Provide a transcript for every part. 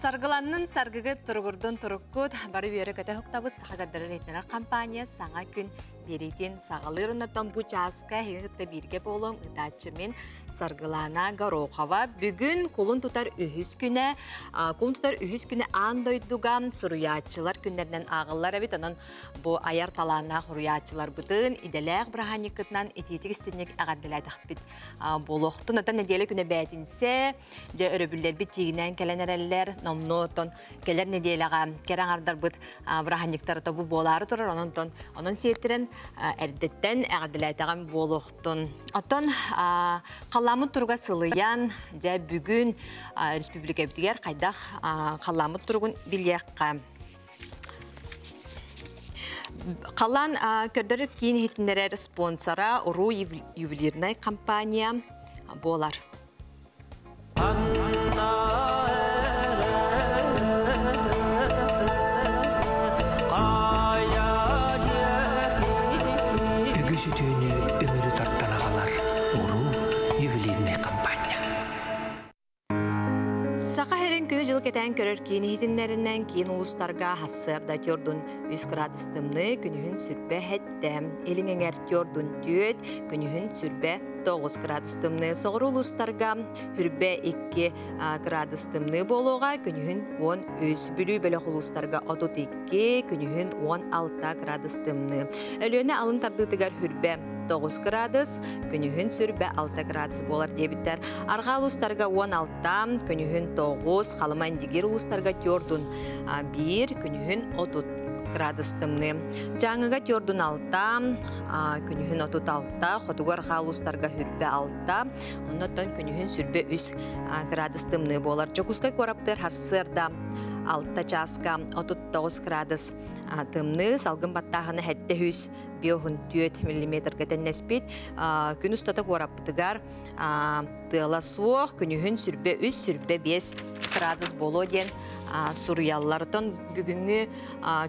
Саргыланнын саргыгыт, туругурдун туруккут, бары үөрэ-көтө уһуктабыт. Саха көрдөрөр иһитиннэрэр компания саҥа күн биэриитин саҕалыыр. Оннуттан бу чааска эһиги кытта бииргэ буолуом, ыытааччы мин Саргылана Горохова. Бүгүн кулун тутар үһүс күнэ, кулун тутар үһүс күнэ аан дойдуга суруйааччылар күннэринэн ааҕыллар эбит. Онон бу айар талааннаах суруйааччыларбытын идэлээх бырааһынньыккытынан итиитик истинник эҕэрдэлээтэхпит буолуохтун. Оттон нэдиэлэ күнэ бээтинсэ, дьэ өрөбүллэрбит тиигинээн кэлэн эрэллэр. Номнуо оттон кэлэр нэдиэлэҕэ кэрэ аҥардарбыт бырааһынньыктара тобу буолаары турар. Онон онон сиэттэрэн эрдэттэн эҕэрдэлээтэҕим буолуохтун. Оттон халлааммыт туруга сылыйан, дьэ бүгүн республикабытыгар хайдах халлааммыт туругун билиэххэ. Халлаан көрдөрөр киин иһитиннэрэр спонсора Уруу ювелирнай компания буолар. Үгүс үтүөнү өмүрү тартан аҕалар Уруу ювелирнай компания. Саха сирин күнү-дьыл кэтээн көрөр киин иһитиннэринэн киин улуустарга хассыарда тёрдун 3 градус тымныы, күнүһүн сүрбэ хэттэ. Илин эҥэр тёрдун түөт, күнүһүн сүрбэ 9 градус тымныы. Соҕуруу улуустарга хүрбэ 2 градус тымныы буолуоҕа, күнүһүн 13. Бүлүү бөлөх улуустарга 32, күнүһүн 16 градус тымныы. Өлүөнэ алын тардыытыгар хүрбэ 9 градус, күнүһүн сүрбэ 6 градус буолар диэбиттэр. Арҕаа улуустарга 16, күнүһүн 9, Халыма Индигир улуустарга төрдун 1, күнүһүн 30 градус тымныы. Дьааҥыга төрдун 6, күнүһүн 36, хотугу арҕаа улуустарга хүрбэ 6, оннуттан күнүһүн сүрбэ 3 градус тымныы буолар. Дьокуускай куораптыыр харсыарда 6 чааска 39 градус тымныы, салгын баттааһына 700 514 миллиметрга тэннэспит. Күн устата куораппытыгар тыала суох, күнүһүн сүрбэ 3, сүрбэ 5 градус буолуо диэн суруйаллар. Оттон бүгүҥҥү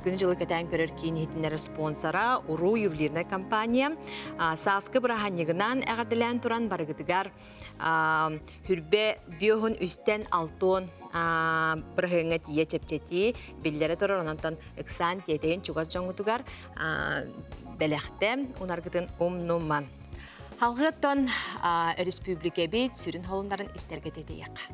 күнү-дьылы кэтээн көрөр киин иһитиннэрэр спонсора Уруу ювелирнай компания. Сааскы бырааһынньыгынан эҕэрдэлээн туран барыгытыгар Хүрбэ биоһун үстэн алтон бырыһыаҥҥа тиийэ чэпчэтии биллэрэ турар. Онон ыксаан тиэтэйин чугас дьоҥҥутугар бэлэхтэ унаргытын умнуман. Халгыаттан өрөспүүбүлүкэбит сүрүн холуннарын истэргэ тиэтэйиэххэ.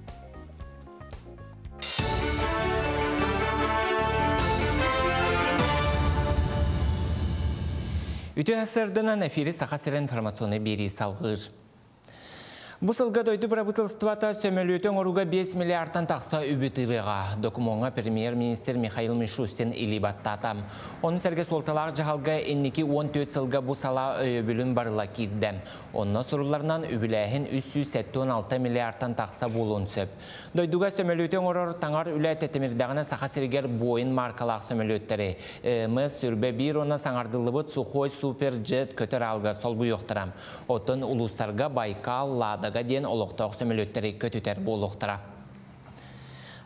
Үтүө сырдынан эфири Саха сирин информационный биэрии салгыыр. Бу сылга дойду бырабыыталыстыбата сөмөлүөтү оҥорууга 5 миллиардтан тахса үбү тыырыаҕа. Докумуоҥҥа премьер-министр Михаил Мишустин илии баттаата. Ону сэргэ суолталаах дьаһалга инники 14 сылга бу салаа өйөбүлүн барыла киирдэ. Онно сурулларынан үбүлээһин 376 миллиардтан тахса буолуон сөп. Дойдуга сөмөлүөтү оҥорор таҥар үлэ тэтимирдэҕинэ Саха сиригэр Боин маркалаах сөмөлүөттэри МС сүрбэ биир уонна саҥардыллыбыт Сухой Суперджет көтөр аалга солбуйуохтара. Оттон улуустарга Байкал, Ладога диэн олохтоох сөмөлүөттэри көтүтэр буолуохтара.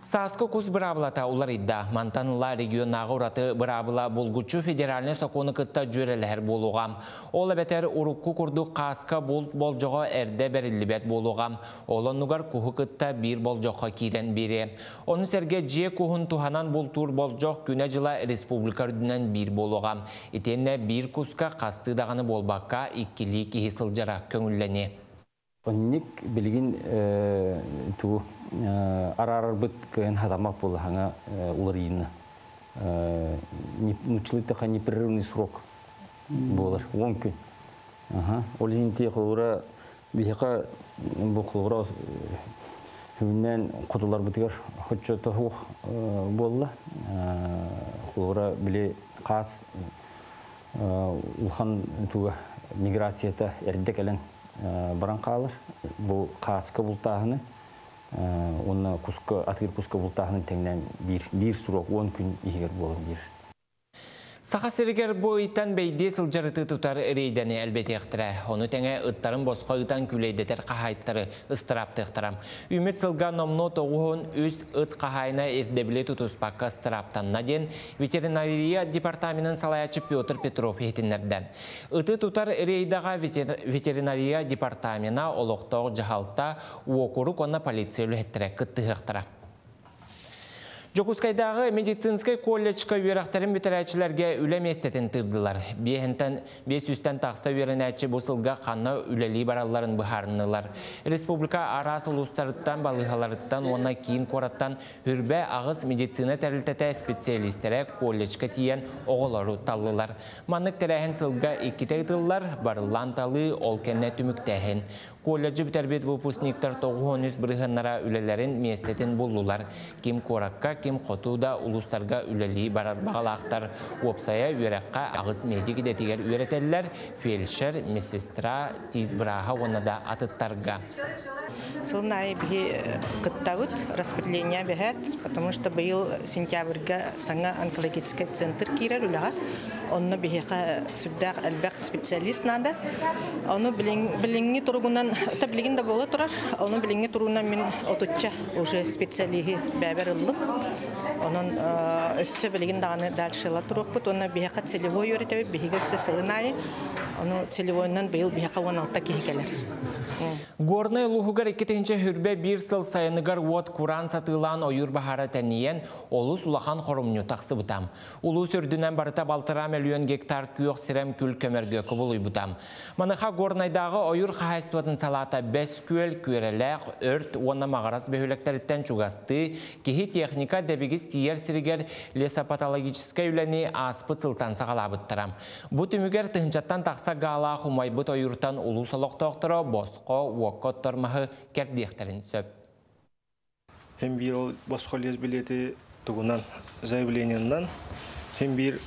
Сааскы кус быраабылата уларыйда. Мантан ыла регионнааҕы ураты быраабыла булгуччу федеральнай сокуону кытта дьүөрэлэһэр буолуоҕа. Ол эбэтэр урукку курдук хааска булт болдьоҕо эрдэ бэриллибэт буолуоҕа. Ол оннугар куһу кытта биир болдьоххо киирэн биэриэ. Ону сэргэ дьиэ куһун туһанан бултуур болдьох күнэ-дьыла республика үрдүнэн биир буолуоҕа. Итиэннэ биир куска хастыы даҕаны буолбакка, иккилии киһи сылдьара көҥүллэниэ. Онник билигин тугу араарарбыт кыайан хатаммат буолла хаҥа уларыйыыны. Нуччалыы непрерывный срок буолар, 10 күн. Ол иһин ти холобура биһиэхэ бу холобура хүннэн хотуларбытыгар хоччото суох буолла. Холобура били хаас улахан туга миграцията эрдэ кэлэн баран хаалар. Бу хааска бултааһыны уонна куска атыыр куска бултааһыны тэҥнээн биир биир срок 10 күн иһигэр буолан биир. Саха сиригэр бу ыйтан бэйдиэ сылдьар ыты тутар рейдэни элбэтиэхтэрэ. Ону тэҥэ ыттарын босхо ыытан күүлэйдэтэр хаһаайыттары ыстырааптыахтара. Үүммүт сылга номнуо 93 ыт хаһаайына ирдэбили тутуспакка ыстырааптанна диэн ветеринария департаменын салайааччы Петр Петров иһитиннэрдэ. Ыты тутар рейдаҕа ветеринария департамена, олохтоох дьаһалта, уокурук уонна полиция үлэһиттэрэ кыттыһыахтара. Жокускайдағы медицинскэй колледжка үөрэхтэрин бүтэрээччилэргэ үлэ миэстэтин тыырдылар. Биэһинтэн 500-тэн тахса үөрэнээччи бу сылга ханна үлэлии баралларын быһаарыннылар. Республика араас улуустарыттан, балыыһаларыттан уонна киин куораттан 28 медицина тэрилтэтэ специалистэрэ колледжка тиийэн оҕолору таллылар. Маннык тэрээһин сылга иккитэ ыытыллар, барыллаан талыы, ол кэннэ түмүктээһин. Колледжы бүтэрбит выпускниктар 93 бырыһыаннара үлэлэрин миэстэтин буллулар. Ким куоракка, ким хоту да улуустарга үлэлии барар баҕалаахтар. Уопсайа үөрэххэ 8 медик идэтигэр үөрэтэллэр, фельдшер, медсестра, тиис бырааһа уонна да атыттарга. Сылын аайы биһи кыттабыт, распределение бэһэт, потому что быйыл сентябрьга саҥа онкологический центр киирэр үлэҕэ. Онно биһиэхэ сүрдээх элбэх специалист наада. Ону билиҥҥи туругунан, та билигин да буола турар, ону билиҥҥи туругунан мин 30-ча уже специалиһы бэйэбэр ыллым. Онон өссө билигин даҕаны дальше ыла туруохпут. Уонна биһиэхэ целевой үөрэтэбит, биһиги өссө сылын аайы. Ону целевойунан быйыл биһиэхэ 16 киһи кэлэр. Горнай улууһугар 2021 сыл сайыныгар уот кураан сатыылаан ойуур баһаара тэнийэн, олус улахан хоромньу тахсыбыта. Улуус үрдүнэн барыта 1,5 мөлүйүөн гектар күөх сирэм күл көмөргө кубулуйбута. Маныаха Горнайдааҕы ойуур хаһаайыстыбатын салаата Бэс Күөл, Күөрэлээх, Өрт уонна Маҕарас бөһүөлэктэриттэн чугастыы киһи, техника дэбигис тиийэр сиригэр лесопатологическай үлэни ааспыт сылтан саҕалаабыттара. Бу түмүгэр тыһыынчаттан тахса гаалаах умайбыт ойууртан улуус олохтоохторо босхо уокка оттор маһы кэрдиэхтэрин сөп. Һин биир ол босхо лес билиэти тугунан заявлениеннан һин биир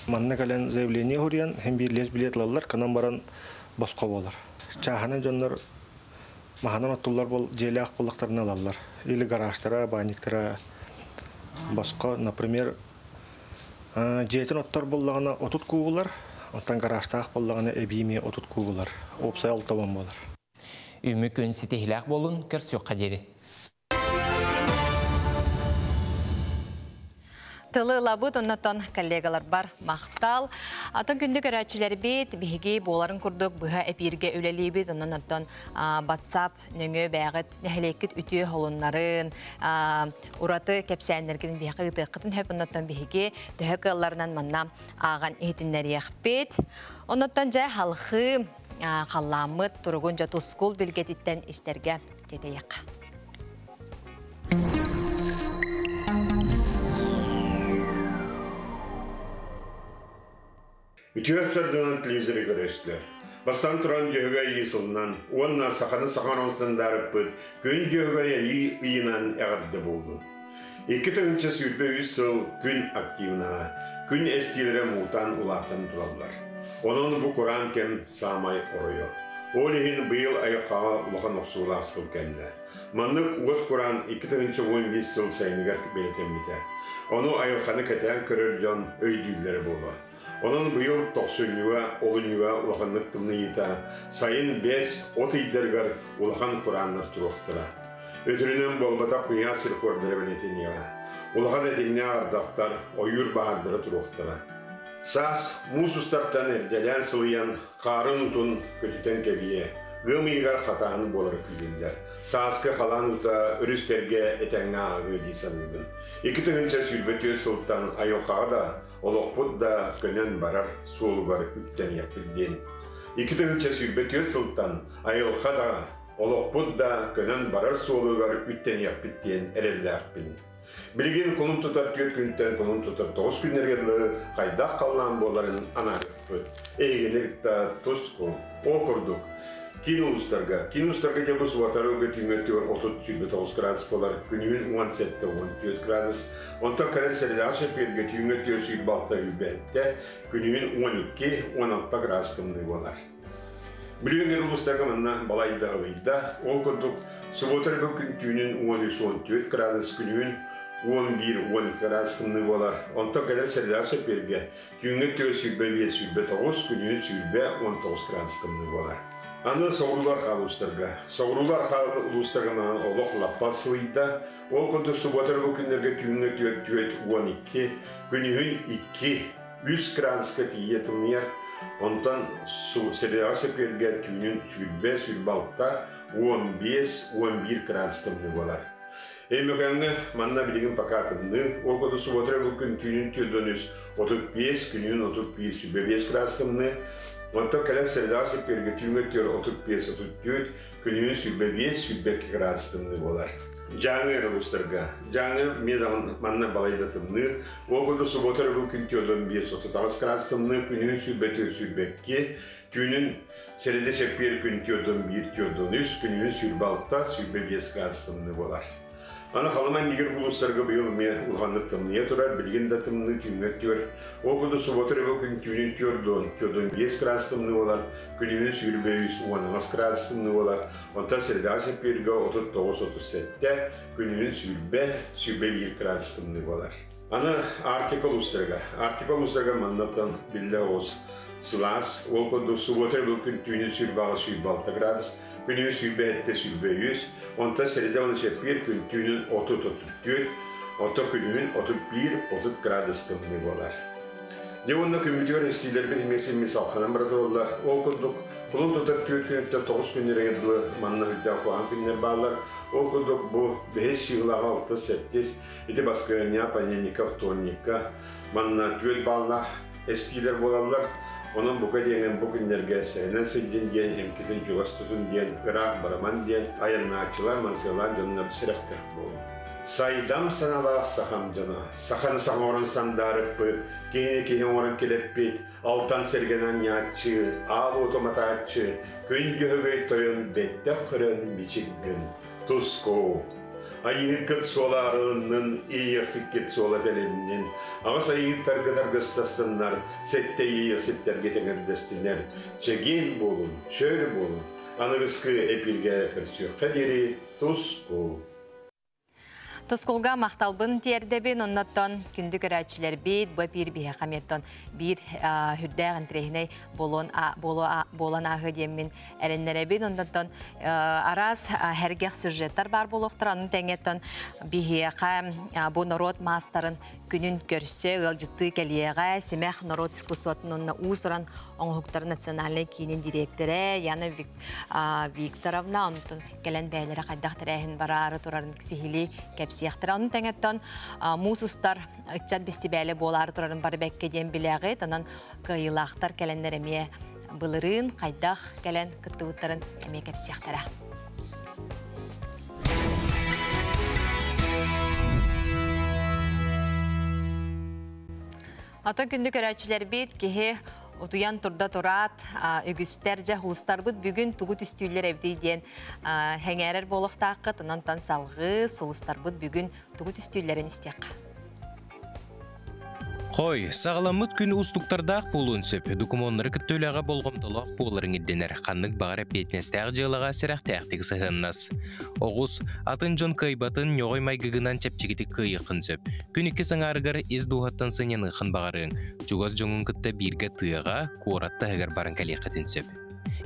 манна кэлэн заявление суруйан һин биир лес билиэт ылаллар, кынан баран босхо буолар. Чааһынай дьоннор маһынан оттуллар бол дьиэлээх буоллахтарына ылаллар. Или гаражтара, баанньыктара босхо, например, дьиэтин оттор буоллаҕына 30 куугулар, оттон гаражтаах буоллаҕына эбии эмиэ 30 куугулар. Уопсай 60 буолар. Үүммүт күн ситиһиилээх буолун, көрсүөххэ диэри. Тылы ылабыт, оннотон коллегаларбар махтал. Атын күндү көрөөччүлэрбит, биһиги буоларын курдук быһа эпииргэ үлэлиибит, онон оттон WhatsApp нөҥүө бэйэҕит нэһилиэккит үтүө холуннарын, ураты кэпсээннэргин биһиэхэ ыытыаххытын сөп, оннотон биһиги төһө кыалларынан манна ааҕан иһитиннэриэхпит. Оннотон дьэ халхыы халлааммыт туругун дьэ тускул билгэтиттэн истэргэ тиэтэйиэххэ. Үтүө сарсыарданан телевизоры көрөөччүлэр. Бастаан туран Дьөһөгөй Айыы сылынан уонна саханы саха оҥостон күн Дьөһөгөй Айыы ыйынан эҕэрдэ буоллун. 2023 сыл күн активнаһа, күн эстиилэрэ муҥутаан улаатан тураллар. Онон бу кураан кэм саамай оройо. Ол иһин быйыл айылҕаҕа улахан охсуулаах сыл кэллэ. Маннык уот кураан 2015 сыл сайыныгар бэлиэтэммитэ. Ону айылҕаны кэтээн көрөр дьон өйдүүллэрэ буолуо. Онон быйыл тохсунньуга, олунньуга улаханнык тымныйыыта, сайын бэс, от ыйдарыгар улахан курааннар туруохтара. Өтөрүнэн буолбатах куйаас рекордара бэлиэтэниэҕэ. Улахан этиҥнээх ардахтар, ойуур баһаардара туруохтара. Саас муус устартан эрдэлээн сылыйан, хаарын уутун көтүтэн кэбиһиэ. Ыам ыйыгар хатааһын буолара күүһүллэр. Сааскы халаан уута өрүстэргэ этэҥҥэ ааҕыа дии саныыбын. 2024 сылтан айылҕаҕа да, олохпут да көнөн барар суолугар үктэниэхпит диэн. 2024 сылтан айылҕа да, олохпут да көнөн барар суолугар үктэниэхпит диэн эрэллээхпин. Билигин кулун тутар 4 күнтэн кулун тутар 9 күннэргэ дылы хайдах халлаан буоларын анаарыахпыт. Эһигини кытта тускул. Ол курдук, киин улуустарга, киин улуустарга дьэ бу субуотары түүҥҥү өттүгэр 30-29 градус буолар, күнүһүн 17-14 градус. Онтон кэлэр сэрэдэҕэ чэппиэргэ түүҥҥү өттүгэр 26-27, күнүһүн 12-16 градус тымныы буолар. Бүлүү эҥэр улуустарга манна балайда ылыйда. Ол курдук, субуота бу күн түүнүн 13-14 градус, күнүһүн 11-12 градус тымныы буолар. Онтон кэлэр сэрэдэҕэ чэппиэргэ түүҥҥү өттүгэр 25-29, күнүһүн 20-19 градус тымныы буолар. Аны соҕуруулар хаал улуустарга. Соҕуруулар хаал улуустарга манан олох лаппа сылыйда. Ол курдук субуота бу күннэргэ түүҥҥү өттүгэр 4-12, күнүһүн 2-3 градуска тиийэ тымныйар. Онтон сэрэдэҕэ чэппиэргэ түүнүн 20-26, 15-11 градус тымныы буолар. Өймөкөөҥҥө манна билигин пока тымныы, ол курдук субуота бу күн түүнүн 4 35, күнүн 31, 25 градус тымныы. Онтон кэлэр средаҕа сиппиэргэ түүҥҥэ 35, 34, күнүн 25, 22 градус тымныы буолар. Дьааҥы эрэ улуустарга. Дьааҥы эмиэ даҕаны манна балайда тымныы. Ол курдук субуота өрөбүл күн 45, 38 градус тымныы, күнүн 24, 22, түүнүн сэрэдэ чэппиэр күн 41, 43, күнүһүн 26, 25 градус тымныы буолар. Аны Халыма иннигэр улуустарга быйыл эмиэ улаханнык тымныйа турар, билигин да тымныы түүҥҥэ өттүгэр. Ол курдук субуота өрөбүл күн түүнүн 45 градус тымныы буолар, күнүһүн 23 18 градус тымныы буолар. Онтон сэрэдэҕэ чэппиэргэ 39-37, күнүһүн 20, 21 градус тымныы буолар. Аны Арктика улуустарыгар. Арктика улуустарыгар маннаттан биллэ оҕус сылаас, ол курдук субуота өрөбүл күн түүнүн 28-26 градус, күнүһүн 27-23, онтон сэрэдэ уонна чэппиэр күн түүнүн 30-34, оттон күнүһүн 31-30 градус тымныы буолар. Дьэ уонна күммүтүгэр эстиилэрбит эмиэ симми салханан бара тураллар. Ол курдук, кулун тутар түөрт күнүттэн тоҕус күннэригэр дылы манна үрдээх куһаҕан күннэр бааллар. Ол курдук бу бэһис чыыһылаҕа алтыс, сэттис, ити баскыһыанньа, понедельникка, вторникка манна түөрт баллаах эстиилэр буолаллар. Онон бука диэҥин бу күннэргэ сэрэнэн сылдьын диэн, эмкитин чугас тутун диэн, ыраах бараман диэн айаннааччылар, мансыалаах дьоннор сэрэхтээх буолун. Сайдам саналаах сахам дьоно, саханы саха оҥорон сандаарыппыт, киһини киһи оҥорон килэппит, алтан сэргэнэн анньааччы, аал уоту матааччы, күн дьөһөгөй тойон бэттэх көрөн мичик гын, тускуу. Айыыккыт суола арылыннын, иэйиэхсиккит суола тэлиннин, аҕыс айыыттаргыт аргыстастыннар, сэттэ иэйиэхситтэргит эҥэрдэстиннэр, чэгиэн буолун, чөл буолун, аныгыскы эпииргэ көрсүөххэ диэри тускул. Тускулга махталбын тиэрдэбин, оннотон күндү көрөөччүлэрбит, бу эпиир биһиэхэ эмиэттэн биир хүрдээх интириэһинэй буолан ааһы диэммин эрэннэрэбин. Оннотон араас сэргэх сюжеттар бар буолуохтара, онун тэҥэттэн биһиэхэ бу норуот маастарын күнүн көрсө ыалдьыттыы кэлиэҕэ Симэх норуот искусствотын уонна уус-уран оҥоһуктар национальнай киинин дириэктэрэ Яна Викторовна онтон кэлэн бэйэлэрэ хайдах тэрээһин бараары турарын сиһилии кэпсиэхтэрэ. Онун тэҥэттэн муус устар ыччат бэстибээлэ буолаары турарын бары бэккэ диэн билэҕит. Онон кыайыылаахтар кэлэннэр эмиэ былырыын хайдах кэлэн кыттыбыттарын эмиэ кэпсиэхтэрэ. Атын күндү көрөөччүлэрбит киһи утуйан турда тураат үгүстэр дьэ сулустарбыт бүгүн тугу түстүүллэр эбитий диэн сэҥээрэр буолуохтааххыт. Онон салҕыы сулустарбыт бүгүн тугу түстүүллэрин истиэххэ. Хой, саҕаламмыт күн уустуктардаах буолуон сөп. Докумуоннары кытта үлэҕэ болҕомтолоох буоларыҥ ирдэнэр. Ханнык баҕар эппиэтинэстээх дьыалаҕа сэрэхтээхтик сыһыаннас. Оҕус, атын дьон кыайбатын ньоҕой майгыгынан чэпчэкитик кыайыаххын сөп. Күн иккис аҥаарыгар ис дууһаттан сынньаныаххын баҕарыаҥ. Чугас дьоҥҥун кытта бииргэ тыаҕа, куорат таһыгар баран кэлиэххитин сөп.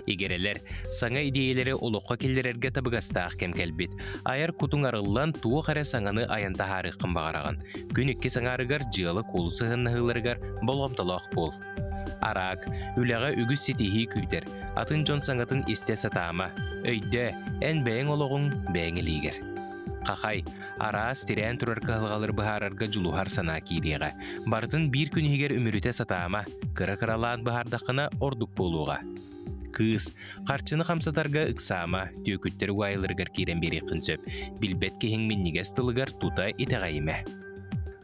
Игирэлэр, саҥа идиэйэлэри олоххо киллэрэргэ табыгастаах кэм кэлбит. Айар кутуҥ арыллан, туох эрэ саҥаны айан таһаарыаххын баҕараҕын. Күн иккис аҥаарыгар дьыала-куолу сыһыаннаһыыларыгар болҕомтолоох буол. Араак, үлэҕэ үгүс ситиһии күүтэр. Атын дьон саҥатын истэ сатаама. Өйдөө, эн бэйэҥ олоҕуҥ бэйэҥ илиигэр. Хахай, араас тирээн турар кыһалҕалары быһаарарга дьулуһар санаа киириэҕэ. Барытын биир күн иһигэр үмүрүтэ сатаама, кыра-кыралаан быһаардаххына ордук буолуоҕа. Кыыс, харчыны хамсатарга ыксаама, түөкүттэр угаайыларыгар киирэн биэриэххин сөп. Билбэт киһиҥ минньигэс тылыгар тута итэҕэйимэ.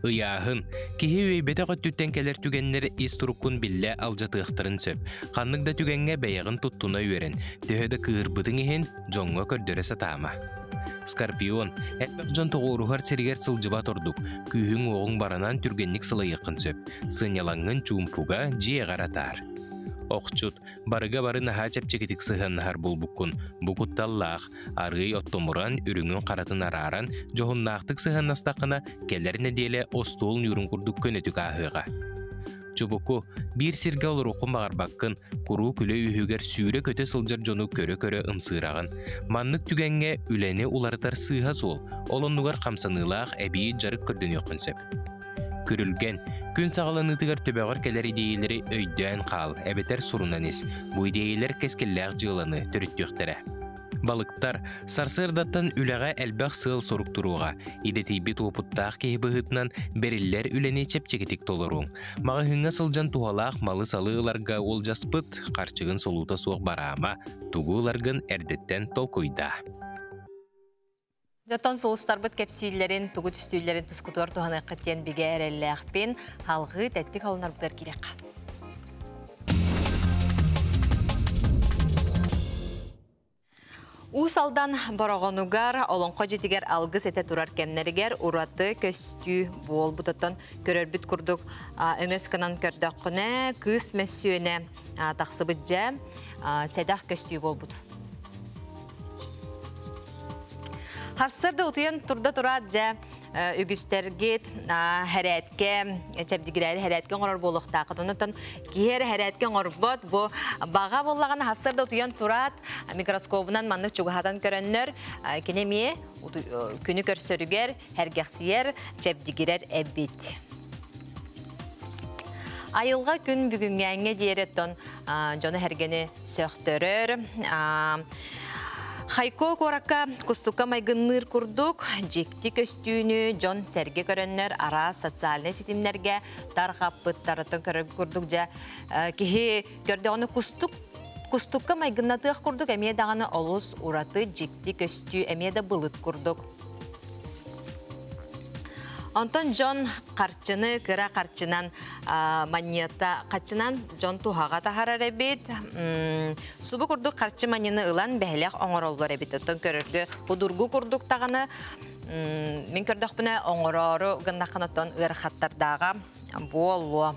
Ыйааһын. Киһи үөйбэтэх өттүттэн кэлэр түгэннэр ис туруккун биллэ алдьатыахтарын сөп. Ханнык да түгэҥҥэ бэйэҕин туттуна үөрэн, төһө да кыыһырбытыҥ иһин, дьоҥҥо көрдөрө сатаама. Скорпион. Элбэх дьон тоҕуоруһар сиригэр сылдьыбат ордук. Күүһүҥ-уоҕуҥ баранан түргэнник сылайыаххын сөп. Сынньалаҥҥын чуумпуга, дьиэҕэр атаар. Охчут. Барыга бары наһаа чэпчэкитик сыһыаннаһар буолбуккун. Бу кутталлаах. Арыый оттомуран, үрүҥүн-харатын арааран, дьоһуннаахтык сыһыаннастаххына, кэлэр нэдиэлэ остуол ньуурун курдук көнөтүк ааһыаҕа. Чубуку, биир сиргэ олоруоххун баҕарбаккын, куруук үлэ үөһүгэр сүүрэ-көтө сылдьар дьону көрө-көрө ымсыыраҕын. Маннык түгэҥҥэ үлэни уларытар сыыһа суол, ол оннугар хамсаныылаах эбии дьарык көрдөнүөххүн сөп. Күрүлгэн, күн саҕаланыытыгар төбөҕөр кэлэр идиэйэлэри өйдөөн хаал, эбэтэр сурунан ис. Бу идиэйэлэр кэскиллээх дьыаланы төрүттүөхтэрэ. Балыктар, сарсыардаттан үлэҕэ элбэх сыал-сорук туруоҕа. Идэтийбит уопуттаах киһи быһыытынан бэриллэр үлэни чэпчэкитик толоруоҥ. Маҕаһыыҥҥа сылдьан туһалаах малы-салы ыларга уолдьаспыт, харчыгын солуута суох бараама, тугу ыларгын эрдэттэн толкуйдаа. Дьоттон сулустарбыт кэпсииллэрин, тугу түстүүллэрин тускутугар туһаныаххыт диэн бигэ эрэллээхпин. Халҕыы тэттик холунарбытыгар киириэххэ. Уус Алдан Бороҕонугар Олоҥхо дьиэтигэр алгыс этэ турар кэмнэригэр ураты көстүү буолбутуттан көрөрбүт курдук өҥөс гынан көрдөххүнэ кыыс мөссүөнэ тахсыбыт дьэ сэдэх көстүү буолбут. Харсарда утуйан турда тураат дьэ үгүстэргит хэрээткэ чэбдигирээри хэрээткэ оҥорор буолуохтааххыт. Онон киһи эрэ хэрээткэ оҥорбот бу баҕа буоллаҕына хассарда утуйан тураат микроскобунан маннык чугаһатан көрөннөр кини эмиэ күнү көрсөрүгэр һэргэхсийэр, чэбдигирэр эбит. Айылҕа күн бүгүҥҥээҥҥэ диэри оттон дьону һэргэни сөхтөрөр. Хайко куоракка кустукка майгынныыр курдук дьикти көстүүнү дьон сэргэ көрөннөр араас социальнай ситимнэргэ тарҕаппыттарыттан көрөр курдук дьэ киһи көрдөҕүнэ кустук кустукка майгыннатыах курдук эмиэ даҕаны олус ураты дьикти көстүү эмиэ да былыт курдук. Онтон дьон харчыны кыра харчынан манньыата харчынан дьон туһаҕа таһарар эбит. Субу курдук харчы манньыны ылан бэһилэх оҥороллор эбит. Оттон көрөргө удургу курдук даҕаны мин көрдөхпүнэ оҥороору гыннаххына оттон ыарахаттардааҕа буолуо.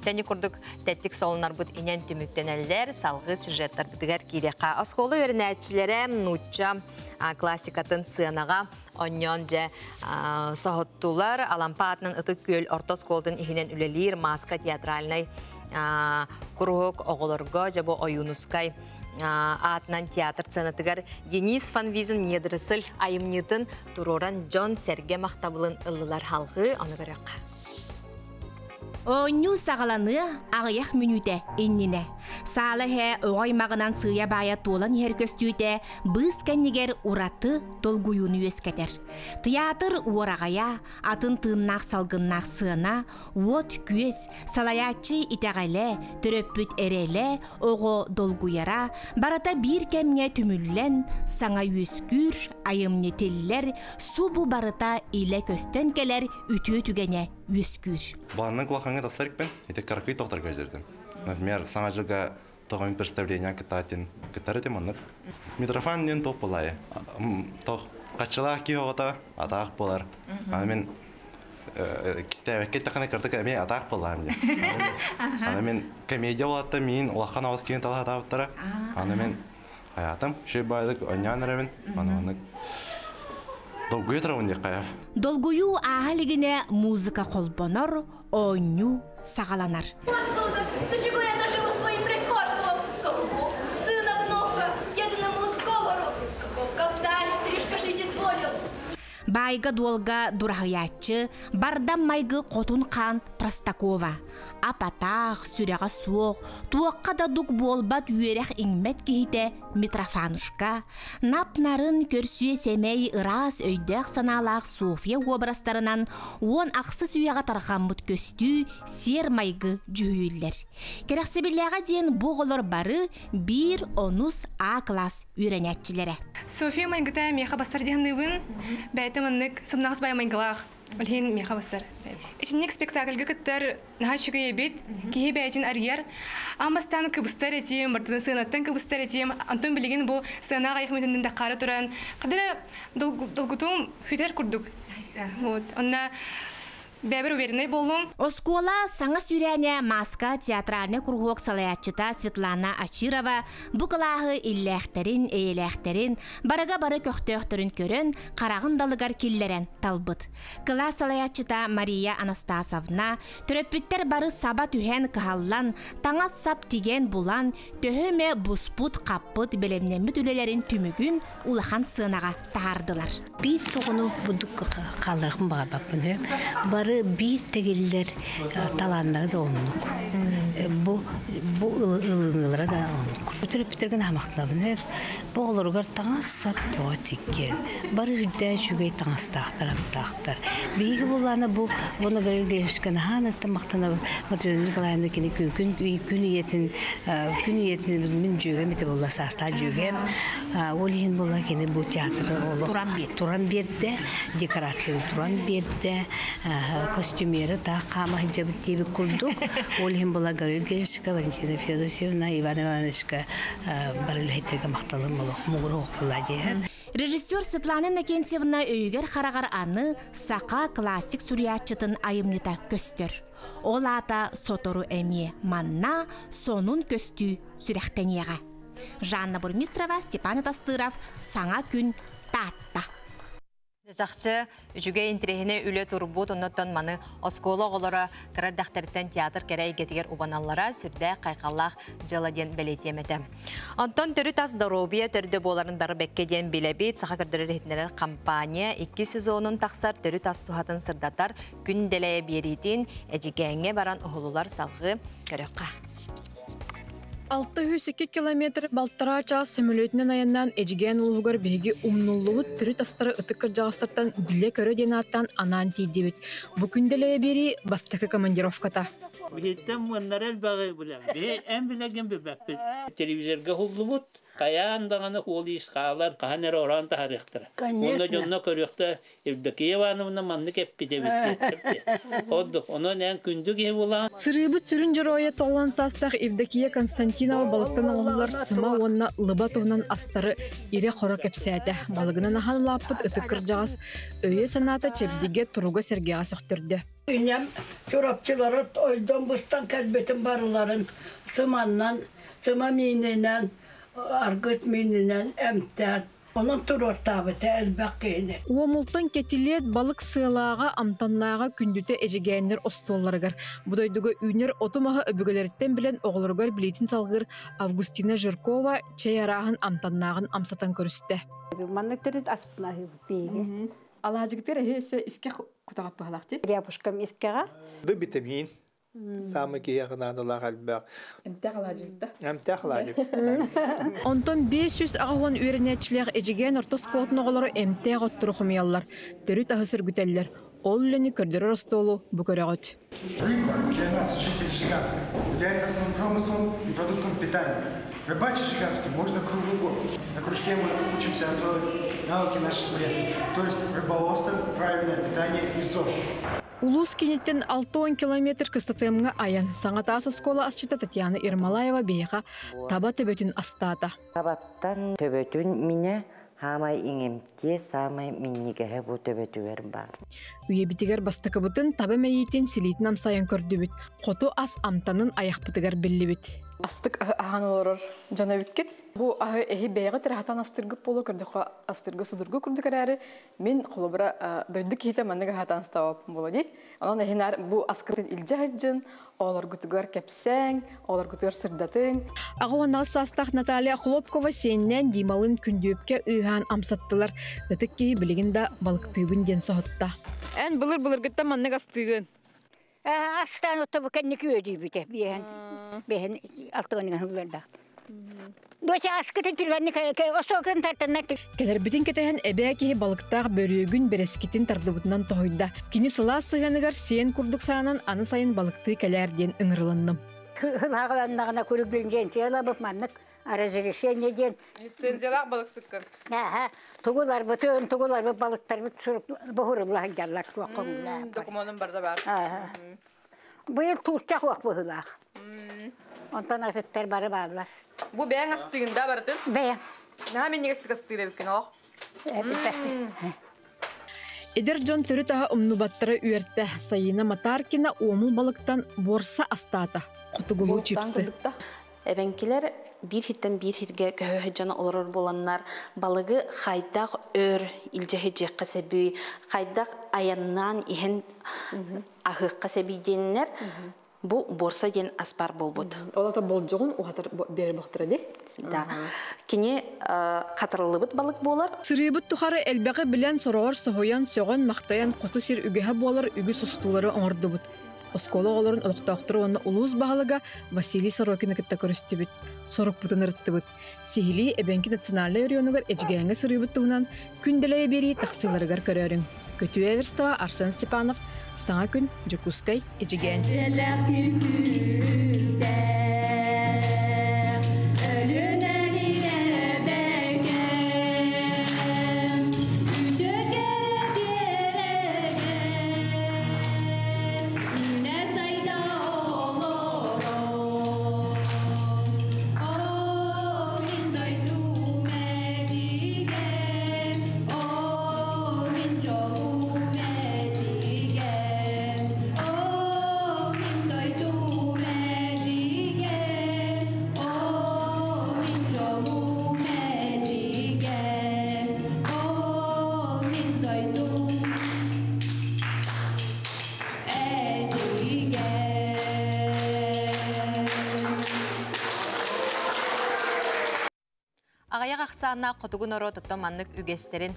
Сәни курдук тэттик солунарбыт инэн түмүктэнэллэр, салгыы сюжеттарбытыгар киириэххэ. Оскуола үөрэнээччилэрэ нуучча классикатын сыанаҕа онньоон дьэ соһуттулар. Алампа аатынан Ытык Күөл орто оскуолатын иһинэн үлэлиир Маска театральнай куруһуок оҕолорго дьэ бу Ойуунускай аатынан театр сценатыгар Денис Фанвизин Недоросль айымньытын туруоран дьон сэргэ махтабылын ыллылар халҕыы ону көрүөххэ. Оонньуу саҕаланыа аҕыйах мүнүүтэ иннинэ. Саала иһэ оҕо аймаҕынан сыыйа-баайа туолан иһэр көстүүтэ быыс кэннигэр ураты долгуйууну үөскэтэр. Тыйаатыр уораҕайа, атын тыыннаах салгыннаах сыана, уот-күөс, салайааччы итэҕэлэ, төрөппүт эрэлэ, оҕо долгуйара барыта биир кэмҥэ түмүллэн, саҥа үөскүүр, айымньы тиллэр, субу барыта илэ көстөн кэлэр үтүө түгэнэ үөскүүр. Баланнан кулахаҥҥа тахсар икпин, ити кыракый тохторго дьэрдим. Например, Саҥа дьылга тоҕойун представление кыттаатын кыттар этим оннук. Митрофан диэн топ буолаайы. Тох хаччылаах киһи оҕото атаах буолар. Аны мин кистээбэккэ эттэххинэ кырдык эмиэ атаах буоллаҕым диэн. Аны мин комедия буолатта миин улахан оҕус киһини тала сатаабыттара. Аны мин Хайаатым, үчүгэй баайдык оонньоон эрэбин. Аны маннык долгуйа турабын диэххэ. Долгуйуу ааһа илигинэ музыка холбонор, оонньуу саҕаланар. Отсюда, до чего я дожила своим притворством? Какого сына внука, единому сговору, каков кафтан штришка жить изволил? Баайга-дуолга дураһыйааччы, бардам майгы хотун хаан Простакова. Ап-атаах, сүрэҕэ суох, туохха да дук буолбат үөрэх иҥмэт киһитэ Митрофанушка, нап-нарын, көрсүө-сэмэй, ыраас өйдөөх-санаалаах Софья уобарастарынан уон ахсыс үйэҕэ тарҕаммыт көстүү, сиэр-майгы дьүһүйүллэр. Кэрэхсэбиллээҕэ диэн бу оҕолор бары биир онус А класс үөрэнээччилэрэ. София майгыта миэхэ бассар диһаныыбын. Бэйэтэ маннык сымнаҕас бай майгылаах. Ол иһин миэхэ бассар. Итинник спектакльга кыттар наһаа үчүгэй эбит. Киһи бэйэтин арыйар. Аан бастаан кыбыстар этим, бартын сыанаттан кыбыстар этим. Антон билигин бу сыанаҕа айах мүтүннэн даххаары туран, хадара долгутуум хүтэр курдук. Вот. Онна Бэбэр уверенный буоллум. Оскуола саҥа сүүрээнэ Маска театральнай куруһуок салайааччыта Светлана Ачирова бу кылааһы иллээхтэрин, эйэлээхтэрин, барыга бары көхтөөхтөрүн көрөн, хараҕын далыгар киллэрэн талбыт. Кылаас салайааччыта Мария Анастасовна төрөппүттэр бары саба түһэн кыһаллан, таҥас-сап тигэн булан, төһө эмэ буспут-хаппыт бэлэмнэммит үлэлэрин түмүгүн улахан сыанаҕа таһаардылар. Биир тоҕону бурдук хаалларахпын баҕарбаппын. Бары Бары биир тэгиллэр талааннара да оннук. Бу бу ылыныылара да оннук. Төрөппүттэргэ наһаа Бу оҕолоругар таҥас-сап тоҕо тиккиэн. Бары үрдээ үчүгэй таҥастаахтар, аптаахтар. Биһиги буллаана бу Вона Гаврил Григорьевичка наһаа махтанабын. Матрена Николаевна кини күн күн күн ийэтин күн ийэтин мин дьүөгэм ити буолла саастаах дьүөгэм. Ол иһин буолла кини бу театры олох туран биэрдэ, декорацияны туран биэрдэ, костюмеры таах хаама сылдьабыт диэбит курдук. Ол иһин буолла Гаврил Григорьевичка, Валентина Федосьевна, Иван Ивановичка бары үлэһиттерге махталым олох муҥур буолла диэһэ. Режиссер Светлана Иннокентьевна өйүгэр-хараҕар аны саха классик суруйааччытын айымньыта көстөр. Ол аата сотору эмиэ манна сонун көстүү сүрэхтэниэҕэ. Жанна Бурмистрова, Степан Атастыров, Саҥа күн, Таатта. Чахчы үчүгэй интэриэһинэй үлэ турбут, оннуттан маны оскуола оҕолоро кыра эрдэхтэриттэн театр кэрэ эйгэтигэр убаналлара сүрдээх хайҕаллаах дьыала диэн бэлиэтиэм этэ. Онтон төрүт ас доруобуйа төрдө буоларын бары бэккэ диэн билэбит. Саха көрдөрөр иһитиннэрэр компания икки сезонун тахсар төрүт ас туһатын сырдатар күн дэлэйэ биэриитин Эдьигээҥҥэ баран уһулулар салгыы көрөххө. 602 километр балтараа чаас сөмөлүөтүнэн айаннаан Эдьигээн улууһугар биһиги умнуллубут төрүт астары ытык кырдьаҕастартан билэ-көрө диэн ааттаан анаан тиийдибит. Бу күндэлэйэ биэрии бастакы командировката. Биһиттэн муоннара элбэҕи билэн, биһи эн билэргин билбэппит. Телевизорга уһуллубут, хайаан даҕаны уол-иис хаалар, хаһан эрэ ороон таһаарыахтара. Уонна дьонно көрүөхтэ Евдокия Ивановна маннык эппит эбит диэттэр. Ордук, онон эн күндү киһи буолаҕын. Сырыыбыт сүрүн дьоруойа 90 саастаах Евдокия Константинова балыктан оҥоһуллар сыма уонна лыба туһунан астары ирэ-хоро кэпсээтэ. Балыгынан аһан улааппыт ытык кырдьаҕас өйө-санаата чэбдигэ, туруга сэргэҕэ сөхтөрдө. Инем чурапчылары ойдон быстан кэлбитин барыларын сыманнан, сыма миининэн, аргыс миининэн эмтээн Онон туруортаабыта элбэх киһини. Уомултан кэтилиэт балык сыалааҕа, амтаннааҕа күндүтэ эдьигээннэр остуолларыгар. Бу дойдуга үүнэр оту-маһы өбүгэлэриттэн билэн оҕолоругар билиитин салгыыр Августина Жиркова чэй арааһын амтаннааҕын амсатан көрүстэ. Маннык төрүт аспын аһыыбыт биһиги. Алаадьыгытыгар эһи өссө искэх кутаҕаппыһалаах дии. Рябушкам искэҕэ. Ды витамин. Самый киһиэхэ наадалаах элбэх. Эмтээх алаадьыбыт Эмтээх алаадьыбыт. Онтон 580 үөрэнээччилээх Эдьигээн орто оскуолатын оҕолоро эмтээх оттору хомуйаллар, төрүт аһы сөргүтэллэр. Ол үлэни көрдөрөр остуолу бу көрөҕүт. Рыба для нас, жителей Жиганска, является основным промыслом и продуктом питания. Рыбачить Жиганский можно круглый год. На кружке мы учимся освоить навыки наших предков, то есть рыболовство, правильное питание и ЗОЖ. Улуус кииниттэн 60 километр Кыстатыамҥа айан. Саҥа таас оскуола асчыта Татьяна Ермолаева биһиэхэ таба төбөтүн астаата. Табаттан төбөтүн минэ хаамай иҥэмтиэ саамай минньигэһэ бу төбөтүгэр баар. Үйэбитигэр бастакыбытын таба мэйиитин силиитин амсайан көрдүбүт. Хоту ас амтанын айахпытыгар биллибит. Астык аһы аһаан олорор дьон эбиккит. Бу аһы эһи бэйэҕит эрэ хатан астыргыт буолуо көрдөххө астыргы судургу курдук эрээри мин холобура дойду киһитэ маннык аһатан астаабаппын буолуо дии. Онон эһинаар бу аскытын илдьэ сылдьын, оҕолоргутугар кэпсээҥ, оҕолоргутугар сырдатыҥ. Аҕа уонна аҕыс саастаах Наталья Хлопкова сиэннээн Дималын күндүөпкэ ыыһаан амсаттылар. Ытык киһи билигин да балыктыыбын диэн соһутта. Эн былыр-былыргыттан маннык астыыгын. Астаан отто бу кэнники үөдүйбүтэ биэһэн биэһэн алтыгыныган ыллардаах. Доча аскытын түргэнник остуолкын тартаннар. Кэлэрбитин кэтэһэн эбээ киһи балыктаах бөрүөгүн бэрэскитин тардыбытынан тоһуйда. Кини сылаас сыһыаныгар сиэн курдук саанан аны сайын балыктыы кэлээр диэн ыҥырылынным. Ылааҕыланнаҕына куруук билинженциялабыт маннык разрешение диэн. Лицензиялаах балыксыккын. Аха, тугуларбытын, тугуларбыт балыктарбыт буһурулла сылдьаллар туохха Докумуонум барда бар. Быйыл туурчах уох быһыылаах. Онтон атыттар бары бааллар. Бу бэйэҥ астыгын да барытын? Бэйэм. Наһаа минньигэстик астыыр эбиккин олох. Эдэр дьон төрүт аһа умнубаттара үөртэ. Сайыына Матаркина уомул балыктан буорса астаата. Хотугулуу чипсы. Эбэҥкилэр биир хиттэн биир хиргэ көһө дьоно олорор буоланнар балыгы хайдах өр илдьэ сылдьыахха сөбүй, хайдах айаннаан иһэн аһыахха сөбүй диэннэр Бу борса диэн ас бар буолбут. Ол ата болдьоҕун уһатар биэрэр буохтара дии? Да. Кини хатарыллыбыт балык буолар. Сырыыбыт тухары элбэҕи билэн, сороҕор соһуйан, сөҕөн-махтайан хоту сир үгэһэ буолар үгүс устуулары оҥордубут. Оскуола оҕолорун олохтоохторо уонна улуус баһылыга Василий Сорокины кытта көрүстүбүт, сорукпутун ырыттыбыт. Сиһилии Эбэҥки национальнай оройуонугар Эдьигээҥҥэ сырыыбыт туһунан күн дэлэйэ биэрии тахсыыларыгар көрөөрүҥ. Көтүө Эверстова, Арсен Степанов, Саҥа күн, Дьокуускай, Эдьигээн. Аҕыйах ахсааннаах хотугу норуот оттон маннык үгэстэрин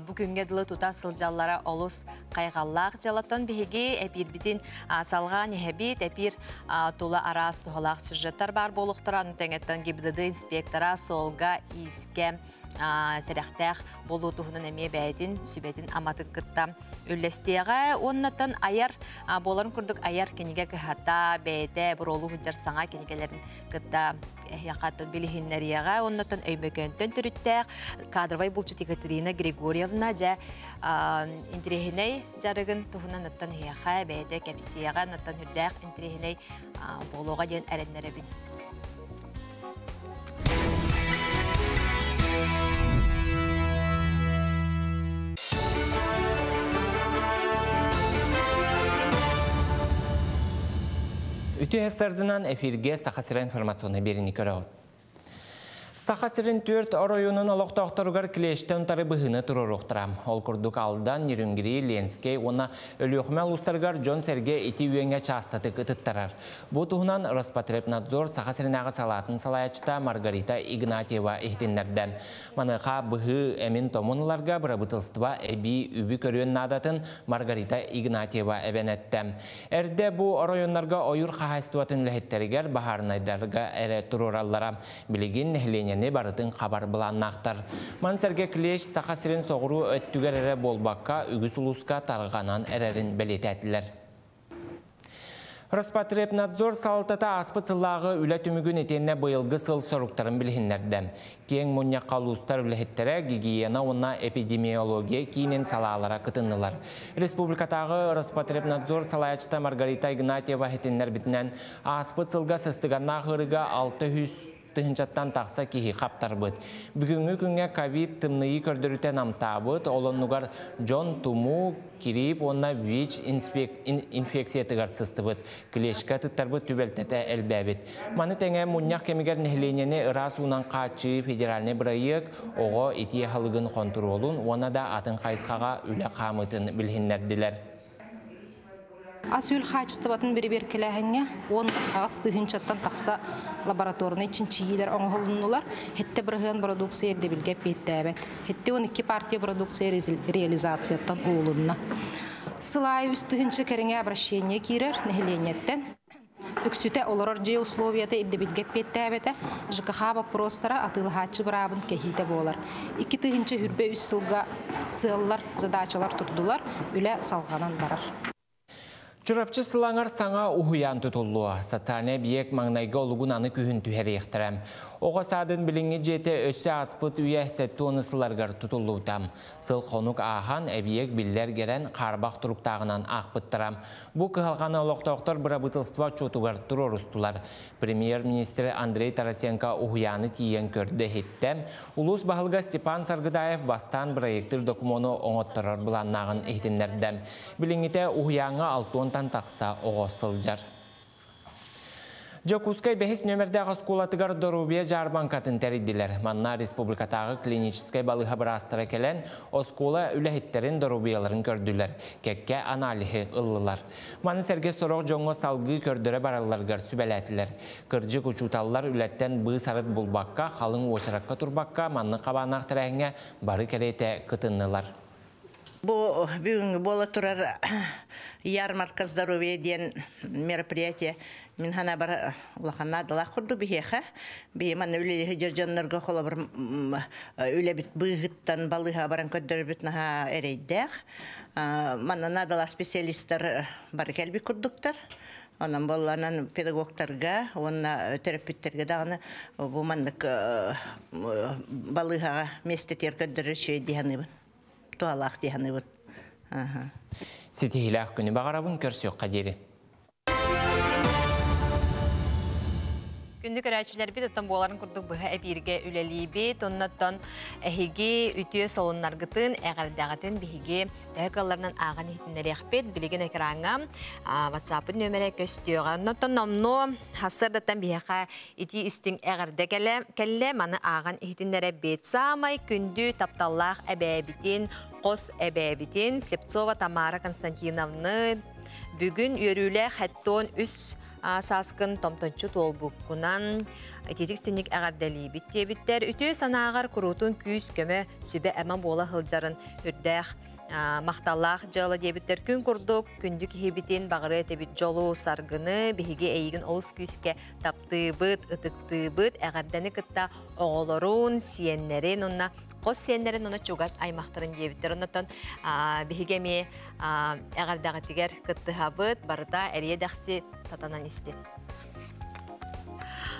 бу күҥҥэ дылы тута сылдьаллара олус хайҕаллаах дьыалаттан биһиги эпиирбитин салҕаан иһэбит. Эпиир тула араас туһалаах сюжеттар баар буолуохтара. Ону тэҥэттэн ГИБДД инспектора суолга иискэ сэрэхтээх буолуу туһунан эмиэ бэйэтин сүбэтин аматын кытта үллэстиэҕэ. Уоннаттан айар буоларын курдук айар кинигэ кыһата бэйэтэ буруолуу сылдьар саҥа кинигэлэрин кытта эһиэхэ билиһиннэриэҕэ. Оннотон Өймөкөөнтөн төрүттээх кадровай булчут Екатерина Григорьевна дьэ интириэһинэй дьарыгын туһунан оттон эһиэхэ бэйэтэ кэпсиэҕэ, оттон үрдээх интириэһинэй буолуоҕа диэн эрэннэрэбин. Үтүө сардынан эфирге Саха сирэ информационный берини көрөҕүт. Саха сирин төрт оройуонун олохтоохторугар клещтэн утары быһыыны туруоруохтара. Ол курдук Алдан, Нерюнгри, Ленскэй уонна Өлүөхүмэ улуустарыгар дьон-сэргэ ити үөҥҥэ чаастатык ытыттарар. Бу туһунан Роспотребнадзор Саха сиринээҕи салаатын салайааччыта Маргарита Игнатьева иһитиннэрдэ. Маныаха быһыы эмин-томун ыларга бырабыыталыстыба эбии үбү көрүөн наадатын Маргарита Игнатьева эбэн эттэ. Эрдэ бу оройуоннарга ойуур хаһаайыстыбатын үлэһиттэригэр баһаарынайдарга эрэ туруораллара. Билигин нэһилиэнньэни барытын хабар былааннаахтар. Маны сэргэ клещ Саха сирин соҕуруу өттүгэр эрэ буолбакка, үгүс улууска тарҕанан эрэрин бэлиэтээтилэр. Роспотребнадзор салалтата ааспыт сыллааҕы үлэ түмүгүн итиэннэ быйылгы сыл соруктарын билиһиннэрдэ. Киэҥ мунньахха улуустар үлэһиттэрэ, гигиена уонна эпидемиология киинин салаалара кытыннылар. Республикатааҕы Роспотребнадзор салайааччыта Маргарита Игнатьева иһитиннэрбитинэн, ааспыт сылга сыстыганнаах ыарыыга 600 тыһыынчаттан тахса киһи хаптарбыт. Бүгүҥҥү күҥҥэ ковид тымныйыы көрдөрүүтэ намтаабыт, ол оннугар дьон тумуу, кириип уонна ВИЧ инфекциятыгар сыстыбыт, клещка тыттарбыт түбэлтэтэ элбээбит. Маны тэҥэ мунньах кэмигэр нэһилиэнньэни ыраас уунан хааччыйыы федеральнай бырайыак оҕо итии аһылыгын хонтуруолун уонна да атын хайысхаҕа үлэ хаамыытын билиһиннэрдилэр. Ас-үөл хаачыстыбатын бэрэбиэркэлээһиҥҥэ 18 тыһыынчаттан тахса лабораторнай чинчийиилэр оҥоһулуннулар. Хэттэ бырыһыан бородууксуйа ирдэбилгэ эппиэттээбэт. Хэттэ 12 партия бородууксуйа реализацияттан уулунна. Сыл аайы 3 тыһыынча кэриҥэ обращение киирэр нэһилиэнньэттэн. Үксүтэ олорор дьиэ условията ирдэбилгэ эппиэттээбэтэ, ЖКХ боппуруостара атыылаһааччы быраабын кэһиитэ буолар. 2023 сылга сыаллар, задачалар турдулар, үлэ салҕанан барар. Чурапчы сылаҥар саҥа уһуйаан тутуллуо. Социальнай эбийиэк маҥнайгы олугун аны күһүн түһэриэхтэрэ. Оҕо саадын билиҥҥи дьиэтэ өссө ааспыт үйэ 70 сылларыгар тутуллубута. Сыл-хонук ааһан, эбийиэк биллэр гэрэн хаарбах туруктааҕынан аахпыттара. Бу кыһалҕаны олохтоохтор бырабыыталыстыба отчуотугар туруорустулар. Премьер-министр Андрей Тарасенко уһуйааны тиийэн көрдө-иһиттэ. Улуус баһылыга Степан Саргыдаев бастаан бырайыактыыр докумуону оҥотторор былааннааҕын иһитиннэрдэ. Билиҥҥитэ уһуйааҥҥа алтуонтан тахса оҕо сылдьар. Дьокуускай бэһис нүөмэрдээх оскуолатыгар доруобуйа дьаарбаҥкатын тэрийдилэр. Манна республикатааҕы клиническэй балыыһа быраастара кэлэн, оскуола үлэһиттэрин доруобуйаларын көрдүлэр, кэккэ аналиһы ыллылар. Маны сэргэ сорох дьоҥҥо салгыы көрдөрө баралларыгар сүбэлээтилэр. Кырдьык, учууталлар үлэттэн быыс-арыт булбакка, халыҥ уочаракка турбакка, маннык хабааннаах тэрээһиҥҥэ бары кэриэтэ кытыннылар. Бу бүгүҥҥү буола турар ярмарка здоровья диэн мероприятие мин санаабар улахан наадалаах курдук биһиэхэ. Биһи манна үлэлиһи дьоннорго холобур үлэбит быыһыттан балыыһа баран көрдөрбүт наһаа эрэйдээх. Манна наадалаах специалистар бары кэлбит курдуктар. Онон буолланан педагогтарга уонна төрөппүттэргэ даҕаны бу маннык балыыһаҕа миэстэтигэр көрдөрөр үчүгэй дии саныыбын. Туһалаах дии саныыбын. Ситиһиилээх күнү баҕарабын көрсүөххэ диэри. Күндү көрөөччүлэрбит оттон буоларын курдук быһа эпииргэ үлэлиибит. Оннуттан эһиги үтүө солуннаргытын, эҕэрдэҕитин биһиги төһө кыалларынан ааҕан иһитиннэриэхпит. Билигин экраҥҥа WhatsApp нөмэрэ көстүөҕэ. Оннуттан номнуо хассардаттан биһиэхэ итии истиҥ эҕэрдэ кэллэ. Маны ааҕан иһитиннэрэбит. Саамай күндү тапталлаах эбээбитин, хос эбээбитин Слепцова Тамара Константиновны бүгүн үөрүүлээх хэттон үс сааскын томтончу туолбуккунан ититик синник эҕэрдэлиибит диэбиттэр. Үтүө санааҕар куруутун күүс-көмө, сүбэ-ама буола сылдьарын үрдээх махталлаах дьыала диэбиттэр. Күн курдук күндү киһибитин баҕарыа этибит дьолу, саргыны, биһиги эйигин олус күүскэ таптыыбыт, ытыктыыбыт, эҕэрдэни кытта оҕолорун, сиэннэрин уонна хос сиэннэрин уонна чугас аймахтарын диэбиттэр. Оннотон биһиги эмиэ эҕэрдэҕитигэр кыттыһабыт, барыта эриэ-дэхси сатанан истин.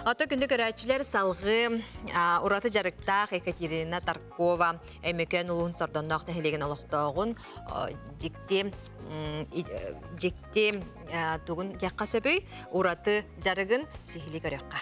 Ото күндү көрөөччүлэр салгыы ураты дьарыктаах Екатерина Таркова Өймөкөөн улууһун Сордонноох нэһилиэгин олохтооҕун дьикти дьикти тугун диэххэ сөбүй ураты дьарыгын сиһилии көрүөххэ.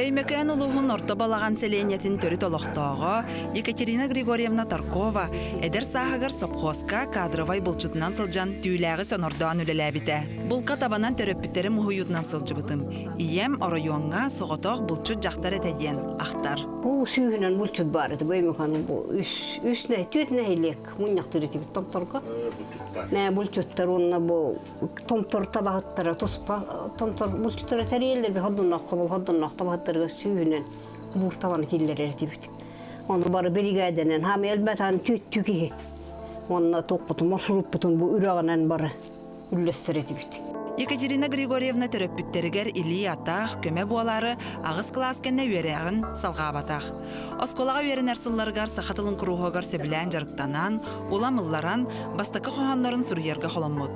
Өймөкөөн улууһун Орто Балаҕан сэлиэнньэтин төрүт олохтооҕо Екатерина Григорьевна Таркова эдэр сааһыгар сопхуоска кадровай булчутунан сылдьан түүлээҕи сонордоон үлэлээбитэ. Булка табанан төрөппүттэрим уһуйуутунан сылдьыбытым. Ийэм оройуоҥҥа соҕотох булчут дьахтар этэ диэн ахтар. Бу сүүһүнэн булчут баар этэ. Бу Өймөкөөн бу үс үс түөрт нэһилиэк мунньахтыыр этибит томторго. Нэ булчуттар уонна бу томтор табаһыттара туспа томтор булчуттара тэрийэллэр ходуннах хобул ходуннах табаһыттарга сүүһүнэн буур табаны киллэрэр этибит. Ону бары биригээдэнэн хаам элбэтан түттү киһи. Онно туохпутун маршруппутун бу үрэҕинэн бары үллэстэр этибит. Екатерина Григорьевна төрөппүттэригэр илии-атах, көмө буолаары аҕыс кылаас кэннэ үөрэҕин салҕаабатах. Оскуолаҕа үөрэнэр сылларыгар саха тылын куруһуогар сөбүлээн дьарыктанан, улам ылларан, бастакы хоһооннорун суруйарга холоммут.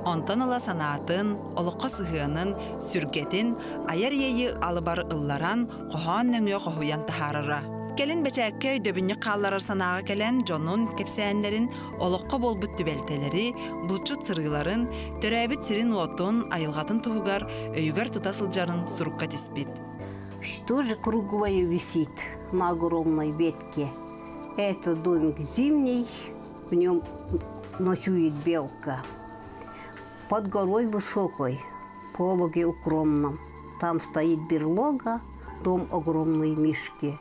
Онтон ыла санаатын, олоххо сыһыанын, сүргэтин айар иэйии алыбар ылларан, хоһоон нөҥүө хоһуйан таһаарара. Кэлин бэчээккэ өйдөбүнньүк хаалларар санааҕа кэлэн, дьонун кэпсээннэрин, олоххо буолбут түбэлтэлэри, булчут сырыыларын, төрөөбүт сирин-уотун, айылҕатын туһугар өйүгэр тута сылдьарын сурукка тиспит. Что же круглое висит на огромной ветке? Это домик зимний, в нем ночует белка. Под горой высокой, пологе укромном, там стоит берлога, дом огромный мишки.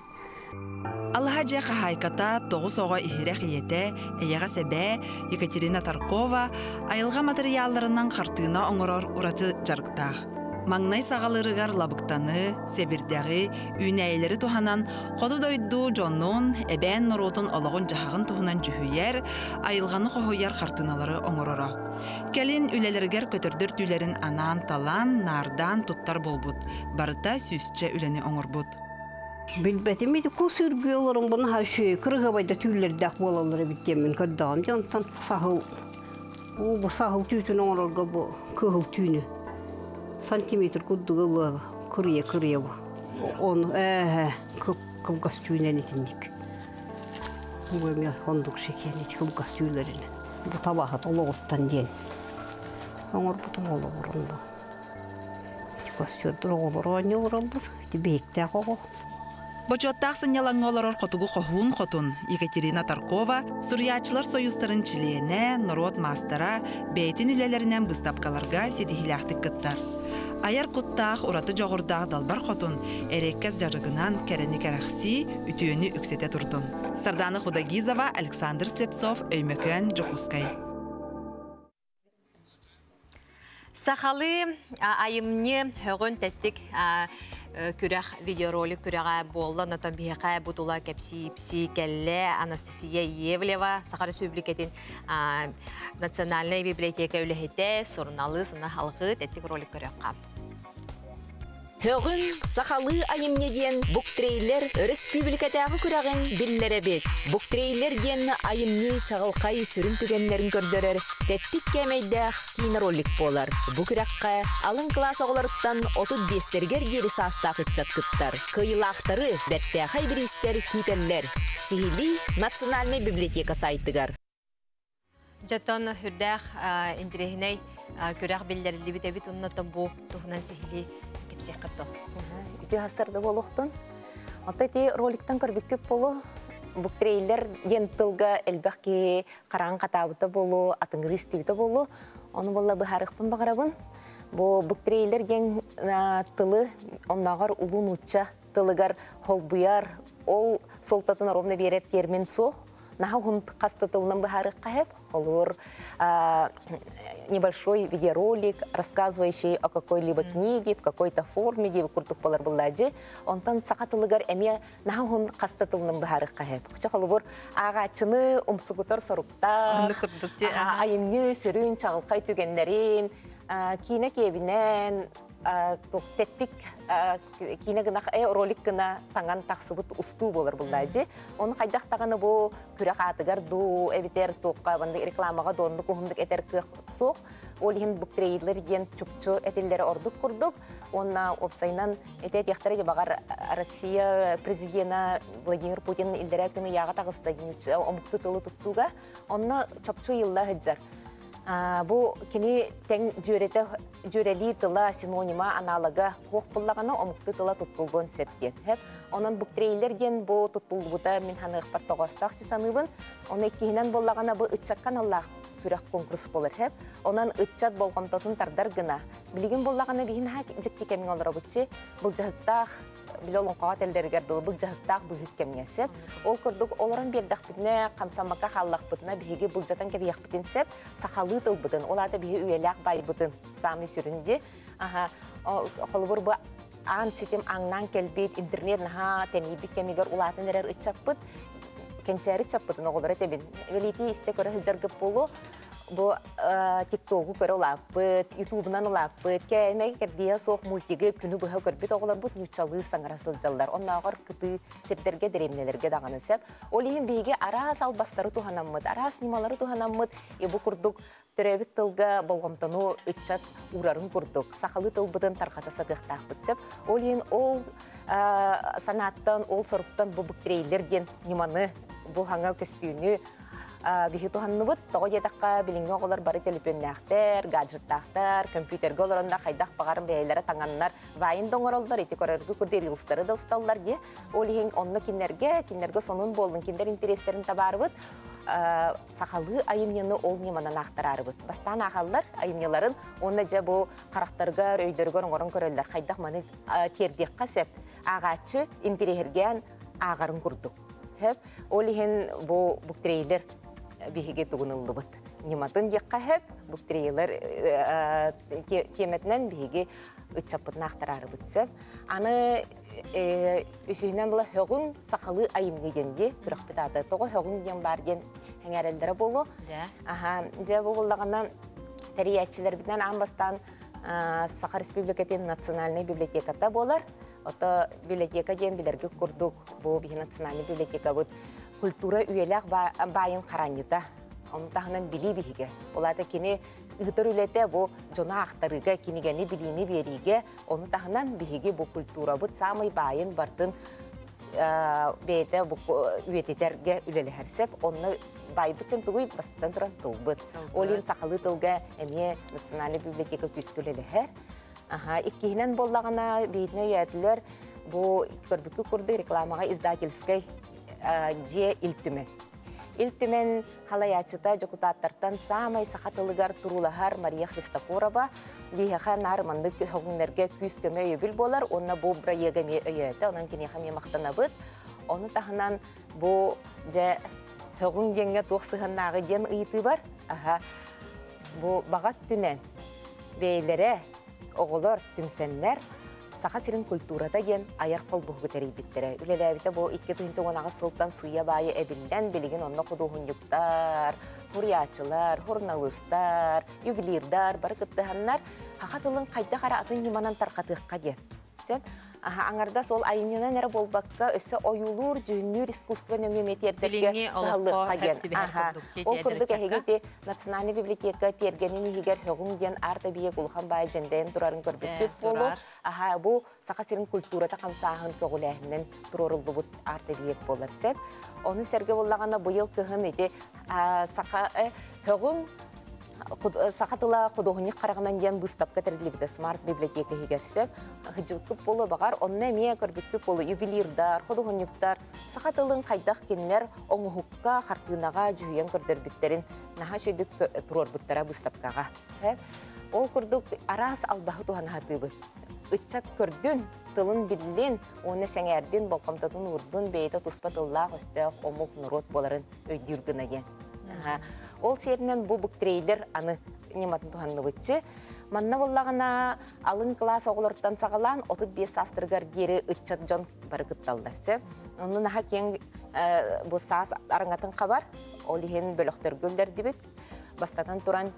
Алаһа дьиэ хаһаайката, тоҕус оҕо иһирэх ийэтэ, эйэҕэс эбээ Екатерина Таркова айылҕа матырыйаалларынан хартыына оҥорор ураты дьарыктаах. Маҥнай саҕалыырыгар лабыктаны, сэбирдэҕи, үүнээйилэри туһанан хоту дойду дьонун, эбээн норуотун олоҕун-дьаһаҕын туһунан дьүһүйэр, айылҕаны хоһуйар хартыыналары оҥороро. Кэлин үлэлэригэр көтөрдөр түүлэрин анаан талан, наардаан туттар буолбут. Барыта сүүсчэ үлэни оҥорбут. Билбэтим ити кус үргүө олорон бу наһаа үчүгэй кырыһабайда түүллэрдээх буолаллар эбит диэммин көрдөҕүм дьэ онтон саһыл бу саһыл түүтүн оҥорорго бу кыһыл түүнү сантиметр курдук ылыа кырыйа кырыйа бу ону ээ кылгас түүнэн итинник бу эмиэ ондук шикиэн ити кылгас түүлэрин бу табаһыт олоҕуттан диэн оҥорбутум олоҕурун бу костюрдур оҕолор оонньуулар ити биһиктээх оҕо Бочуоттаах сынньалаҥҥа олорор хотугу хоһуун хотун Екатерина Таркова суруйааччылар сойуустарын чилиэнэ, норуот маастара, бэйэтин үлэлэринэн быыстапкаларга ситиһиилээхтик кыттар. Айар куттаах, ураты дьоҕурдаах Далбар Хотун эриэккэс дьарыгынан кэрэни кэрэхсии, үтүөнү үксэтэ турдун. Сардана Худагизова, Александр Слепцов, Өймөкөөн, Дьокуускай. Сахалыы айымньы һөҕүн тэттик күрэх видеоролик күрэҕэ буолла. Онтон биһиэхэ бу тула кэпсии кэллэ Анастасия Иевлева, Саха Республикатын Национальнай библиотека үлэһитэ, суруналыыс, уна алгыы тэттик ролик көрүөххэ. Һөҕүн сахалыы айымньы диэн буктрейлер өрөспүүбүлүкэтээҕи күрэҕин биллэрэбит. Буктрейлер диэн айымньы чаҕылхай сүрүн түгэннэрин көрдөрөр тэттик кээмэйдээх киинэ-ролик буолар. Бу күрэххэ алын кылаас оҕолоруттан 35-тэригэр диэри саастаах ыччат кыттар. Кыайыылаахтары бэртээхэй бириистэр күүтэллэр. Сиһилии Национальнай библиотека сайтыгар. Дьэтон үрдээх интириэһинэй күрэх биллэриллибит эбит оннотон бу туһунан сиһилии кэпсиэххит то. Үтүө хастарда буолуохтун. Оттон ити роликтан көрбүккүт болу буктрейлер диэн тылга элбэх киһи хараан хатаабыта болу, атыҥырыы истибитэ болу. Ону болла быһаарыахпын баҕарабын. Бу буктрейлер диэн тылы оннооҕор улуу нуучча тылыгар холбуйар, ол суолтатын ровно биэрэр термин суох. Наһаа уһун хаста тылынан быһаарыахха сөп. Холобур, небольшой видеоролик, рассказывающий о какой-либо книге, в какой-то форме, диэби курдук болар буллаажы. Онтон саха тылыгар эмиэ наһаа уһун хаста тылынан быһаарыахха сөп. Чэ, холобур, ааҕааччыны умсугутар соруктаах, айымньы сүрүн чаҕылхай түгэннэрин, киинэ киэбинэн, тэттик киинэ гына ролик гына таҥан тахсыбыт устуу буолар буллаажы. Ону хайдах даҕаны бу күрэх аатыгар дуу, эбитэр туохха маннык рекламаҕа дуоннук уһуннук этэр кыах суох. Ол иһин буктрейлер диэн чупчу этиллэрэ ордук курдук. Уонна уопсайынан ити этиэхтэрэ баҕар Россия президена Владимир Путин иллэрээ күн ыйааҕа таҕыста омуктуу тылы туттууга. Онно чопчу ыйылла сылдьар. Бу кини тэҥ дьүөрэтэ дьүөрэлии тыла, синонима, аналога хуох буллаҕына омуктуу тыла туттуллуон сөп диэн. Онон буктрейлер диэн бу туттуллубута мин ханыахпар тоҕоостоох дии саныыбын. Ону иккиһинэн буоллаҕына бу ыччакка аналлаах күрэх конкурс буолар хэп. Онон ыччат болҕомтотун тардар гына. Билигин буоллаҕына биһин наһаа дьикти кэмҥэ олоробутчи былдьаһыктаах били олоҥхоҕо этэллэригэр дылы былдьаһыктаах быһык кэмҥэ сөп. Ол курдук олорон биэрдэхпитинэ, хамсаммакка хааллахпытына биһиги былдьатан кэбиһиэхпитин сөп. Сахалыы тылбытын, ол аата биһи үйэлээх байбытын саамай сүрүн дии. Аха, холобур бу аан ситим ааҥнаан кэлбит, интернет наһаа тэнийбит кэмигэр улаатан эрэр ыччаппыт, кэнчээри ыччаппытын оҕолоро этэбин. Бэлиэтии истэ көрө сылдьаргыт буолуо. Бу тиктогу көрө улааппыт, ютубунан улааппыт, кээмэй кэрдииһэ суох мультигы күнү быһа көрбүт оҕолорбут нууччалыы саҥара сылдьаллар. Оннооҕор кытыы сирдэргэ, дэриэбинэлэргэ даҕаны сөп. Ол иһин биһиги араас албастары туһанаммыт, араас ньымалары туһанаммыт, и бу курдук төрөөбүт тылга болҕомтону ыччат уурарын курдук, сахалыы тылбытын тарҕата сатыахтаахпыт сөп. Ол иһин ол санааттан, ол соруктан бу буктрейлер диэн ньыманы, бу хаҥа көстүүнү биһи туһанныбыт. Тоҕо диэтэххэ, билиҥҥи оҕолор бары төлөпүөннээхтэр, гаджеттаахтар, компьютерга олороннор хайдах баҕарым бэйэлэрэ таҥаннар, вайн да оҥороллор, ити көрөргө курдук рилстары да усталлар дии. Ол иһин онно кинилэргэ, кинилэргэ сонун буоллун, кинилэр интэриэстэрин табаарыбыт, сахалыы айымньыны ол ньыманан аахтараарыбыт. Бастаан аахаллар айымньыларын, уонна дьэ бу харахтарыгар, өйдөрүгэр оҥорон көрөллөр, хайдах маны тиэрдиэххэ сөп. Ааҕааччы интэриэһиргээн ааҕарын курдук. Хөп. Ол иһин бу буктрейлер биһиги тугунуллубут. Ньыматын диэххэ хөп, буктрейлер тиэмэтинэн биһиги ыччаппытын аахтараарыбыт сөп. Аны үсүһүнэн була һөҕүҥ сахалыы айымньы диэн дии күрэхпит аата. Тоҕо һөҕүҥ диэн баар диэн сэҥээрэллэрэ буолуо. Аха, дьэ бу буллаҕына тэрийээччилэрбитинэн аан бастаан Саха Республикатын национальнай библиотеката буолар. Ото библиотека диэн билэргэ курдук бу биһи национальнай библиотекабыт культура үйэлээх баайын хараанньыта. Ону таһынан билии биһигэ. Ол аата кини ыытар үлэтэ бу дьону аахтарыыга, кинигэни билиини биэриигэ, ону таһынан биһиги бу культурабыт саамай баайын бартын бэйэтэ бу үйэтитэргэ үлэлэһэр сөп. Онно байбыт дьон тугуй бастатан туран тылбыт. Ол иһин сахалыы тылга эмиэ национальнай библиотека күүскэ үлэлэһэр. Аха, иккиһинэн буоллаҕына, биһитинэ өйөөтүлэр бу көрбүккү курдук рекламаҕа издательскай дьиэ Ил Түмэн. Ил Түмэн халаячыта дьокутааттартан саамай саха тылыгар туруулаһар Мария Христофорова биһиэхэ наар маннык һөҕүҥнэргэ күүс-көмө өйөбүл буолар уонна бу бырайыага эмиэ өйөөтө, онон киниэхэ эмиэ махтанабыт. Ону таһынан бу дьэ һөҕүҥ диэҥҥэ туох сыһыаннааҕый диэн ыйытыы бар. Аһа, бу баҕа өттүнэн бэйэлэрэ оҕолор түмсэннэр Саха сирин культурата диэн айар холбоһугу тэрийбиттэрэ. Үлэлээбитэ бу 2018 сылтан сыыйа-баайы эбиллэн, билигин онно худуоһунньуктар, суруйааччылар, суруналыыстар, ювелирдар бары кыттыһаннар саха тылын хайдах эрэ атын ньыманан тарҕатыахха диэн. Сөп. Аха, аҥардас ол айымньынан эрэ буолбакка, өссө ойуулуур, дьүһүннүүр искусство нөҥүө эмиэ тиэрдэргэ кыһаллыахха диэн. Аха. Ол курдук эһиги ити Национальный библиотека тиэргэнин иһигэр Һөҕүҥ диэн арт-эбийиэк улахан баай дьэндэйэн турарын көрбүппүт буолуо. Аха, бу Саха сирин культурата хамсааһын көҕүлээһининэн туруоруллубут арт-эбийиэк буолар сөп. Ону сэргэ буоллаҕына быйыл кыһын ити саха Һөҕүҥ саха тыла худуоһунньук хараҕынан диэн быыстапка тэриллибитэ смарт библиотека иһигэр сөп. Сылдьыбыккыт буолуо баҕар, онно эмиэ көрбүккүт буолуо ювелирдар, худуоһунньуктар саха тылын хайдах кинилэр оҥоһукка, хартыынаҕа дьүһүйэн көрдөрбүттэрин наһаа үчүгэйдик туруорбуттара быыстапкаҕа. Ол курдук араас албаһы туһана сатыыбыт. Ыччат көрдүн, тылын биллин уонна сэҥээрдин, болҕомтотун уурдун, бэйэтэ туспа тыллаах-өстөөх омук, норуот буоларын өйдүүр гына диэн. Ол сиэринэн бу буктрейлер аны ньыматын туһанныбытчы. Манна буоллаҕына алын кылаас оҕолоруттан саҕалаан 35 саастарыгар диэри ыччат дьон бары кытталлар. Онно наһаа киэҥ бу саас араҥатын хабар, ол иһин бөлөхтөргө үллэрдибит. Бастатан туран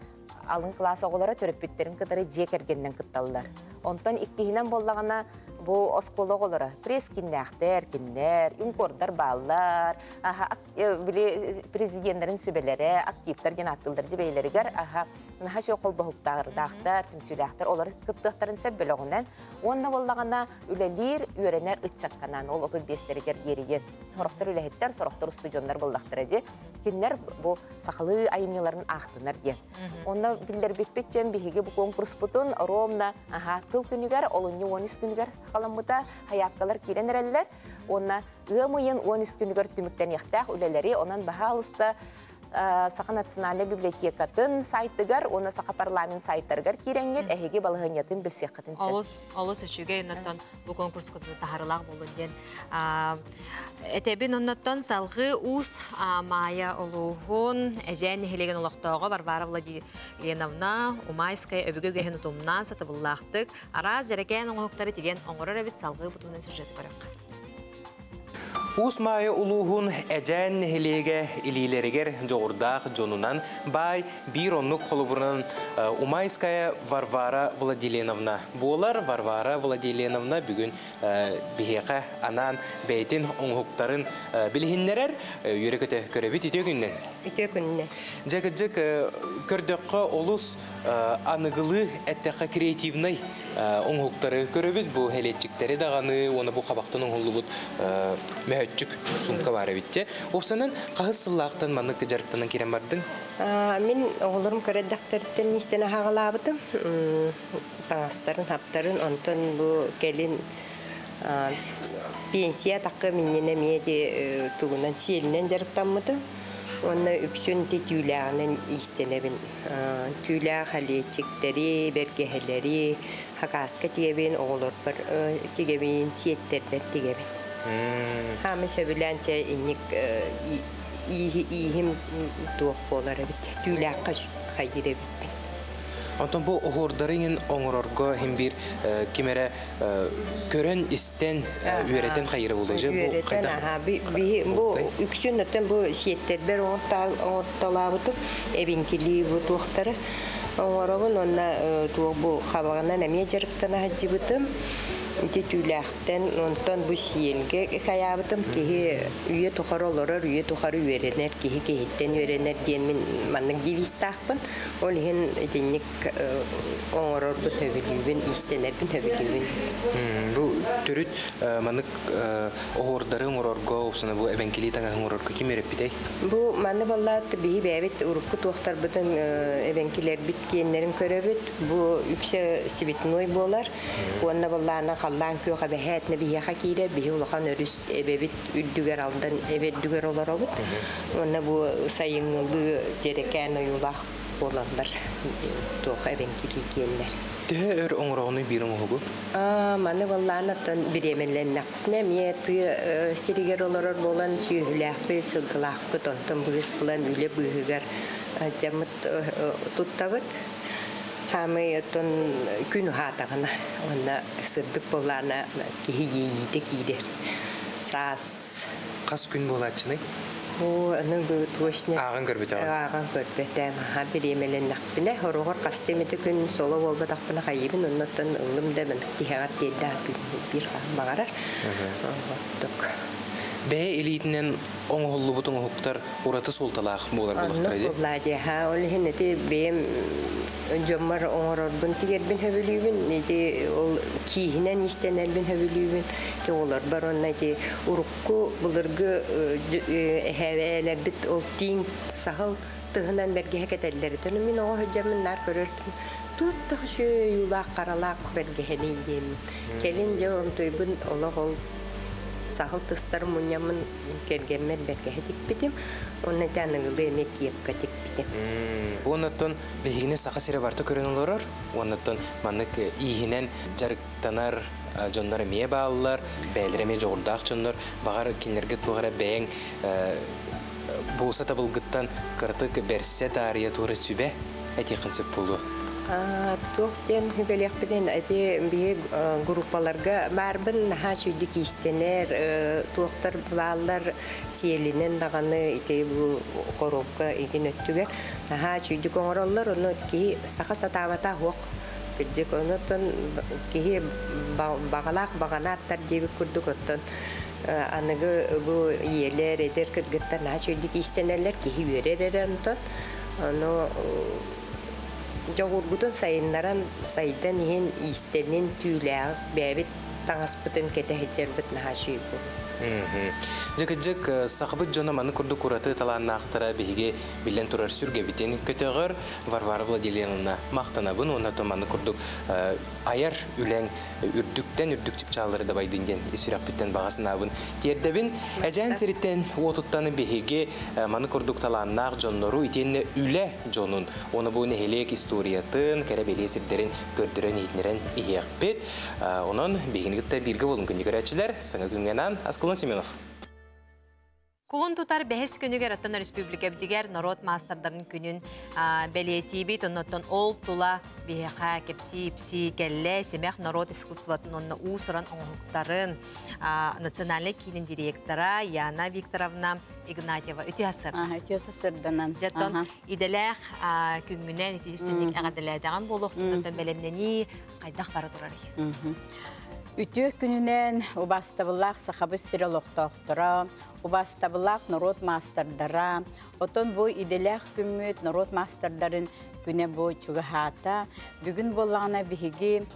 алын кылаас оҕолоро төрөппүттэрин кытары дьиэ кэргэнинэн кытталлар. Онтон иккиһинэн буоллаҕына бу оскуола оҕолоро пресс-киннээхтэр, киннэр, юнкордар бааллар, били президеннэрин сүбэлэрэ, активтар диэн ааттыыллар дьэ бэйэлэригэр аха наһаа үчүгэй холбоһуктаардаахтар, түмсүүлээхтэр олор кыттыахтарын сөп бөлөҕүнэн уонна буоллаҕына үлэлиир, үөрэнэр ыччакканаан ол 35-тэригэр диэри диэн сорохтор үлэһиттэр, сорохтор устудьуоннар буоллахтара дии. Кинилэр бу сахалыы айымньыларын аахтынар диэн. Онно биллэрбиппит диэн биһиги бу конкурспутун ровно аха тыл күнүгэр, олунньу 13 күнүгэр халаммыта хайаапкалар киирэн эрэллэр. Уонна ыам ыйын 13 күнүгэр түмүктэниэхтээх үлэлэри онон баһаалыста Саха национальнай библиотекатын сайтыгар уонна Саха парламент сайтарыгар киирэҥҥит эһиги балаһыанньатын билсиэххитин сөп. Олус, олус үчүгэй оннуттан бу конкурска таһарылаах буолун диэн этэбин оннуттан салгыы Уус Маайа улууһун Эдьээн нэһилиэгин олохтооҕо Варвара Владимировна Умайская өбүгэ үгэһин утумнаан сатабыллаахтык араас дьэрэкээн оҥоһуктары тигэн оҥорор эбит салгыы бу туһунан сюжеты көрүөххэ. Уус Маайа улууһун Эдьээн нэһилиэгэ илиилэригэр дьоҕурдаах дьонунан баай биир оннук холобурунан Умайская Варвара Владиленовна буолар. Варвара Владиленовна бүгүн биһиэхэ анаан бэйэтин оҥоһуктарын билиһиннэрэр. Үөрэ-көтө көрөбүт. Үтүө күннэн. Үтүө күннэн. Дьэ, кырдьык, көрдөххө олус аныгылыы эттэххэ креативнай оҥоһуктары көрөбүт. Бу хэлиэччиктэри даҕаны уонна бу хабахтан оҥоһуллубут мөһөччүк сумка баар эбит. Уопсанан хаһыс сыллаахтан маннык дьарыктанан киирэн бардыҥ? Мин оҕолорум көрөрдөхтөрүттэн истэн аһаҕалаабытым. Таҥастарын, хаптарын, онтон бу кэлин пенсия такка миннин эмиэ тугунан сиэлинэн дьарыктаммытым. Уонна үксүн ити түүлээҕинэн иистэнэбин. Түүлээх алиэччиктэри, бэргэһэлэри, хакааска тигэбин, оҕолорбор тигэбин, сиэттэрбэр тигэбин. Хаамы сөбүлээн чэ инник ииһим туох буолар эбит, түүлээххэ хайыыр эбиппин. Онтон бу оһуордары иҥин оҥорорго иһин биир ким эрэ көрөн, истэн, үөрэтэн хайыра буолуо. Үөрэтэн, аха. Бу үксүн оттон бу сиэттэрбэр оҥортолообутум, эбиҥкилии бу туохтары оҥоробун уонна туох бу хабаҕынан эмиэ дьарыктана сылдьыбытым. Ити түүлээхтэн, онтон бу сиэлгэ хайаабытым киһи үйэ тухары олорор, үйэ тухары үөрэнэр, киһи киһиттэн үөрэнэр диэн мин маннык девизтаахпын. Ол иһин итинник оҥорорбун сөбүлүүбүн, иистэнэрбин сөбүлүүбүн. Бу төрүт маннык оһуордары оҥорорго, упсана бу эбэҥкилии таҥаһы оҥорорго ким үөрэппитэй? Бу манны буоллаат биһи бэйэбит урукку туохтарбытын эбэҥкилэрбит киэннэрин көрөбүт. Бу үксэ цветной буолар. Уонна буоллаанах Халлаан күөх эбэһээтинэ биһиэхэ киирэр, биһи улахан өрүс эбэбит үрдүгэр Алдан эбэ үрдүгэр олоробут. Уонна бу сайыҥҥылыы дьэрэкээн ойуулаах буолаллар туох эбэҥкилии киэннэр. Төһө өр оҥороҕунуй биир оҥоһугу? Маны баллаан оттон бириэмэлэннэхпитинэ эмиэ тыа сиригэр олорор буолан сүөһүлээхпит, сылгылаахпыт, онтон быыс булан үлэ быыһыгар дьаммыт туттабыт. Хаамый оттон күн уһаатаҕына уонна сырдык буоллаҕына киһи иэйиитэ киирэр. Саас. Хас күн буолааччыный? Оо, аны бу точно Ааҕан көрбүтэҕин? Ааҕан көрбөтөм. Аха бириэмэлэннэхпинэ, хороҕор хастыы эмитэ күн соло буолбатахпына хайыыбын, оннуттан ыллым да тиһэҕэр тиэрдэ аатыыбын биир хаһан баҕарар. Оттук. Бэйэ илиитинэн оҥоһуллубут оҥоһуктар ураты суолталаах буолар буоллахтара дии. Оннук буоллаа Ол иһин ити бэйэм дьоммор оҥорорбун тигэрбин сөбүлүүбүн. Ити ол кииһинэн иистэнэрбин сөбүлүүбүн. Ити оҕолорбор онно ити урукку былыргы эһээлэрбит ол тииҥ саһыл тыһынан бэргэһэ кэтэллэр. Ону мин оҕо сылдьаммын наар көрөртүм. Туттах үчүгэй харалаах бэргэһэний диэммин. Кэлин дьэ онтуйбун олох ол саһыл тыстар мунньаммын кэргэммэр бэргэһэ тикпитим. Онно ити аныгылыы эмиэ киэпкэ тикпитим. Оннуттан биһигини Саха сирэ барыта көрөн олорор. Оннуттан маннык ииһинэн дьарыктанар дьоннор эмиэ бааллар, бэйэлэрэ эмиэ дьоҕурдаах дьоннор. Баҕар кинилэргэ туох эрэ бэйэҥ бууса табылгыттан кыратык бэрсэ таарыйа туора сүбэ этиэххин сөп буолуо. Туох диэн сүбэлиэхпинин ити биһи группаларга баарбын наһаа үчүгдүк иистэнэр туохтар бааллар сиэлинэн даҕаны ити бу хоруопка игин өттүгэр наһаа үчүгдүк оҥороллор ону киһи саха сатаабата суох кырдьык онуттан киһи баҕалаах баҕанааттар диэбит курдук оттон аныгы бу ийэлэр эдэр кыргыттар наһаа үчүгдүк иистэнэллэр киһи үөрэр эрэ онтон ону дьоҕургутун сайыннаран сайдан иһин иистэнин түүлээх бэйэбит таҥаспытын кэтэ сылдьарбыт наһаа үчүгэй буолуо. Дьэ, сахабыт дьоно маны курдук ураты талааннаахтара биһиги биллэн турар сүргэбитин көтөҕөр Варвара Владимировна махтанабын уонна то маны курдук айар үлэҥ үрдүктэн үрдүк чыпчааллары дабайдын диэн ис сүрэхпиттэн баҕа санаабын тиэрдэбин. Эдьээн сириттэн уотуттан биһиги маны курдук талааннаах дьоннору итиэннэ үлэ дьонун уонна бу нэһилиэк историятын, кэрэ бэлиэ сирдэрин көрдөрөн иһитиннэрэн иһиэхпит. Онон биһигини кытта бииргэ буолун күндү көрөөччүлэр, саҥа күҥҥэ анаан Аскалон Семенов. Кулун тутар бэһис күнүгэр оттон республикабитигэр норуот маастардарын күнүн бэлиэтиибит. Оннуттан ол тула биһиэхэ кэпсии-ипсии кэллэ. Симэх норуот искусствотын уонна уус-уран оҥоһуктарын национальнай киинин директора Яна Викторовна Игнатьева. Үтүө сарсыр. Үтүө сарсырданан. Дьэ, идэлээх күҥҥүнэн итиссинник эҕэрдэлээтэҕин буолуохтун бэлэмнэнии хайдах бара турарый? Үтүө күнүнэн убаастабыллаах Сахабыт сирэ олохтоохторо, убаастабыллаах норуот маастардара, отон бу идэлээх күммүт норуот маастардарын күнэ бу чугаһаата. Бүгүн буоллаҕына биһиги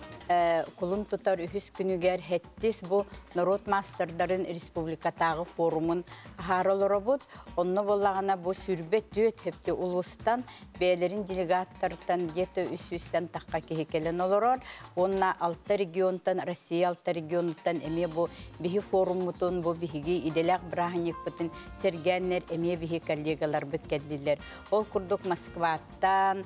кулун тутар үһүс күнүгэр хэттис бу норуот маастардарын республикатааҕы форумун аһаара олоробут. Онно буоллаҕына бу сүрбэ түөт хепти улуустан бэйэлэрин делегаттартан где-то үс сүүстэн тахха киһи кэлэн олорор. Уонна алта регионтан, Россия алта регионуттан эмиэ бу биһи форуммутун, бу биһиги идэлээх бырааһынньыкпытын сэргээннэр эмиэ биһи коллегаларбыт кэллилэр. Ол курдук Москваттан,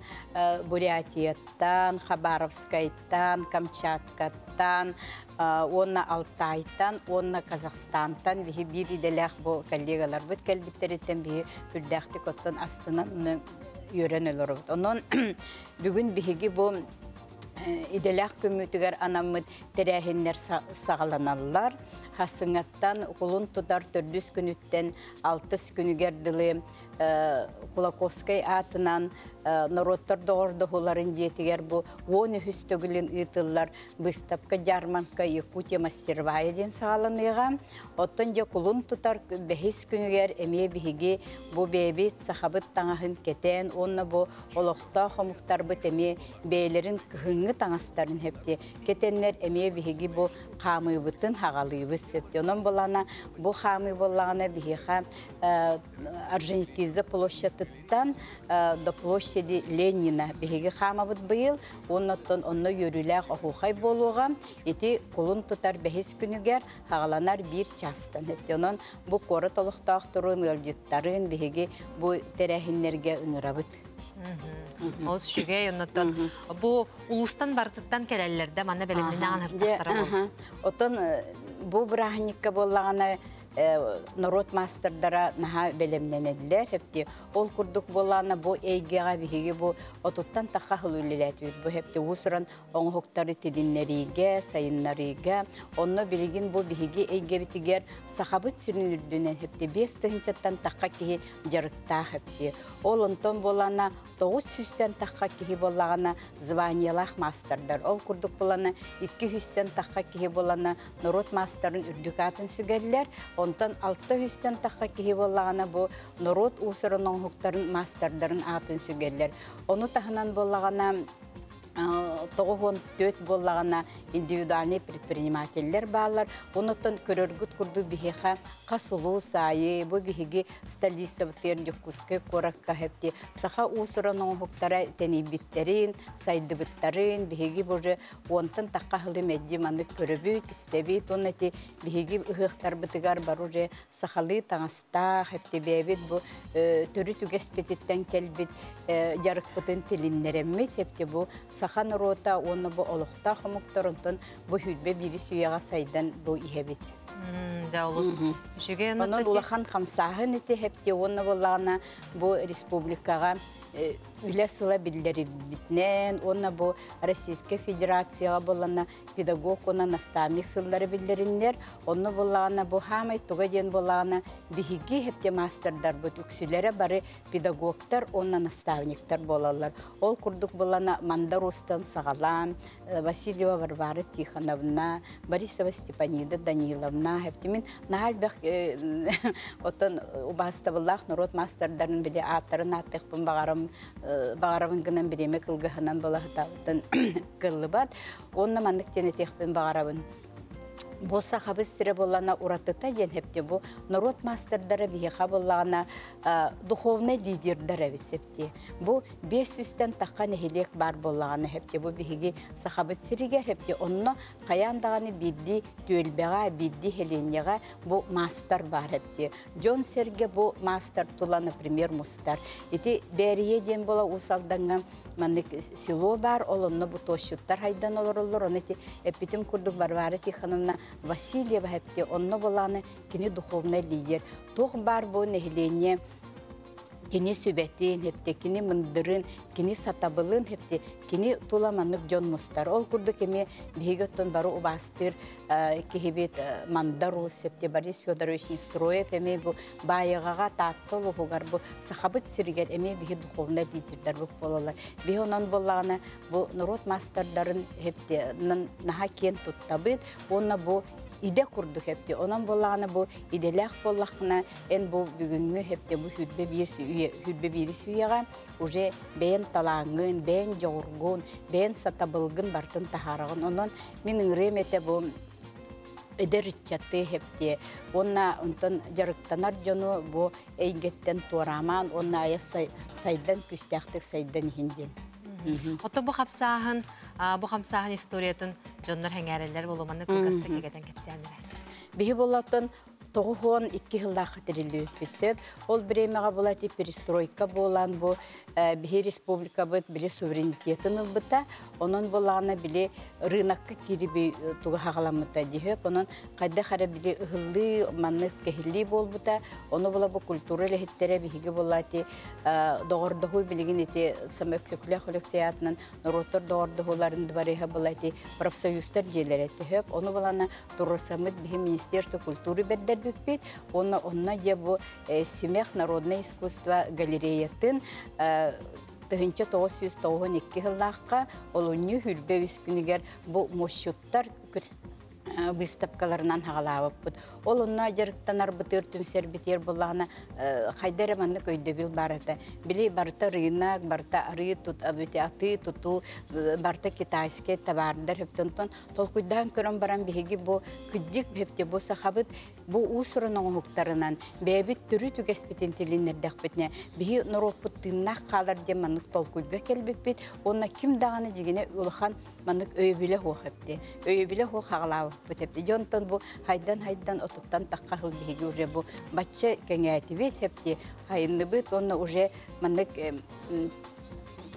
Бурятияттан, Хабаровскайтан, Камчаткаттан, уонна Алтайтан, уонна Казахстантан биһи биир идэлээх бу коллегаларбыт кэлбиттэриттэн биһи үрдээхтик оттон астынан үөрэн олоробут. Онон бүгүн биһиги бу идэлээх күммүтүгэр анаммыт тэрээһиннэр саҕаланаллар. Хасыҥаттан кулун тутар төрдүс күнүттэн алтыс күнүгэр дылы Кулаковскай аатынан норуоттар доҕордоһууларын дьиэтигэр бу 13 төгүлүн ыытыллар выставка дьаармаҥка Якутия мастеровая диэн саҕаланыаҕа. Оттон дьэ кулун тутар бэһис күнүгэр эмиэ биһиги бу бэйэбит сахабыт таҥаһын кэтээн уонна бу олохтоох омуктарбыт эмиэ бэйэлэрин кыһыҥҥы таҥастарын хэпти кэтэннэр эмиэ биһиги бу хаамыыбытын хаҕалыыбыт. Септионон болана бу хамы боллағына биһиха Орджоникидзе площадыттан до площади Ленина биһиги хамабыт быйыл, онноттон онно йөрүлээх оһуохай буолуоҕа, ити кулун тутар бэһис күнүгэр хаҕаланар биир чаастан. Онон бу куорат олохтоохторун, ыалдьыттарын биһиги бу тэрээһиннэргэ ыҥырабыт. Ол үчүгэй, оннотон бу улуустан барытыттан кэлэллэрдэ манна бэлэмнэнэ ыртахтара бол. Отон бу бырааһынньыкка буоллаҕына народ маастардара наһаа бэлэмнэнэллэр хепти. Ол курдук буоллаҕына бу эйгэҕэ биһиги бу отуттан тахха сыл үлэлээтибит. Бу хепти уус-уран оҥоһуктары тилиннэриигэ, сайыннарыыга, онно билигин бу биһиги эйгэбитигэр Сахабыт сирин үрдүнэн хепти 5 тыһыынчаттан тахха киһи дьарыктаах хепти. Ол онтон буоллаҕына 900-тэн тахха киһи буоллаҕына званиялаах маастардар. Ол курдук буоллаҕына 200-тэн тахха киһи буоллаҕына народ маастарын үрдүк аатын сүгэллэр. Онтон 600-тэн тахха киһи буоллаҕына бу народ уус-уран оҥоһуктарын маастардарын аатын сүгэллэр. Ону таһынан буоллаҕына 94 буоллаҕына индивидуальный предпринимателлэр бааллар. Онуттан көрөргүт курдук биһиэхэ хас улуус аайы бу биһиги столицабытыгар Дьокуускай куоракка хепти саха уус-уран оҥоһуктара тэнийбиттэрин, сайдыбыттарын биһиги бу уже онтон тахха сылы мэлдьи маннык көрөбүт, истэбит. Онно ити биһиги ыһыахтарбытыгар бар уже сахалыы таҥастаах, хептибээбит бу төрүт үгэспититтэн кэлбит дьарыкпытын тилиннэрэммит хепти бу саха норуота уонна бу олохтоох омуктар онтон бу 21-с үйэҕэ сайдан бу иһэбит. Да, олус үчүгэй. Онон улахан хамсааһын ити хепти уонна буоллаҕына бу республикаҕа үлэ сыла биллэрибитинэн уонна бу Российскай Федерацияҕа буоллана педагог уонна наставник сыллары биллэриннэр, онно буоллаҕына бу хаамай туга диэн буоллаҕына биһиги хепте маастардарбыт үксүлэрэ бары педагогтар уонна наставниктар буолаллар. Ол курдук буоллана Мандар Уустан саҕалаан Васильева Варвара Тихоновна, Борисова Степанида Даниловна хептимин наһаа элбэх оттон убаастабыллаах норуот маастардарын били ааттарын ааттыахпын баҕарам баҕарабын гынан бириэмэ кылгаһынан балаһытаабыттан кыллыбат. Онно маннык диэн этиэхпин баҕарабын. Бу сахабыт сирэ буоллаҕына уратыта диэн хепти бу норуот маастардара биһиэхэ буоллаҕына духовный лидердэр эбит септи. Бу 500-тэн тахха нэһилиэк баар буоллаҕына хепти бу биһиги сахабыт сиригэр хепти онно хайаан даҕаны биирдии түөлбэҕэ, биирдии һэлиэнньэҕэ бу маастар баар хепти. Дьон сэргэ бу маастар тула, например, мустар. Ити Бээрийэ диэн буола Уус Алдаҥҥа маннык село бар, ол онно бу туосчуттар хайдан олороллор, оны ити эппитим курдук Варвара Тихоновна Васильева хепти онно буолааны кини духовный лидер. Туох бар бу нэһилиэнньэ кини сүбэтин, хепте кини мындырын, кини сатабылын хепте кини тула маннык дьон мустар. Ол курдук эми биһиги оттон бары убаастыыр киһибит Мандар Уус хепте Борис Федорович Нестроев эми бу Баайаҕаҕа Таатта улууһугар бу сахабыт сиригэр эми биһи духовный лидердэр буолалар. Биһи онон буоллаҕына бу норуот маастардарын хепте наһаа киэн туттабыт уонна бу идэ курдук хепти. Онон буоллаҕына бу идэлээх буоллаххына эн бу бүгүҥҥү хепте бу 21-ис үйэҕэ уже бэйэн талааҥҥын, бэйэн дьоҕургун, бэйэн сатабылгын бартын таһаараҕын. Онон мин ыҥырыам этэ бу эдэр ыччаты хепти уонна онтон дьарыктанар дьону бу эйгэттэн туораамаан уонна айа сайдан күстээхтик сайдан иһин диэн. Ото бу хамсааһын историятын дьоннор хэҥээрэллэр буолуманны кылгастык кэгэтэн кэпсээннэрэ. Биһи буоллаттан 92 сыллаах тириллибиппит. Ол бириэмэҕэ була ити перестройка буолан бу биһи республикабыт били суверенитетын ылбыта. Онон буолаана били рынокка киириби туга хаҕаламмыта диһөп. Онон хайдах эрэ били ыһыллыы, маннык кэһиллии буолбута. Ону була бу культура үлэһиттэрэ биһиги була ити доҕордоһуу билигин ити Самөксөкүлээх Өлөксөй норуоттар доҕордоһууларын двореһа була ити профсоюзтар дьиэлэрэ төһөп. Ону булана туруорсаммыт биһи Министерство культуры бэрдэрбиппит. Онно онно дьэ бу Симэх народное искусство галереятын 1992 сыллаахха олунньу 23 күнүгэр бу муосчуттар Выставкаларынан хагалаабыппыт. Ол онно дьарыктанарбытыгар түмсэрбитигэр буллаҕына хайда эрэ маннык өйдөбүл баар этэ. Били барыта рынок, барыта арыы тут, атыы тутуу, барыта китайскай табаардар хөптөнтөн толкуйдаан көрөн баран биһиги бу кыдьык хөптө бу сахабыт бу уус-уран оҥоһуктарынан бэйэбит төрүт үгэспитин тилиннэрдэхпитинэ биһи норуоппут тыыннаах хаалар диэн маннык толкуйга кэлбиппит. Уонна ким даҕаны дьигинэ улахан маннык өйөбүлэ хуох эпти. Өйөбүлэ хуох хаҕалаабыппыт эпти. Дьонтон бу хайдан-хайдан отуттан тахха хыл биһиги уже бу бачча кэҥээтибит эпти. Хайынныбыт уонна уже маннык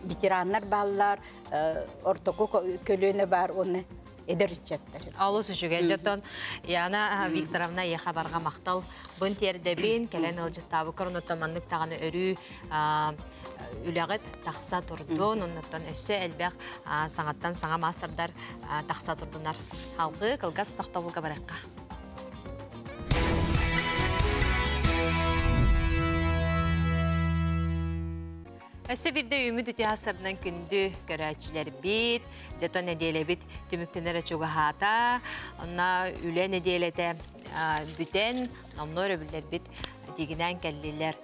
ветераннар бааллар, ортоку көлүөнэ бар уонна эдэр ыччаттар. Олус үчүгэй. Дьоттон Яна Викторовна эйиэхэ барҕа махтал. Бын тиэрдэбин, кэлэн ыалдьыттаабыккар онуттан маннык даҕаны өрүү үлэҕит тахса турдун, оннуттан өссө элбэх саҥаттан саҥа маастардар тахса турдунар. Халгыы кылгас тохтобулга барыахха. Өссө бирде үмүт үтү күндү көрөөччүлэрбит, жато нэдиэлэбит түмүктэнэрэ чугаһаата, онна үлэ нэдиэлэтэ бүтэн, номнуо өрөбүллэрбит дигинэн кэллилэр.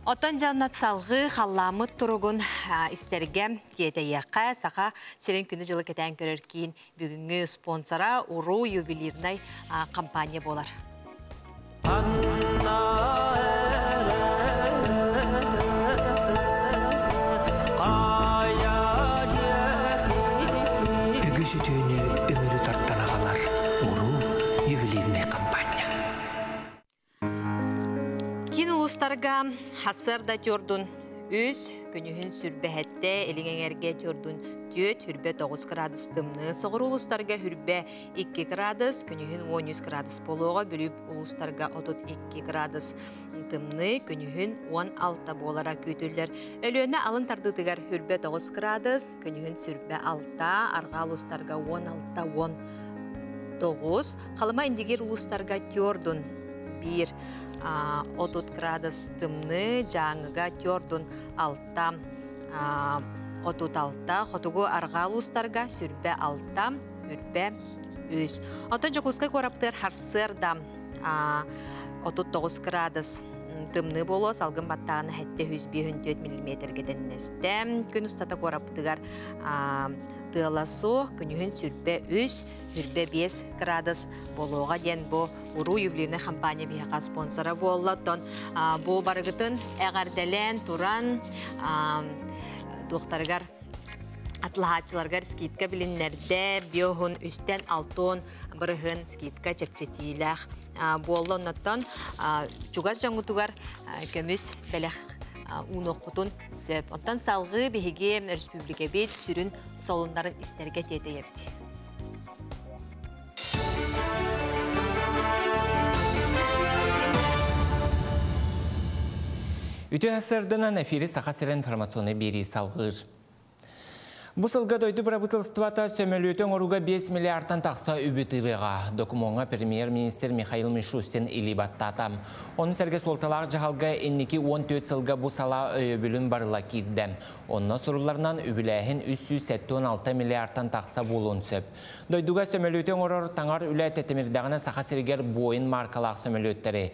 Оттон дьоннот салгыы халламмыт туругун истэргэ тиэтэйиэххэ Саха сирин күнү дьылы кэтээн көрөр киин бүгүҥҥү спонсора Уруу ювелирнай компания буолар. Үгүс үтүөнү өмүрү тартан аҕалар Уруу ювелирнай компания. Киин улуустарга хассыарда тюрдун үс, күнүһүн сүрбэһэтте, илиҥ эҥэргэ тюрдун түөт, хүрбэ 9 градус тымныы. Соҕуруу улуустарга хүрбэ 2 градус, күнүһүн 13 градус буолуоҕа, Бүлүү улуустарга 32 градус тымныы, күнүһүн 16 буолара күүтүллэр. Өлүөнэ алын тардыытыгар хүрбэ 9 градус, күнүһүн сүрбэ 6, арҕаа улуустарга 16 19, Халыма Индигир улуустарга тюрдун 1 30 градус тымныы, Дьааҥыга тюрдун 6 36, хотугу арҕаа улуустарга сүрбэ 6, үрбэ 3. Оттон Дьокуускай куораптыар харсыарда 39 градус тымныы буолуо, салгын баттааны 754 миллиметрге тэннэстэ. Күн устата куораптыгар тыала суох, күнүһүн сүрбэ 3, сүрбэ 5 градус буолуоҕа диэн бу Уруу ювелирнай компания биһиэхэ спонсора буолла. Оттон бу барыгытын эҕэрдэлээн туран туохтарыгар атлаһааччыларгар скидка билиннэрдэ, биоһун үстэн алтон бырыһын скидка чэпчэтиилээх буолла. Оннуттан чугас дьоҥҥутугар көмүс бэлэх уунуоххутун сөп. Оттон салгыы биһиги республикабит сүрүн солуннарын истэргэ тиэтэйэбит. Үтүө сарсыарданан эфири Саха сирин информационнай биэрии салгыыр. Бу сылга дойду бырабыыталыстыбата сөмөлүөтү оҥорууга 5 миллиардтан тахса үбү тыырыаҕа. Докумуоҥҥа премьер-министр Михаил Мишустин илии баттаата. Ону сэргэ суолталаах дьаһалга инники 14 сылга бу салаа өйөбүлүн барыла киирдэ. Онно сурулларынан үбүлээһин 376 миллиардтан тахса буолуон сөп. Дойдуга сөмөлүөтү оҥорор таҥар үлэ тэтимирдэҕинэ Саха сиригэр Боинг маркалаах сөмөлүөттэри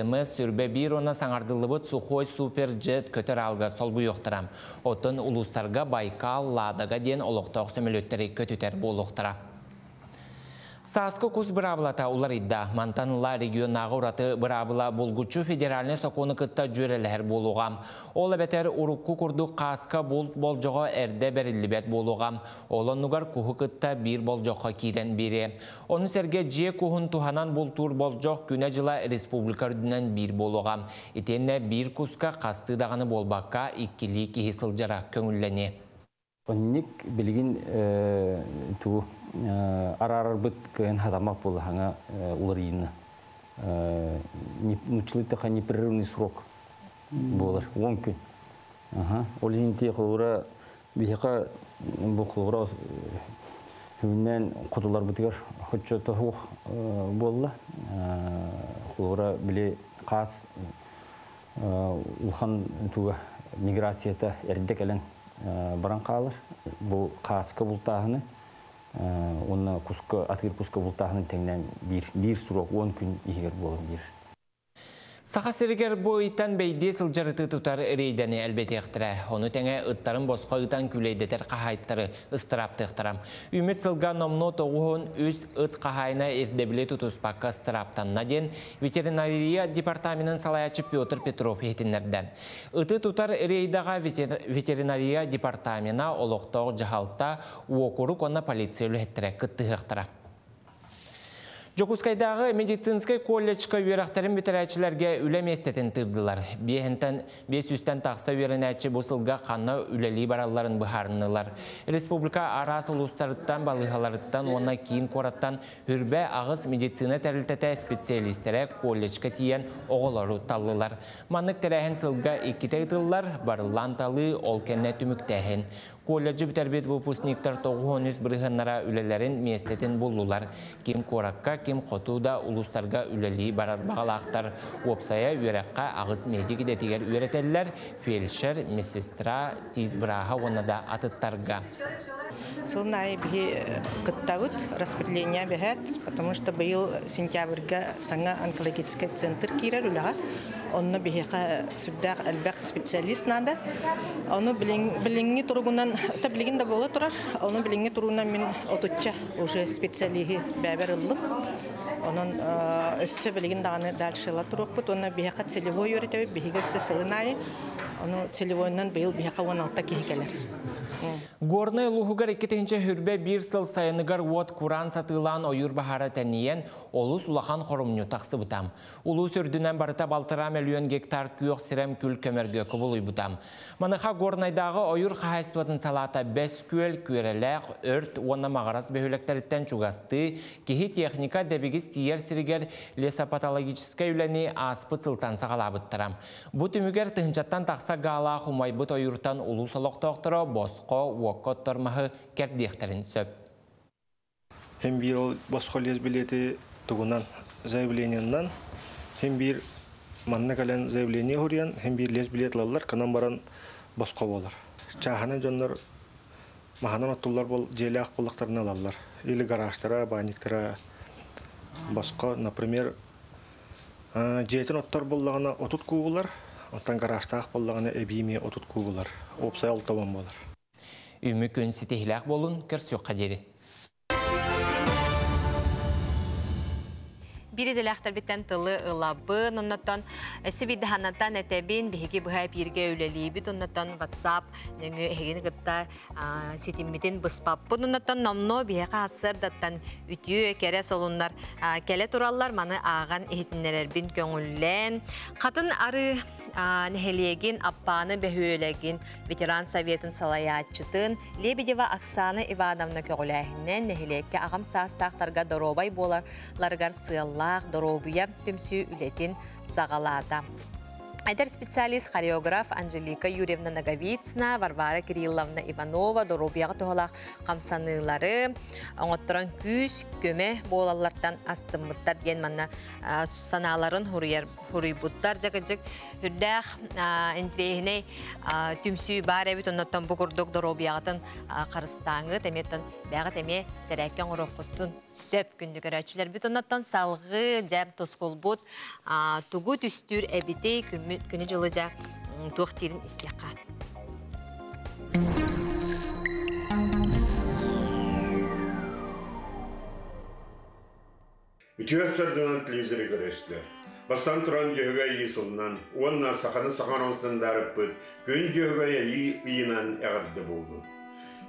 МС сүрбэ биир уонна саҥардыллыбыт Сухой Суперджет көтөр аалга солбуйуохтара. Оттон улуустарга Байкал, Ладога диэн олохтоох сөмөлүөттэри көтүтэр буолуохтара. Сааскы кус быраабылата уларыйда. Мантан ыла регионнааҕы ураты быраабыла булгуччу федеральнай сокуону кытта дьүөрэлэһэр буолуоҕа. Ол эбэтэр урукку курдук хааска булт болдьоҕо эрдэ бэриллибэт буолуоҕа. Ол оннугар куһу кытта биир болдьоххо киирэн биэриэ. Ону сэргэ дьиэ куһун туһанан бултуур болдьох күнэ-дьыла республика үрдүнэн биир буолуоҕа. Итиэннэ биир куска хастыы даҕаны буолбакка иккилии киһи сылдьара көҥүллэниэ. Онник билигин тугу араарарбыт кыайан хатаммат буолла хаҥа уларыйыына. Нуччалыы непрерывный срок буолар, 10 күн. Ол иһин тиэ холобура биһиэхэ бу холобура хүннээн хотуларбытыгар хоччото суох буолла. Холобура били хаас улахан туга миграцията эрдэ кэлэн баран хаалар. Бу хааска бултааһыны Онна куска атыыр куска бултааһынын тэҥнээн биир биир срок 10 күн иһигэр буолан биир. Саха сиригэр бу ыйтан бэйдиэ сылдьар ыты тутар рейдэни элбэтиэхтэрэ. Ону тэҥэ ыттарын босхо ыытан күүлэйдэтэр хаһаайыттары ыстырааптыахтара. Үүммүт сылга номнуо 93 ыт хаһаайына ирдэбили тутуспакка ыстырааптанна диэн ветеринария департаменын салайааччы Петр Петров иһитиннэрдэ. Ыты тутар рейдэҕэ ветеринария департамена, олохтоох дьаһалта, уокурук уонна полиция үлэһиттэрэ кыттыһыахтара. Дьокуускайдааҕы медицинскэй колледжка үөрэхтэрин бүтэрээччилэргэ үлэ миэстэтин тыырдылар. Биэһинтэн 500-тэн тахса үөрэнээччи бу сылга ханна үлэлии баралларын быһаарыннылар. Республика араас улуустарыттан, балыыһаларыттан уонна киин куораттан хүрбэ аҕыс медицина тэрилтэтэ специалистэрэ колледжка тиийэн оҕолору таллылар. Маннык тэрээһин сылга иккитэ ыытыллар, барыллаан талыы, ол кэннэ түмүктээһин. Колледжы бүтэрбит выпускниктар 93 бырыһыаннара үлэлэрин миэстэтин буллулар. Ким куоракка, ким хоту да улуустарга үлэлии барар баҕалаахтар. Уопсайа үөрэххэ аҕыс медик идэтигэр үөрэтэллэр, фельдшер, медсестра, тиис бырааһа уонна да атыттарга. Сылын аайы биһи кыттабыт, распределение бэһэт, потому что быйыл сентябрьга саҥа онкологическай центр киирэр үлэҕэ. Онно биһиэхэ сүрдээх элбэх специалист надо. Ону билиҥҥи туругунан, та билигин да буола турар, ону билиҥҥи туругунан мин отучча уже специалиһи бэбэр ыллым. Онон өссө билигин даҕаны дальше ыла туруохпут. Уонна биһиэхэ целевой үөрэтэбит, биһиги өссө сылын аайы. Ону целевойунан быйыл биһиэхэ 16 киһи кэлэр. Горнай улууһугар 2021 сыл сайыныгар уот кураан сатыылаан ойуур баһаара тэнийэн, олус улахан хорумньу тахсыбыта. Улуус үрдүнэн барыта балтараа мөлүйүөн гектар күөх сирэм күл көмөргө кубулуйбута. Маныаха Горнайдааҕы ойуур хаһаайыстыбатын салаата Бэс Күөл, Күөрэлээх, Өрт уонна Маҕарас бөһүөлэктэриттэн чугастыы киһи техника дэбигис тиийэр сиригэр лесопатологическай үлэни ааспыт сылтан саҕалаабыттара. Бу түмүгэр тыһыынчаттан тахса гаалаах умайбыт ойууртан улуус олохтоохторо босхо уокка оттор маһы кэрдиэхтэрин сөп. Һин биир ол босхо лес билети тугунан заявлениеннан, һин биир манна кэлэн заявление хуруйан, һин биир лес билет ылаллар, канан баран босхо буолар. Чааһынан дьоннор маһынан оттуллар бол дьиэлээх буоллахтарына ылаллар. Или гаражтара, баанньыктара босхо, например, дьиэтин оттор буоллаҕына 30 куугулар, оттон гаражтаах буоллаҕына эбии эмиэ 30 куугулар. Уопсай 60 буолар. Үмү күн ситиһилээх буолун, көрсүөххэ диэри. Биир идэлээхтэрбиттэн тылы ылабын, оннотон өссө биирдэ ханнантан этэбин, биһиги быһа эпииргэ үлэлиибит, оннотон WhatsApp нөҥүө эһигини кытта ситиммитин быспаппын, оннотон номнуо биһиэхэ сарсыардаттан үтүө кэрэ солуннар кэлэ тураллар, маны ааҕан иһитиннэрэрбин көҥүллээн. Хатын Арыы нэһилиэгин Аппааны бөһүөлэгин ветеран советын салайааччытын Лебедева Оксана Ивановна көҕүлээһининэн нэһилиэккэ аҕам саастаахтарга доруобай буолалларыгар сыаллаах доруобуйа түмсүү үлэтин саҕалаата. Эдэр специалист хореограф Анжелика Юрьевна Ноговицына, Варвара Кирилловна Иванова доруобуйаҕа туһалаах хамсаныылары оҥотторон күүс, көмө буолаллартан астыммыттар диэн манна санааларын хуруйбуттар. Дьэ, үрдээх интириэһинэй түмсүү баар эбит, оннуттан бу курдук доруобуйаҕытын харыстааҥҥыт, эмиэттэн бэҕит эмиэ сэрээккэ оҥоруоххутун сөп күндү көрөөччүлэрбит. Оннуттан салгыы дьэ тускулбут тугу түстүүр эбитий, күнү дьылы дьэ туох диирин истиэххэ. Үтүө сарданан телевизоры көрөстүлэр. Бастаан туран Дьөһөгөй Айыы сылынан уонна саханы саха оҥостон күн Дьөһөгөй Айыы ыйынан эҕэрдэ буоллун.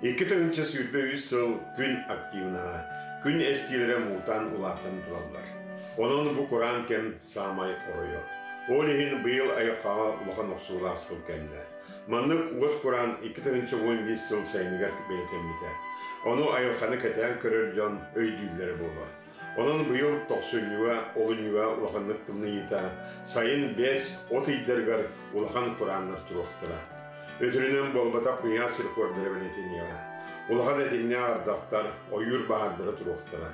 2023 сыл күн активнаһа, күн эстиилэрэ муутаан улаатан тураллар. Онон бу кураан кэм саамай оройо. Ол иһин быйыл айылҕаҕа улахан охсуулаах сыл кэллэ. Маннык уот кураан 2015 сыл сайыныгар бэлэтэммитэ. Ону айылҕаны кэтээн көрөр дьон өйдүүллэрэ буолуо. Онон быйыл тохсунньуга, олунньуга улаханнык тымныйыыта, сайын 5 от ыйдарыгар улахан курааннар туруохтара. Өтөрүнэн буолбатах куйаас рекордара бэлиэтэниэҕэ. Улахан этиҥнээх ардахтар, ойуур баһаардара туруохтара.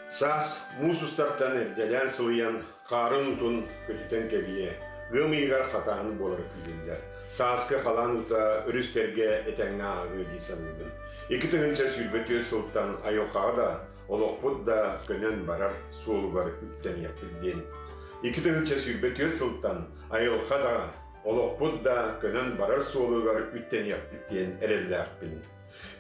Саас муус устартан эрдэлээн сылыйан, хаарын уутун көтүтэн кэбиэ. Ыам ыйыгар хатааһын буолара күүтүллэр. Сааскы халаан уута өрүстэргэ этэҥҥэ ааҕыа дии саныыбын. 2024 сылтан айылҕаҕа да, олохпут да көнөн барар суолугар үктэниэхпит диэн. 2024 сылтан айылҕа да, олохпут да көнөн барар суолугар үктэниэхпит диэн эрэллээхпин.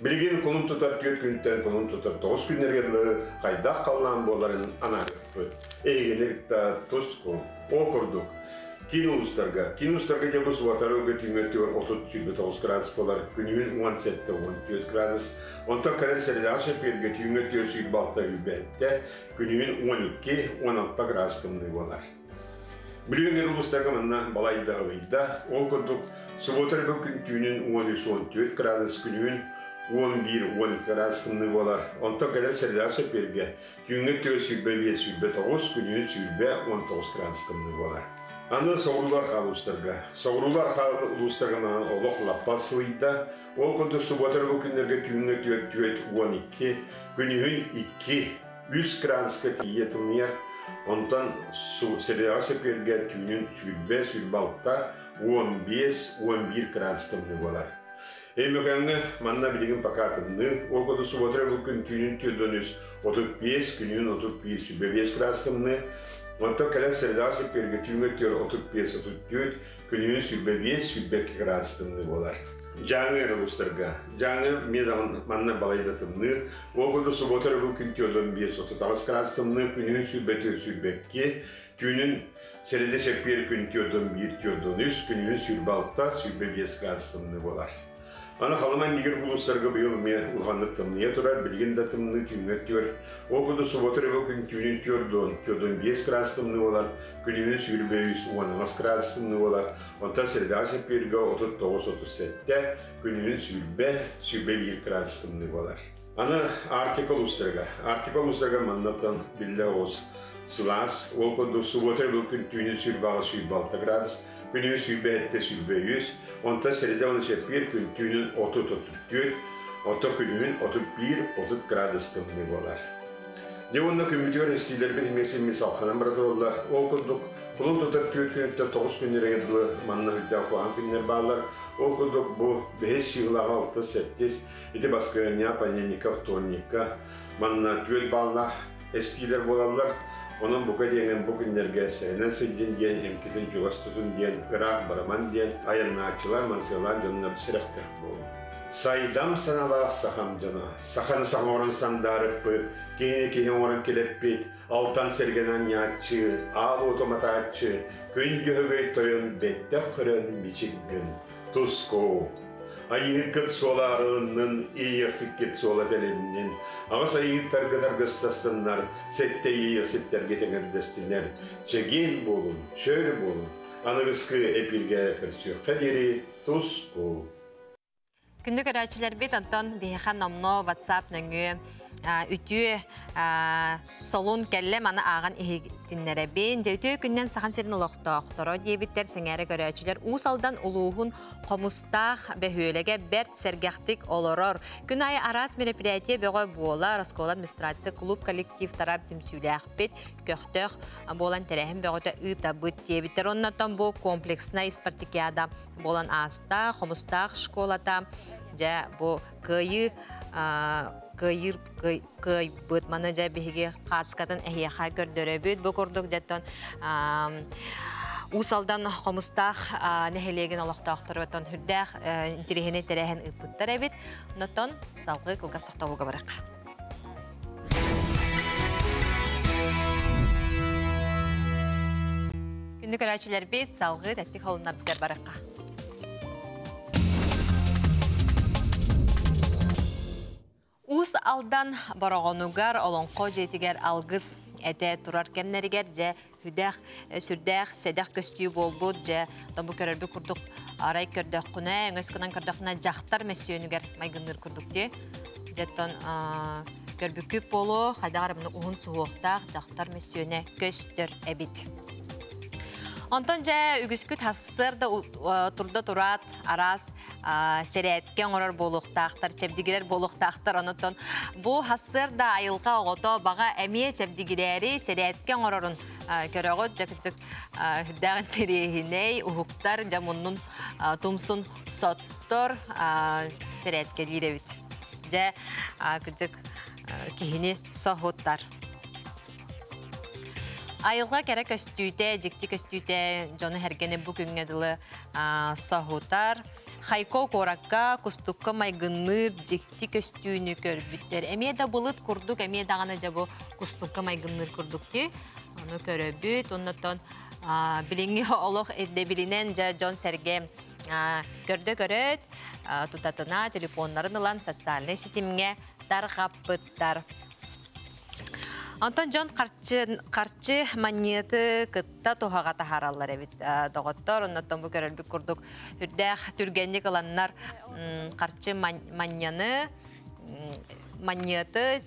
Билигин кулун тутар түөрт күнтэн кулун тутар тоҕус күннэргэ дылы хайдах халлаан буоларын анаарыахпыт. Эһигини кытта тус-кул. Ол курдук, киин улуустарга, киин улуустарга дьэ бу субатары түүҥҥэ өттүгэр 30-29 градус буолар, күнүһүн 17-14 градус. Онтон кэлэр сэрэлээх чэппиэргэ түүҥҥэ өттүгэр 26-27, күнүһүн 12-16 градус тымныы буолар. Бүлүү улуустарга манна балайда ылыйда. Ол курдук, субуота өрөбүл күн түүнүн 13-14 градус, күнүһүн 11-12 градус тымныы буолар. Онтон кэлэр сэрэлээх чэппиэргэ түүҥҥэ өттүгэр 25-29, күнүһүн 20-19 градус тымныы буолар. Аны соҕуруулар хаал улуустарга. Соҕуруулар хаал улуустарга манан олох лаппа сылыйда. Ол курдук субуота өрөбүл күннэргэ түүҥҥэ 4-4-12, күнүһүн 2 үс градуска тиийэ тымныйар. Онтон сэлиэҕэ сөпүөргэ түүнүн сүүрбэ, сүүрбэ алта, уон биэс, уон биир градус тымныы буолар. Өймөкөөҥҥө манна билигин пока тымныы. Ол курдук субуота бұл күн түүнүн түрдөн үс, отут биэс, күнүн отут биир, сүүрбэ биэс градус тымныы. Онтон кэлэр средаҕа сөпүөргэ түүҥҥэ түөр отут биэс, отут түөрт, күнүһүн сүүрбэ биэс, сүүрбэ икки градус тымныы буолар. Дьааҥы эрэ улуустарга. Дьааҥы эмиэ даҕаны манна балайда тымныы. Ол курдук субуота өрөбүл күн түөрт биэс отут аҕыс градус тымныы, күнүһүн сүүрбэ түөрт сүүрбэ икки, түүнүн сэрэдэ чэппиэр күн түөрт биир түөрт үс, күнүһүн сүүрбэ алта, сүүрбэ биэс градус тымныы буолар. Аны Халыма иннигэр улуустарга быйыл эмиэ улаханнык тымныйа турар, билигин да тымныы түүҥҥэ өттүгэр. Ол курдук субуота өрөбүл күн түүнүн түөрт уон, түөрт уон биэс градус тымныы буолар, күнүһүн сүүрбэ үс, уон аҕыс градус тымныы буолар. Онтон средаҕа чэппиэргэ отут тоҕус, отут сэттэ, күнүһүн сүүрбэ, сүүрбэ биир градус тымныы буолар. Аны Арктика улуустарыгар. Арктика улуустарыгар маннаттан биллэ оҕус сылаас. Ол курдук субуота өрөбүл күн түүнүн сүүрбэ аҕыс, сүүрбэ алта градус, күнүһүн сүүрбэ сэттэ, сүүрбэ үс, онтон среда уонна чэппиэр күн түүнүн отут, отут түөрт, оттон күнүһүн отут биир, отут градус тымныы буолар. Дьэ уонна күммүтүгэр эстиилэрбит эмиэ симми салханан бара тураллар. Ол курдук, кулун тутар түөрт күнүттэн тоҕус күннэригэр дылы манна үрдээх куһаҕан күннэр бааллар. Ол курдук бу бэһис чыыһылаҕа алтыс, сэттис, ити баскыһыанньа, понедельникка, вторникка манна түөрт бааллаах эстиилэр буолаллар. Онон бука диэҥин бу күннэргэ сэрэнэн сылдьын диэн, эмкитин чугас тутун диэн, ыраах бараман диэн айаннааччылар, мансыалаан дьоннор сэрэхтээх буолун. Сайдам саналаах сахам дьоно, саханы саҥа оҥорон сандаарыппыт, киһини киһи оҥорон килэппит, алтан сэргэнэн анньааччы, аал уоту матааччы, күн дьөһөгөй тойон бэттэх көрөн бичик гын, тускуу. Айыыккыт суола арылыннын, иэйиэхсиккит суола тэлиннин, аҕыс айыыттаргыт аргыстастыннар, сэттэ иэйиэхситтэргит эҥэрдэстиннэр, чэгиэн буолун, чөл буолун, аныгыскы эпииргэ көрсүөххэ диэри тускул. Күндү көрөөччүлэрбит, онтон биһиэхэ номнуо WhatsApp нөҥүө үтүө солун кэллэ маны ааҕан иһитиннэрэбин. Дьэ үтүө күннэн Сахам сирин олохтоохторо диэбиттэр сэҥээрэ көрөөччүлэр Уус Алдан улууһун Хомустаах бөһүөлэгэ бэрт сэргэхтик олорор. Күн аайы араас мероприятие бөҕө буолар, оскуола администрация, клуб коллективтара түмсүүлээхпит, көхтөөх буолан тэрээһин бөҕөтө ыытабыт диэбиттэр. Оннотон бу комплекснай спартакиада буолан ааста, Хомустаах школата дьэ бу кыайыы кыайыр кыайбыт маны дьэ биһиги хаацкатын эһиэхэ көрдөрөбүт бу курдук дьэттон Уус Алдан Хомустаах нэһилиэгин олохтоохторуттан үрдээх интириэһинэй тэрээһин ыыппыттар эбит. Онтон салгыы кылгас тохтобулга барыахха. Күндү көрөөччүлэрбит, салгыы тэттик холуннарбытыгар барыахха. Уус Алдан Бороҕонугар Олоҥхо дьиэтигэр алгыс этэ турар кэмнэригэр дьэ хүдэх, сүрдээх сэдэх көстүү буолбут дьэ бу көрөрбүт курдук арай көрдөххүнэ, өҥөс гынан көрдөххүнэ дьахтар мөссүөнүгэр майгынныыр курдук дии. Дьэттон көрбүккүт буолуо, хайдах эрэ уһун суһуохтаах дьахтар мөссүөнэ көстөр эбит. Онтон дьэ үгүскүт хассыар да турда тураат араас сэрээткэ оҥорор буолуохтаахтар, чэбдигирэр буолуохтаахтар. Онон бу хассыарда айылҕа оҕото баҕа эмиэ чэбдигирээри сэрээткэ оҥорорун көрөҕүт. Дьэ кырдьык үрдээх интэриэһинэй, уһуктар, дьэ муннун тумсун соттор сэрээткэлиир эбит. Дьэ кырдьык киһини соһутар. Айылҕа кэрэ көстүүтэ, дьикти көстүүтэ дьону сэргэни бу күҥҥэ дылы соһутар. Хайко куоракка кустукка майгынныыр дьикти көстүүнү көрбүттэр. Эмиэ да былыт курдук, эмиэ даҕаны дьэ бу кустукка майгынныыр курдук дии. Ону көрөбүт. Оннотон билиҥҥи олох ирдэбилинэн дьэ дьон-сэргэ көрдө көрөөт, тутатына телефоннарын ылан социальнай ситимҥэ тарҕаппыттар. Онтон дьон харчы, харчы манньыаты кытта туһаҕа таһаараллар эбит доҕоттор. Оннуттан бу көрөрбүт курдук үрдээх түргэнник ыланнар харчы манньаны манньыаты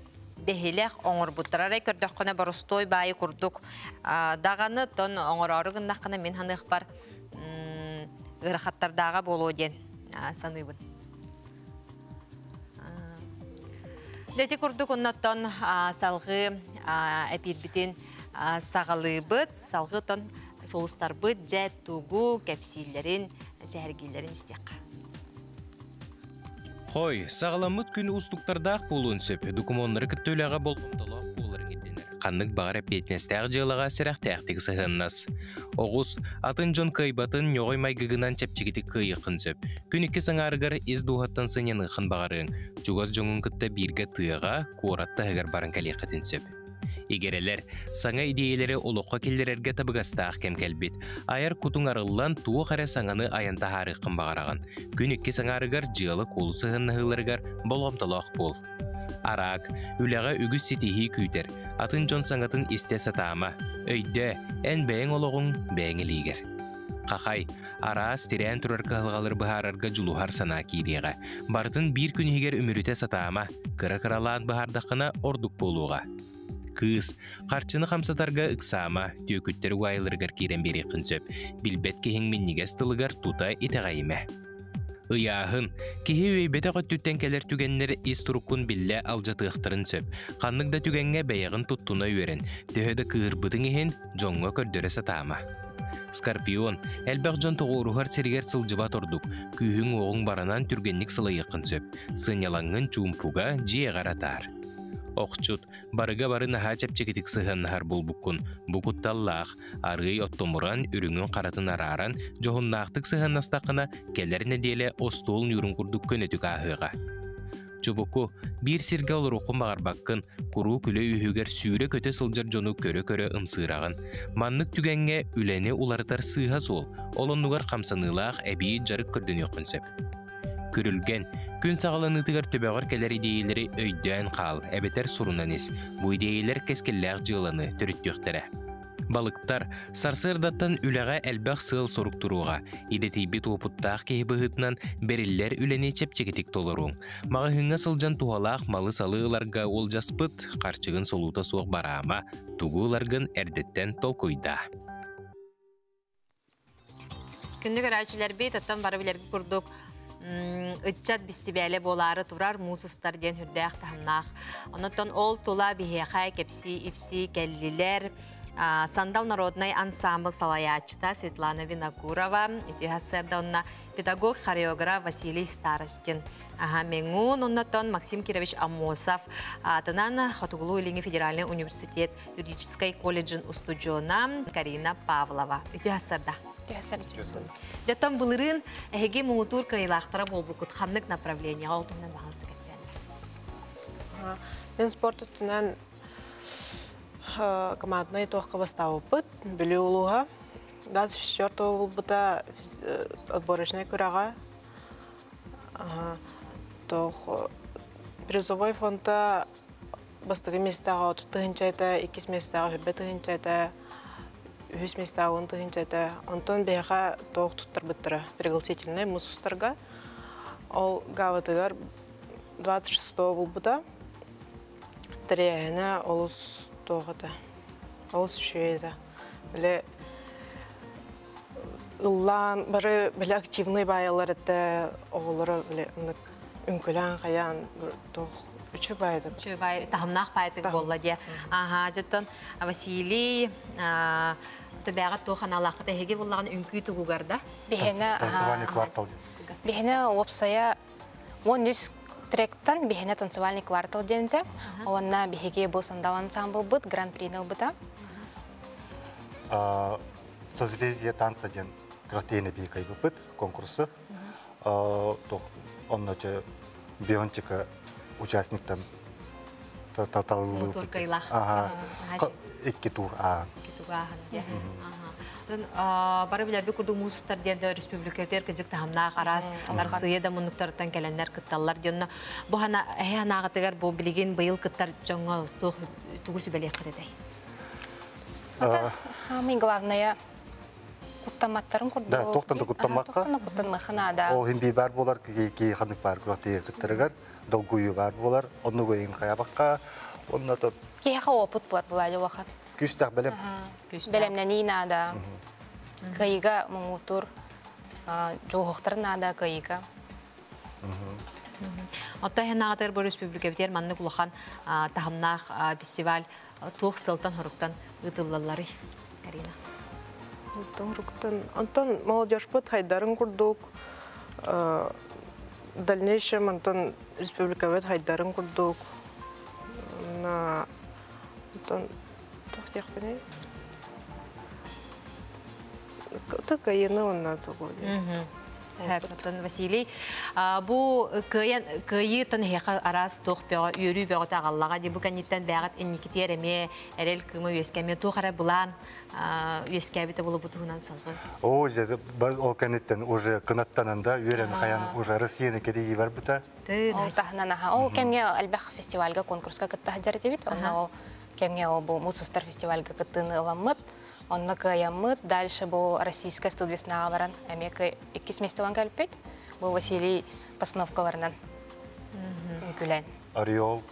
бэһилэх оҥорбуттар. Арай көрдөххүнэ боростуой баайы курдук даҕаны тон оҥороору гыннаххына мин ханыахпар ыарахаттардааҕа буолуо диэн саныыбын. Ити курдук оннотон салгыы эпиирбитин саҕалыыбыт. Салгыы тон сулустарбыт дьэ тугу кэпсииллэрин, сэһэргииллэрин истиэххэ. Хой, саҕаламмыт күн уустуктардаах буолуон сөп. Докумуоннары кытта үлэҕэ болҕомтолоох буоларыҥ ирдэнэр. Ханнык баҕар эппиэтинэстээх дьыалаҕа сэрэхтээхтик сыһыаннас. Оҕус, атын дьон кыайбатын ньоҕой майгыгынан чэпчэкитик кыайыаххын сөп. Күн иккис аҥаарыгар ис дууһаттан сынньаныаххын баҕарыаҥ. Чугас дьоҥҥун кытта бииргэ тыаҕа, куорат таһыгар баран кэлиэххитин сөп. Игирэлэр, саҥа идиэйэлэри олоххо киллэрэргэ табыгастаах кэм кэлбит. Айар кутуҥ арыллан, туох эрэ саҥаны айан таһаарыаххын баҕараҕын. Күн иккис аҥаарыгар дьыала-куолу сыһыаннаһыыларыгар болҕомтолоох буол. Араак, үлэҕэ үгүс ситиһии күүтэр. Атын дьон саҥатын истэ сатаама. Өйдөө, эн бэйэҥ олоҕуҥ бэйэҥ илиигэр. Хахай, араас тирээн турар кыһалҕалары быһаарарга дьулуһар санаа киириэҕэ. Барытын биир күн иһигэр үмүрүтэ сатаама, кыра-кыралаан быһаардаххына ордук буолуоҕа. Кыыс, харчыны хамсатарга ыксаама, түөкүттэр угаайыларыгар киирэн биэриэххин сөп. Билбэт киһиҥ минньигэс тылыгар тута итэҕэйимэ. Ыйааһын. Киһи үөйбэтэх өттүттэн кэлэр түгэннэр ис туруккун биллэ алдьатыахтарын сөп. Ханнык да түгэҥҥэ бэйэҕин туттуна үөрэн, төһө да кыыһырбытыҥ иһин, дьоҥҥо көрдөрө сатаама. Скорпион. Элбэх дьон тоҕуоруһар сиригэр сылдьыбат ордук. Күүһүҥ-уоҕуҥ баранан түргэнник сылайыаххын сөп. Сынньалаҥҥын чуумпуга, дьиэҕэр атаар. Охчут. Барыга бары наһаа чэпчэкитик сыһыаннаһар буолбуккун. Бу кутталлаах. Арыый оттомуран, үрүҥүн-харатын арааран, дьоһуннаахтык сыһыаннастаххына, кэлэр нэдиэлэ остуол ньуурун курдук көнөтүк ааһыаҕа. Чубуку, биир сиргэ олоруоххун баҕарбаккын, куруук үлэ үөһүгэр сүүрэ-көтө сылдьар дьону көрө-көрө ымсыыраҕын. Маннык түгэҥҥэ үлэни уларытар сыыһа суол, ол оннугар хамсаныылаах эбии дьарык көрдөнүөххүн сөп. Күрүлгэн, күн саҕаланыытыгар төбөҕөр кэлэр идиэйэлэри өйдөөн хаал, эбэтэр сурунан ис. Бу идиэйэлэр кэскиллээх дьыаланы төрүттүөхтэрэ. Балыктар, сарсыардаттан үлэҕэ элбэх сыал-сорук туруоҕа. Идэтийбит уопуттаах киһи быһыытынан бэриллэр үлэни чэпчэкитик толоруоҥ. Маҕаһыыҥҥа сылдьан туһалаах малы-салы ыларга уолдьаспыт, харчыгын солуута суох бараама, тугу ыларгын эрдэттэн толкуйдаа. Күндү көрөөччүлэрбит, оттон бары билэргит курдук ыччат бистибээлэ буолаары турар муус устар диэн үрдээх таһымнаах. Онон ол тула биһиэхэ кэпсии-ипсии кэллилэр. Сандал народнай ансамбл салайааччыта Светлана Винокурова, үтүө сарсыарда онно педагог хореограф Василий Старостин. Аха, Меңун оннотон Максим Кирович Аммосов аатынан Хотугулуу-Илиҥҥи федеральный университет юридическай колледжын устудьуона Карина Павлова. Үтүө сарда. Дьоттон былырыын эһиги муҥутуур кыайыылаахтара буолбуккут ханнык направлениеҕа ол туһунан баҕаласта кэпсээн. Мен спорт өттүнэн команднай туохка бастаабыппыт. Бүлүү улууһа. 24 булбута отборочнай күрэҕэ. Туох призовой фонда Бастакы миэстэҕэ 30 тыһыынча этэ, иккис миэстэҕэ 20 тыһыынча этэ, үһүс миэстэҕэ 10 тыһыынча этэ. Онтон биһиэхэ туох туттарбыттара пригласительнай муус устарга. Ол гаабытыгар 26 булбута. Тэрээһинэ олус туох этэ, олус үчүгэй этэ. Били Ыллаан бары били активный баайалар этэ оҕолоро били ыннык үҥкүлээн хайаан туох үчү баайдык. Үчү баай таһымнаах баайтык буолла диэ. Аха, дьоттон Василий төбөҕө туох аналаахыт эһиги буллаҕын үҥкүү тугугар да? Биһиэнэ Танцевальный квартал. Биһиэнэ уопсайа 13 тректан биһиэнэ танцевальный квартал диэнтэ. Онна биһиги бу сандал ансамблбыт гран-прини ылбыта. Созвездие танца диэн күрэхтэһиини биһи кыайбыппыт конкурсу. Онно че биончика участниктан Тур кыйлах. Ага. Икки тур аан. Икки тур ааһан диэн. Бары билэрби курдук муусустар диэн да республикатыгар кыдьык таһымнаах араас Арассыыйа да муннуктарыттан кэлэннэр кытталлар диэн. Бу хана эһи ханаағытыгар бу билигин быйыл кыттар дьоҥҥо тугу сүбэлиэххит этэй? Самое главное куттамматтарын курдук. Да, тохтан да куттаммакка. Тохтан да куттанмаха наада. Ол хин бар болар, ки ханнык бар күрәтиге кыттырыгар, долгуйу бар болар, онну гойын хаябакка, онна то Киһиэхэ опыт бар булаады вахат. Күстәк белем. Белемнәни наада. Кыйга муңутур, жуохтар наада кыйга. Отто хэнаагатыр бу республика битер маннык улахан таһымнаах фестиваль туох сылтан хоруктан ыытыллаллары Карина. Онтон онтон молодежьпыт хайдарын курдук, в дальнейшем онтон республикабыт хайдарын курдук, на онтон туох диэхпиний кыайыны онна тугу. Оттон Василий, бу кыайан кыайыы тон хеха арас туох бөҕө үөрүү бөҕө таҕаллаҕа ди бу кэнниттэн бэҕэт инникитиэр эмиэ эрэл кыыма үөскэмиэ туох эрэ былаан үөскээбитэ болу туһунан салгы. О, же ол кэнниттэн уже кынаттанан да үөрэн хаян уже Россияны кедии барбыта. Ол таһынан аха. Ол кемге альбах фестивальга конкурска кытта хаджар этибит. Онна ол кемге ол бу Мусустар фестивальга кыттыны ыламмыт. Онна кыайаммыт. Дальше бу российская студвесна баран. Эмиэ иккис местелан кэлпит. Бу Василий постановкаларынан үҥкүлэн. Орел.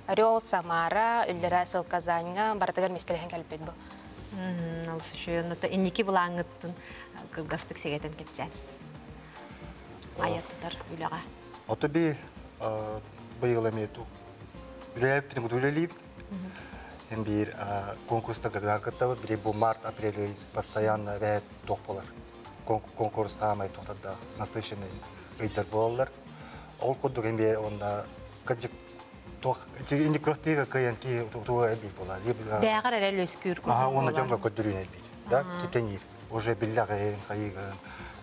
Орел, Самара, Үллера сыл Казаньга барытыгар местелэһэн кэлпит бу. Ол сүшүйөн инники булааңыттын кылгастык сегетен кепсен. Аят тутар үлэҕэ. Ото би быйыл эми үлэлэппитин үлэлиибит. Hem bir конкурста кыттабыт, били бу март, апрель постоянно бэт тох болар. Конкурс самай тохтарда насыщенный ыйдар болалар. Ол курдук hem bir онда кыджык тох инди күрәктеге кыян ки туга эбит болар. Бәгәр эрел өскүр. Ага, оны жонго көдүрүн эбит. Да, китенир. Уже билләгән кайыгын.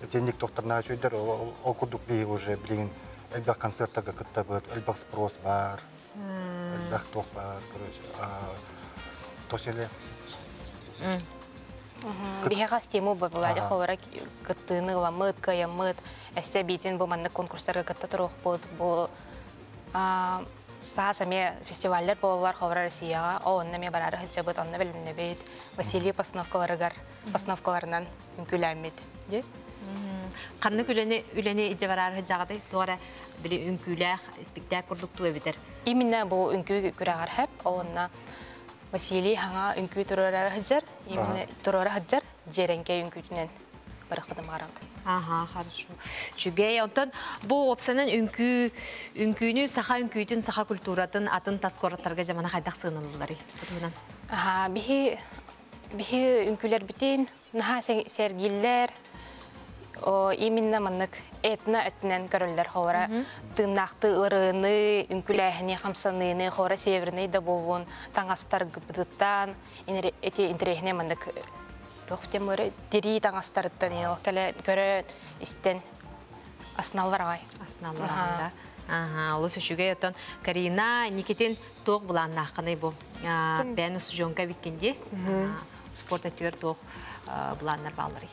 Тенник тохтарна чөйдер, ол курдук би уже билген элбэх концерттарга кыттабыт, элбэх спрос бар. Элбэх тох бар, короче. Тошеле. Биһиэхэ стимул бабылаады ховара кыттыыны ыламмыт, кыайаммыт, эссе биитин бу маннык конкурстарга кытта туруохпут, бу саас эмиэ фестиваллар буолалар ховара Россияҕа, о онно эмиэ бараары сылдьабыт, онно бэлэмнэбит, Василий постановкаларыгар, постановкаларынан үҥкүүлээммит. Ди? Ханнык үлэни үлэни идьэ бараары сылдьаҕытай? Туора били үҥкүүлээх спектакль курдук туа битер. Именно бу үҥкүү күрэҕэр хэп, онно Василий хаҥа үҥкүү туруора сылдьар, именно туруора сылдьар, дьиэрэҥкэй үҥкүүтүнэн барахпытым гарант. Ага, хорошо. Чүгэй, онтон бу опсанан үҥкүү үҥкүүнү саха үҥкүүтүн саха культуратын атын тас куораттарга жамана хайдах сыаналылары. Бутунан. Аха, биһи биһи үҥкүүлэр битин наһаа сэргиллэр, о именно маннык этно өттүнэн көрөллөр хора тыыннаахты ырыны, үҥкүлээһини, хамсаныыны, хора северный да буолуун, таҥастар гыбытыттан, эти интэриэһинэ маннык туох темыры тирии таҥастарыттан кэлэ көрөн истэн асналлар аҕай. Асналлар да. Ага, олус үчүгэй оттон Карина Никитин туох былааннааххыный бу? Бэйэн устудьуонка биккинди. Спорт өттүгэр туох былааннар баалларый?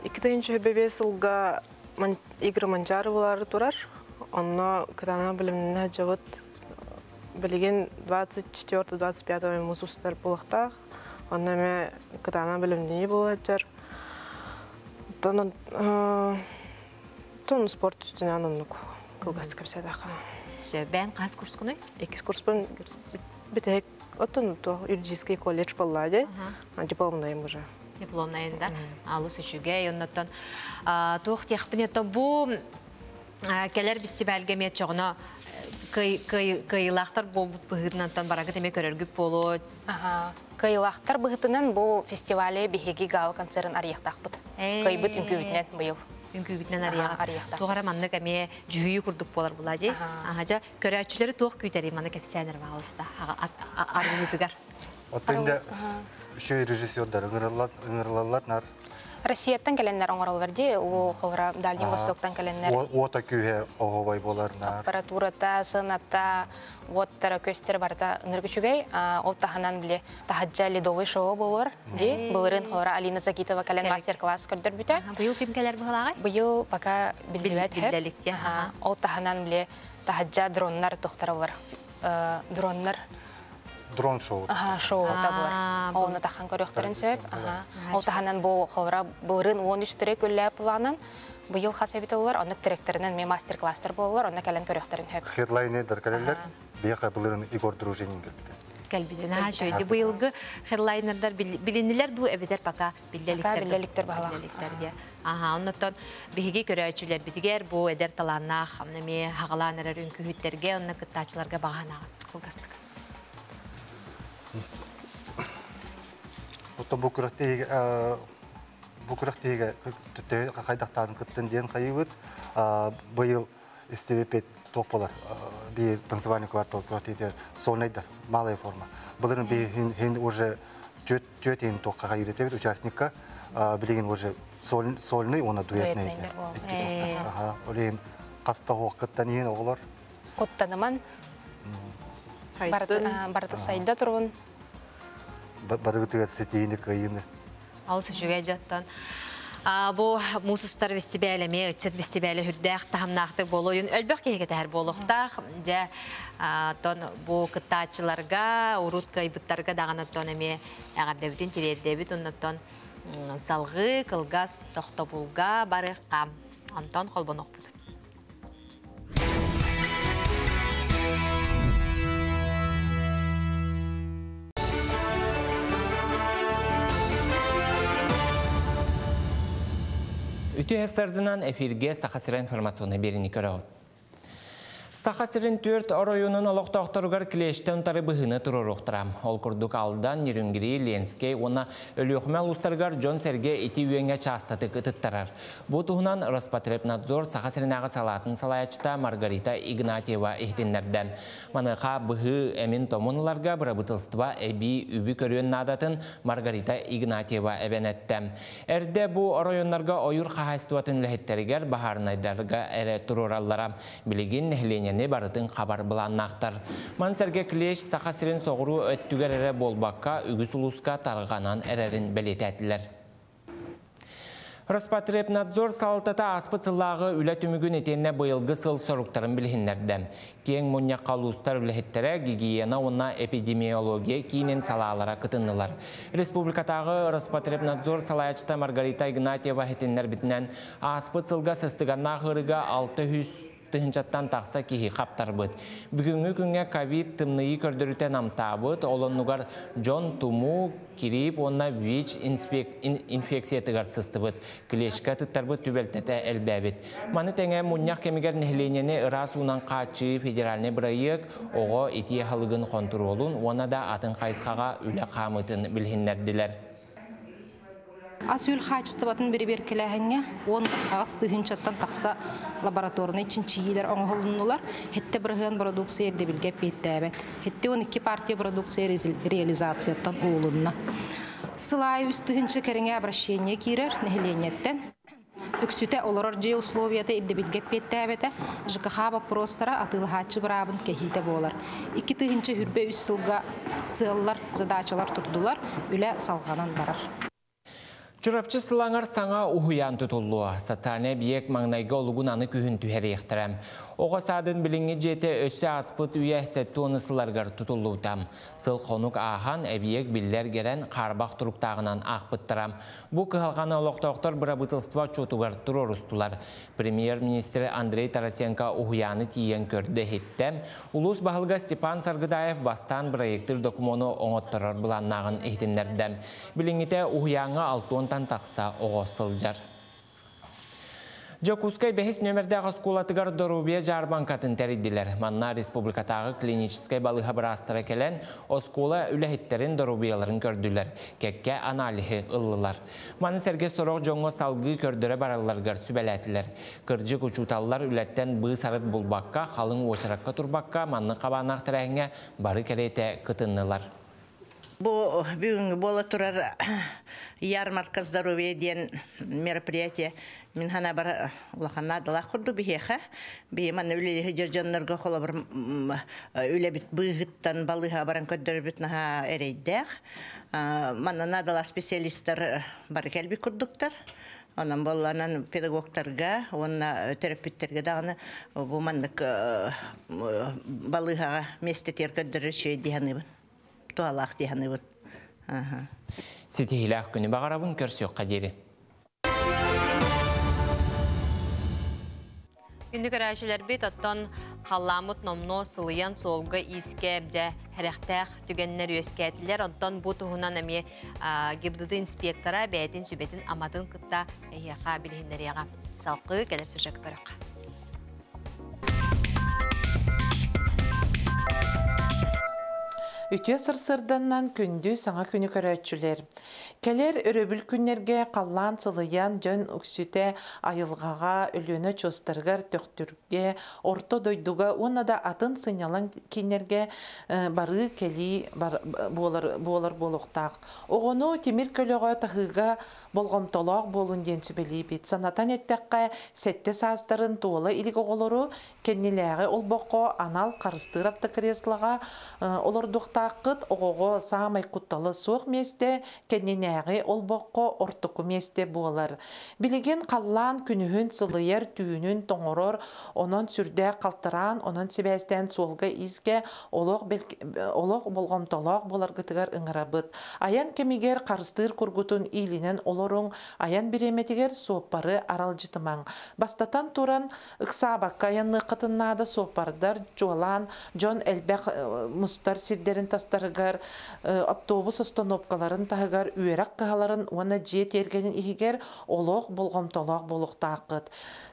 2005 сылга Игорь Манчаровалары турар. Онно кытаана билимнэ жабыт билигин 24-25 мусустар булахтаах. Онно эме кытаана билимнини буоладжар. Тон тон спорт үстүнэн оннук кылгастык кэпсээтэххэ. Сөп, бэйэн хас курскунуй? Иккис курспун битек оттон то юридический колледж боллади, дипломнайым уже. Дипломнайында алыс үчүгэй, оннотон туох тиэхпин это бу келер бистибэлге ме чоҕуна кыйылаахтар буолбут быһыытынан барагыт эме көрөргүп боло. Кыйылаахтар быһытынан бу фестивале биһиги гала концерын арыяхтаахпыт. Кыйбыт үҥкүүбүтүнэн быйыл. Үҥкүүбүтүнэн арыяҕа. Тугара маннык эме дьүһүйүү курдук болар була ди. Ахажа көрөөччүлэри туох күүтэри маны кэпсээнер баалыста арыгытыгар. Оттон үшөй режиссердар ыңырлаллар нар. Россияттан келеннер оңороллар ди, у ховра Дальний Востоктан келеннер. Ота күйе оғобай болар нар. Аппаратурата, сыната, оттара көстер барда ыңыргүчүгэй, ол таханан биле тахаджа ледовый шоу болор ди. Былырын ховра Алина Загитова келен мастер-класс көрдөр бүтә. Быйыл ким келер булагай? Быйыл пока билбет. Ол таханан биле тахаджа дроннар тохтара бар. Дроннар. Дрон шоу. Ага, шоу та бар. Оны тахан көрөктөрүн сөп. Ол таханан бу ховра бырын 13 трек үлләп планын. Быйыл хасабит болар, аны тректеринен ме мастер-класстар болар, аны кэлен көрөктөрүн хөп. Хедлайнер кэлелер, бияка былырын Игорь Дружинин келбиде. Келбиде. На шөйдү быйылгы хедлайнердар билинилер ду эбедер пока биллеликтер. Пока биллеликтер баһалах. Биллеликтер. Ага, оннотон биһиги көрөөчүлөр битигер бу эдер таланнах, неме хагаланар үнкүһүттерге, онна кыттаачыларга баганага. Кылгастык. Оттон бу күрәктеге төттө кайдактарын кыттын диэн хайыбыт быйыл истебепет тоқ болар. Би танцевальный квартал күрәктеге сольныйдар, малая форма. Былырын би хин уже чөт ен тоққа кайретебит участникка билеген уже сольный она дуэтный. Ага, олен каста кыттан ен оголор. Коттаныман. Барты сайда турун. Барыгытыга сетейini кыйыны. Алыс үчүгэй жаттан. Бу мусустар фестивале ме ытчат фестивале хүрдээх тахамнаахтык болойун өлбөх киһиге тэһэр буолуохтаах. Дьэ тон бу кыттааччыларга, урут кыйбыттарга даҕаны тон эмиэ эҕэрдэбитин тириэрдэбит оннотон салгыы кылгас тохтобулга барыахха. Антон холбонохпут. Үтü хәсәрдінан эфирге Саха сирен информационы берini көрі. Саха сирен төрт оройунун олоқтоқторугар клештен тары быһыны туруруқтыра. Ол курдук алдан Нерюнгри, Ленскей, она Өлүөхмә улустаргар Джон Серге ити үйеңе частатык ытыттарар. Бу туһунан Роспотребнадзор Саха сиренағы салатын салаячыта Маргарита Игнатьева ихтиннерден. Маныха быһы эмин томунуларга бырабытылства эби үбі көрүөн надатын Маргарита Игнатьева эбенеттем. Эрде бу оройуннарга ойур хахайстуатын үлэхеттеригер бахарнайдарга эре турураллара. Билигин нехлене барытын хабар буланнақтар. Мансерге клеш саха сирен соғыру өттүгер эре болбакка үгіс улуска тарғанан эрерин белетәтілер. Роспотребнадзор салтата аспыцылағы үлі түмігін етенне бұйылғы сыл соруктарын білхіннерді. Кең мұньяққа улустар үліхеттері гигиена онна эпидемиология кейінен салалара кытыннылар. Республикатағы Роспотребнадзор салаячыта Маргарита Игнатьева хетіннер бітінен аспыцылға сыстығанна ғырыға 600 тыһынчаттан тақса киһи қаптарбыт. Бүгүнгү күнгө ковид тымныйы көрдөрүтен амтаабыт, олоннугар Джон Туму кирип онна ВИЧ инфекциятыгар сыстыбыт. Клешка тыттарбыт түбелтете элбәбит. Маны теңе муньяк кемигер нехленени ырас унан качы федеральный бырайык ого итие халыгын контролун, она да атын кайсхага үле камытын билхиннердилер. Ас үл хачыстыбатын бери келәһеңе, он ағас тыһынчаттан тақса лабораторный чинчиилер оңоһолуннулар, хетте бырыһыан продукция эрдебилге петтәбет. Хетте 12 партия продукция реализацияттан уолунна. Сылай үс тыһынчы кәреңе обращение кирер нехленеттен. Үксүтэ олорор же условията ирдебилге петтәбете, ЖКХ вопростара атылхачы бырабын кехите болар. 2 тыһынчы хүрбе үс сылга сыаллар, задачалар турдулар, үлә салганан барар. Чурапчы Сылаҥар саҥа уһуйаан тутуллуо. Социальнай эбийиэк маҥнайгы олугун аны күһүн түһэриэхтэрэ. Оҕо саадын билиҥҥи дьиэтэ өссө ааспыт үйэ 70 сылларыгар тутуллубута. Сыл-хонук ааһан, эбийиэк биллэ эргэрэн, хаарбах туруктааҕынан аахпыттара. Бу кыһалҕаны олохтоохтор бырабыыталыстыба отчуотугар туруорустулар. Премьер-министр Андрей Тарасенко уһуйааны тиийэн көрдө-иһиттэ. Улуус баһылыга Степан Саргыдаев бастаан бырайыактыыр докумуону оҥотторор былааннааҕын иһитиннэрдэ. Билиҥҥитэ уһуйааҥҥа алтуонтан тахса оҕо сылдьар. Дьокуускай бэһис нүөмэрдээх оскуолатыгар доруобуйа дьаарбаҥкатын тэрийдилэр. Манна республикатааҕы клиническэй балыыһа быраастара кэлэн, оскуола үлэһиттэрин доруобуйаларын көрдүлэр, кэккэ аналиһы ыллылар. Маны сэргэ сорох дьоҥҥо салгыы көрдөрө баралларыгар сүбэлээтилэр. Кырдьык, учууталлар үлэттэн быыс-арыт булбакка, халыҥ уочаракка турбакка, маннык хабааннаах тэрээһиҥҥэ бары кэриэтэ кытыннылар. Бу бүгүҥҥү буола турар ярмарка здоровья диэн мероприятие мин санаабар улахан наадалаах курдук биһиэхэ. Биһи манна үлэлиһи дьоннорго холобур үлэбит быыһыттан балыыһа баран көрдөрбүт наһаа эрэйдээх. Манна наадалаах специалистар бары кэлбит курдуктар. Онон буолланан педагогтарга уонна төрөппүттэргэ даҕаны бу маннык балыыһаҕа миэстэтигэр көрдөрөр үчүгэй дии саныыбын. Туһалаах дии саныыбын. Ситиһиилээх күнү баҕарабын көрсүөххэ диэри. Күндү көрөөччүлэрбит, оттон халлааммыт номнуо сылыйан суолга иискэ дьэ хэрэхтээх түгэннэр үөскээтилэр. Онтон бу туһунан эмиэ ГИБДД инспектора бэйэтин сүбэтин-аматын кытта эһиэхэ билиһиннэриэҕэ. Салгыы кэлэр сюжекка көрөххө. Үтүө сарсыарданнан күндү саҥа күнү көрөөччүлэр! Кэлэр өрөбүл күннэргэ халлаан сылыйан дьон үксүтэ айылҕаҕа, Өлүөнэ очуостарыгар, Төхтүргэ, Орто дойдуга уонна да атын сынньалаҥ кииннэргэ барыы-кэлии буолар, буолар буолуохтаах. Оҕону тимир көлөҕө таһыыга болҕомтолоох буолун диэн сүбэлиибит. Санатан эттэххэ, сэттэ саастарын туола илик оҕолору кэннилээҕи олбоххо анал харыстыыр автокреслоҕа олордуохтааххыт. Оҕоҕо саамай куттала суох миэстэ кэннинээҕи олбоххо ортоку миэстэ буолар. Билигин халлаан күнүһүн сылыйар, түүнүн тоҥорор, онон сүрдээх халтараан, онон сибээстээн суолга-иискэ олох, олох болҕомтолоох буоларгытыгар ыҥырабыт. Айан кэмигэр харыстыыр кургутун иилинэн олоруҥ, айан бириэмэтигэр суоппары аралдьытымаҥ. Бастатан туран, ыксаабакка айанныаххытын наада суоппардар, чуолаан дьон элбэх мустар сирдэрин тастарыгар, автобус остановкаларын таһыгар, үөрэх кыһаларын уонна дьиэ тиэргэнин иһигэр олох болҕомтолоох буолуохтааххыт.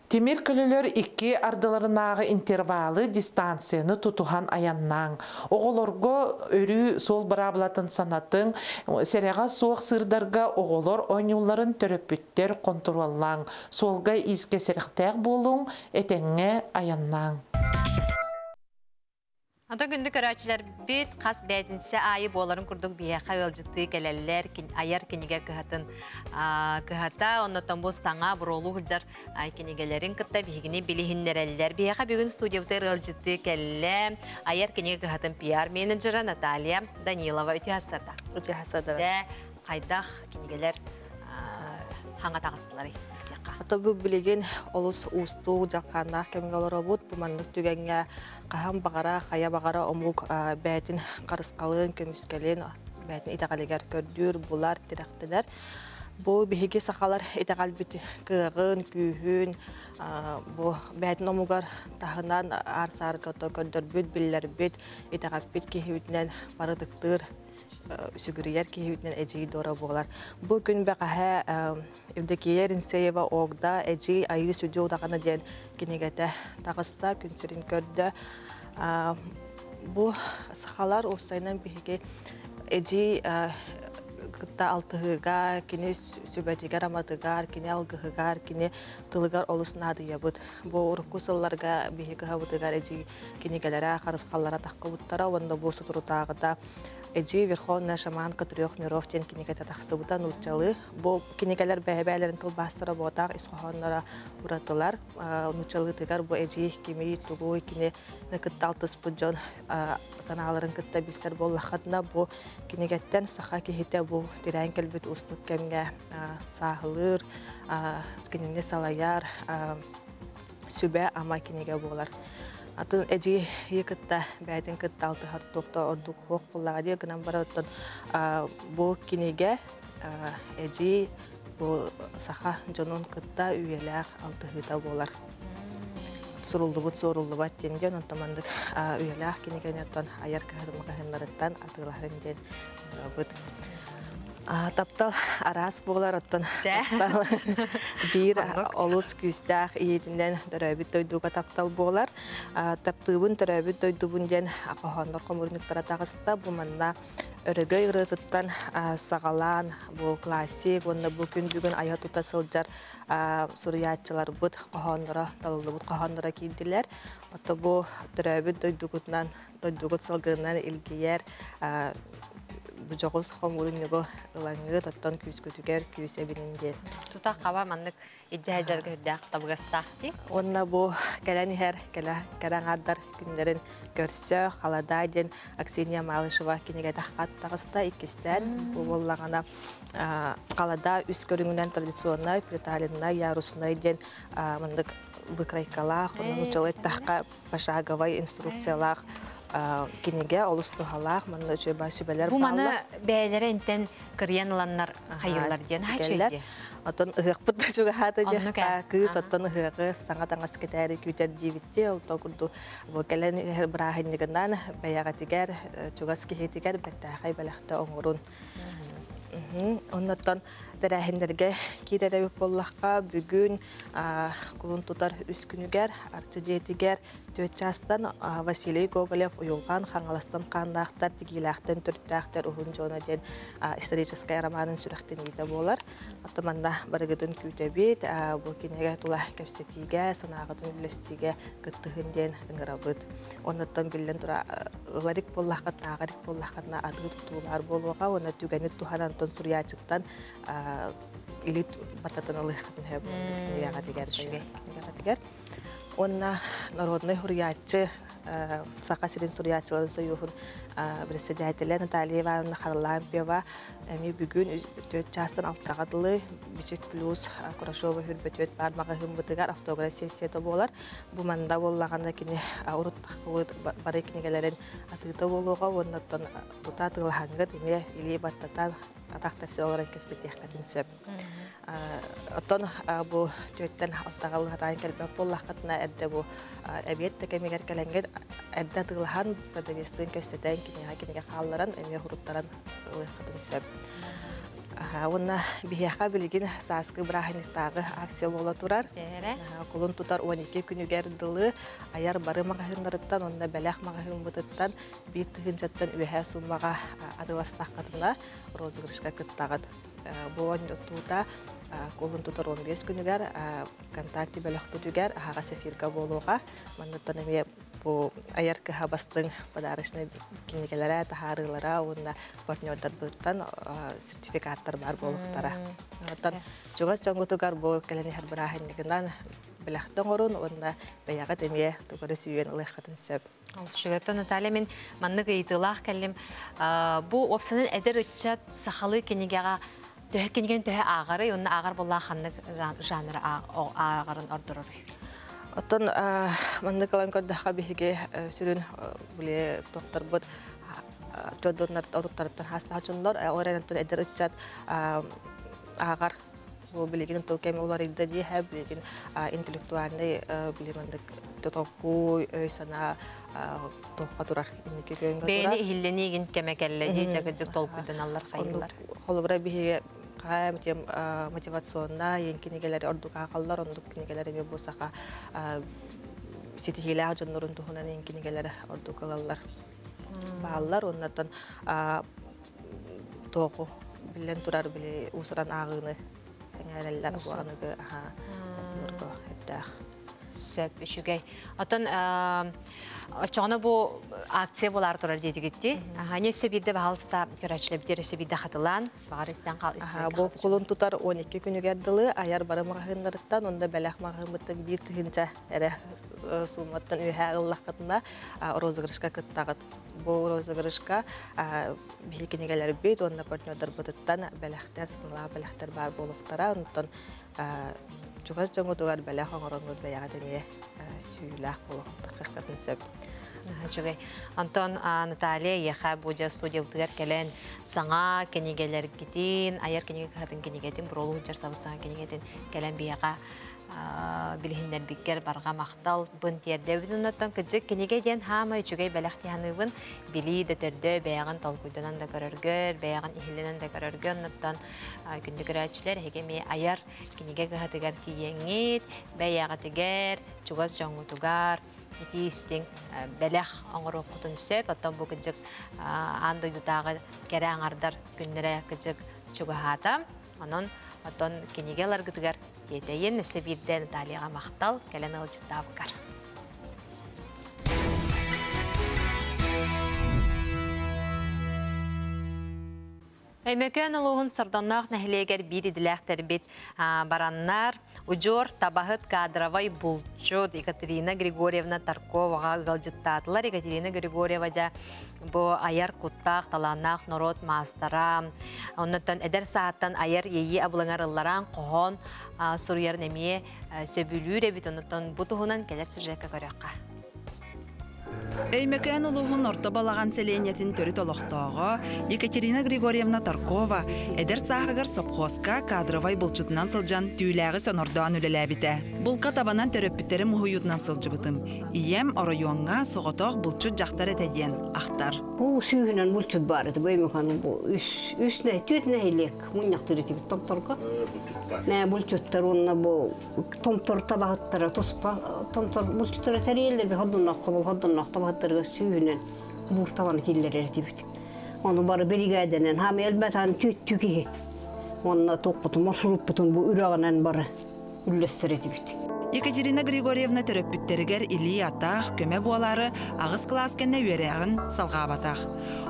Тимир көлөлөр икки ардыларынааҕы интервалы, дистанцияны тутуһан айаннааҥ. Оҕолорго өрүү суол быраабылатын санатыҥ, сэрэҕэ суох сыырдарга оҕолор оонньуулларын төрөппүттэр хонтуруоллааҥ. Суолга-иискэ сэрэхтээх буолуҥ, этэҥҥэ айаннааҥ. Онтон күндү көрөөччүлэрбит хас бээтинсэ аайы буоларын курдук биһиэхэ ыалдьыттыы кэлэллэр, айар кинигэ кыһатын кыһата, оннотон бу саҥа буруолуу сылдьар кинигэлэрин кытта биһигини билиһиннэрэллэр. Биһиэхэ бүгүн студиябытыгар ыалдьыттыы кэллэ айар кинигэ кыһатын пиар-менеджера Наталья Данилова. Үтүө хассарда. Үтүө хассарда. Дьэ, хайдах кинигэлэр хаҥа таҕыстыларый билсиэххэ. Ото бу билигин олус уустук дьалхааннаах кэмҥэ олоробут. Бу маннык түгэҥҥэ хаһан баҕара, хайа баҕара омук бэйэтин харысхалын, көмүскэлин бэйэтин итэҕэлигэр көрдүүр, булар, тирэхтэнэр. Бу биһиги сахалар итэҕэлбит кыаҕын, күүһүн бу бэйэтин омугар таһынан аар-саарга көрдөрбүт, биллэрбит, итэҕэппит киһибитинэн бары ытыктыыр сүгүрүйэр киһибитинэн эдьиий Дора буолар. Бу күн бэҕэһээ Евдокия Ринсеева Огда Эдьиий Айыы сүдү удаҕана диэн кинигэтэ таҕыста, күн сирин көрдө. Бу сахалар уопсайынан биһиги эдьиий кытта алтыһыыга, кини сүбэтигэр-аматыгар, кини алгыһыгар, кини тылыгар олус наадыйабыт. Бу урукку сылларга биһиги кыһабытыгар эдьиий кинигэлэрэ, харысхаллара таххыбыттара уонна бу соторутааҕыта Эдьиий Верховная шаманка трех миров диэн кинигэтэ тахсыбыта нууччалыы. Бу кинигэлэр бэйэ-бэйэлэрин тылбаастара буотаах ис хоһоонноро уратылар. Нууччалыытыгар бу эдьиий кимий, тугуй, кини кытта алтыспыт дьон санааларын кытта билсэр буоллаххытына, бу кинигэттэн саха киһитэ бу тирээн кэлбит уустук кэмҥэ сааһылыыр, кинини салайар сүбэ-ама кинигэ буолар. Атын эдьиийи кытта бэйэтин кытта алтыһар туох да ордук суох буоллаҕа дии гынан баран оттон бу кинигэ эдьиий бу саха дьонун кытта үйэлээх алтыһыыта буолар. Суруллубут суоруллубат диэн диэн онтон маннык үйэлээх кинигэни оттон айар кыһын маҕаһыыннарыттан атыылаһын диэн быт. Таптал араас буолар, оттон таптал биир олус күүстээх ийэтинэн төрөөбүт дойдуга таптал буолар. Таптыыбын төрөөбүт дойдубун диэн хоһооннор хомуурунньуктара таҕыста. Бу манна өрөгөй ырыатыттан саҕалаан бу классик уонна бу күн бүгүн айа тута сылдьар суруйааччыларбыт хоһоонноро, талыллыбыт хоһоонноро киирдилэр. Ото бу төрөөбүт дойдугутунан, дойдугут салгынынан илгийэр бу дьоҕус хомуурунньугу ылаҥҥыт, оттон күүскүтүгэр күүс эбинин диэн. Тута хаба маннык иддьэһэ дьарга үрдээх табыгастаах дии. Уонна бу кэлэн иһэр кэлэ кэрэ аҥаардар күннэрин көрсө Халадаа диэн Аксинья Малышева кинигэтэ хат таҕыста иккистээн. Бу буоллаҕына халадаа үс көрүҥүнэн традиционнай, приталеннай, яруснай диэн маннык выкройкалаах, онон нууччалыы эттэххэ пошаговай инструкциялаах кинигэ олус туһалаах, манна үчүгэй сүбэлэр Бу маны бэйэлэрэ интен кырыйан ыланнар хайыллар диэн хаачыйдиэ. Оттон ыһыахпыт да чугаһаата диэххэ, кыыс оттон ыһыаҕы саҥа таҥас кэтээри күүтэр диэбитти, ол то курдук бу кэлэн иһэр бырааһынньыгынан бэйэҕитигэр, чугас киһитигэр бэртээхэй бэлэхтэ оҥорун. Оннуттан тэрээһиннэргэ киирэр эбит буоллахха, бүгүн кулун тутар үс күнүгэр Арчы дьиэтигэр түөрт чаастан Василий Гоголев Уйулҕан Хаҥаластан хааннаахтар, тигиилээхтэн төрүттээхтэр уһун дьоно диэн историческай романын сүрэхтэниитэ буолар. Оттон манна барыгытын күүтэбит, бу кинигэ тула кэпсэтиигэ, санааҕытын үллэстиигэ кыттыһын диэн ыҥырабыт. Оннуттан биллэн тура ыларик буоллаххыт, ааҕарик буоллаххытына атыы тутуу баар буолуоҕа уонна түгэни туһанан онтон суруйааччыттан илии баттатан ылыаххытын сөп кинигэҕитигэр кинигэҕитигэр. Уонна народнай суруйааччы Саха сирин суруйааччыларын союһун председателэ Наталья Ивановна Харлампьева эмиэ бүгүн 4 чаастан алтаҕа дылы Бичик плюс Курашова хүрбөтүөт баар маҕаһыыммытыгар автограф сессията буолар. Бу манна буоллаҕына кини урут бары кинигэлэрин атыыта буолуоҕа уонна оттон тута атыылаһаҥҥыт эмиэ илии баттатан атах тэпсэн олорон кэпсэтиэххитин сөп. Оттон бу түөттэн алтаҕа ылыһатаан кэлбэт буоллаххытына эрдэ бу эбиэт да кэмигэр кэлэҥҥит эрдэ атыылаһан продавецтыын кэпсэтэн киниэхэ кинигэ хаалларан эмиэ хуруттаран ылыаххытын сөп. Уонна биһиэхэ билигин сааскы бырааһынньыктааҕы акция буола турар. Кулун тутар 12 күнүгэр дылы айар бары маҕаһыыннарыттан уонна бэлэх маҕаһыыммытыттан биир тыһыынчаттан үөһээ суумаҕа атыыластаххытына розыгрышка кыттаҕыт. Бу оонньотуута кулун тутар 15 күнүгэр ВКонтакте бөлөхпүтүгэр аһаҕас эфирга буолуоҕа. Манныттан эмиэ бу айар кыһа бастыҥ подарочнай кинигэлэрэ, таһаарыылара уонна партнердарбыттан сертификаттар баар буолуохтара. Оттон чугас дьоҥҥутугар бу кэлэн иһэр бырааһынньыгынан бэлэхтэ оҥорун уонна бэйэҕит эмиэ тугу эрэ сүүйэн ылыаххытын сөп. Үчүгэттэн Наталья мин маннык ыйытыылаах кэллим. Бу уопсанан эдэр ыччат сахалыы кинигэҕэ төһө кинигэни төһө ааҕарый уонна ааҕар буоллаах ханнык жанры ааҕарын ордороруй? Оттон маннык ылан көрдөххө биһиги сүрүн били тохторбут дьоннор отуттарыттан хаастаах дьоннор ол эрэн эдэр ыччат ааҕар бу билигин тыл кэми уларыйда диэхэ билигин интеллектуальный били маннык тотоккуй өй-санаа туохха турар инники күөҥҥэ турар. Бэйэни иһиллэниигин кэмэ кэллэ дии чакыдьык толкуйданаллар хайыллар. Холобура биһиги хаайым тем мотивационнай ең кинигэлэри ордук аахаллар оннук кинигэлэр эмиэ бу саха ситиһиилээх дьоннорун туһунан ең кинигэлэри ордук ылаллар бааллар оннотон туоҕу биллэн турар били уусуран ааҕыыны эҥээрэллэр бу аныгы аха олорго эттээх. Сөп, үчүгэй. Оттон оччоҕуна бу акция буолаар турар диэтигитти. Аны өссө биирдэ баһаалыста көрөөччүлэрбитигэр өссө биирдэ хатылаан, баҕар истэн хаал Бу кулун тутар 12 күнүгэр дылы айар бары маҕаһыыннарыттан, онда бэлэх маҕаһыыммыттан 1000 эрэ сууматтан үөһэ ыллаххытына розыгрышка кыттаҕыт. Бу розыгрышка биһи кинигэлэрбит уонна партнердарбытыттан бэлэхтэр, сыаналаах бэлэхтэр баар буолуохтара. Онтон чугас дьоҥҥутугар бэлэх оҥороҥҥут бэйэҕит эмиэ сүүйүүлээх буолуохтаххытын сөп. Үчүгэй. Онтон Наталья эйиэхэ бу дьэ студиябытыгар кэлэн саҥа кинигэлэргитин, айар кинигэ кыһатын кинигэтин, буруолуу сылдьар сабыс саҥа кинигэтин кэлэн биһиэхэ билиһиннэрбиккэр барҕа махтал бын тиэрдэбин. Оннуттан кыдьык кинигэ диэн хаама үчүгэй бэлэх саныыбын. Билии да төрдө бэйэҕин толкуйданан да көрөргөр, бэйэҕин иһиллэнэн да көрөргө. Оннуттан күндү көрөөччүлэр эһиги эмиэ айар кинигэ кыһатыгар тиийэҥҥит, бэйэҕитигэр, чугас дьоҥҥутугар итии истиҥ бэлэх оҥоруоххутун сөп. Оттон бу кыдьык аан дойдутааҕы кэрэ аҥардар күннэрэ кыдьык чугаһаата. Онон оттон кинигэ ыларгытыгар тиэтэйин, өссө биирдэ Натальяҕа махтал, кэлэн ыалдьыттаабыккар. Өймөкөөн улууһун Сордонноох нэһилиэгэр биир идэлээхтэрбит бараннар, удьуор табаһыт кадровай булчут Екатерина Григорьевна Тарковаҕа ыалдьыттаатылар. Екатерина Григорьева дьэ бу айар куттаах, талааннаах норуот маастара. Оннуттан эдэр сааттан айар иэйии абылаҥар ылларан хоһоон суруйарын эмиэ сөбүлүүр эбит. Оннуттан бу туһунан кэлэр сюжекка көрүөххэ. Өймөкөөн улууһун Орто Балаҕан сэлиэнньэтин төрүт олохтооҕо Екатерина Григорьевна Таркова эдэр сааһыгар сопхуоска кадровай булчутунан сылдьан түүлээҕи сонордоон үлэлээбитэ. Булка табанан төрөппүттэрим уһуйуутунан сылдьыбытым. Ийэм оройуоҥҥа соҕотох булчут дьахтар этэ диэн ахтар. Бу сүүһүнэн булчут баар этэ. Бу Өймөкөөн бу үс үс түөрт нэһилиэк мунньахтыыр этибит томторго. Нэ булчуттар уонна бу томтор табаһыттара туспа томтор булчуттара тэрийэллэр би ходуннах хобул ходуннах табаһыттарга сүүһүнэн буур табаны киллэрэр этибит. Ону бары биригээдэнэн хаамы элбэтан түттү киһи. Онно туохпутун маршруппутун бу үрэҕинэн бары үллэстэр этибит. Екатерина Григорьевна төрөппүттэригэр илии-атах, көмө буолаары аҕыс кылаас кэннэ үөрэҕин салҕаабатах.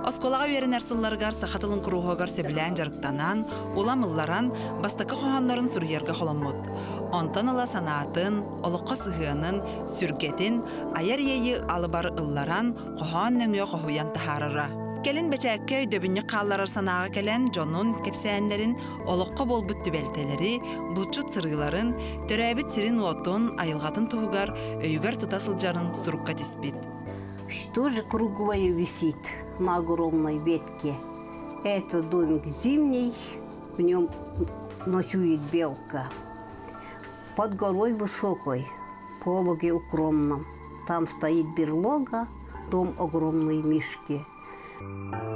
Оскуолаҕа үөрэнэр сылларыгар саха тылын куруһуогар сөбүлээн дьарыктанан, улам ылларан, бастакы хоһооннорун суруйарга холоммут. Онтон ыла санаатын, олоххо сыһыанын, сүргэтин, айар иэйии алыбар ылларан, хоһоон нөҥүө хоһуйан таһаарара. Кэлин бэчээккэ өйдөбүнньүк хаалларар санааҕа кэлэн, дьонун, кэпсээннэрин, олоххо буолбут түбэлтэлэри, булчут сырыыларын, төрөөбүт сирин-уотун, айылҕатын туһугар өйүгэр тута сылдьарын сурукка тиспит. Что же круглое висит на огромной ветке? Это домик зимний, в нем ночует белка. Под горой высокой, пологе укромном, там стоит берлога, дом огромный мишки.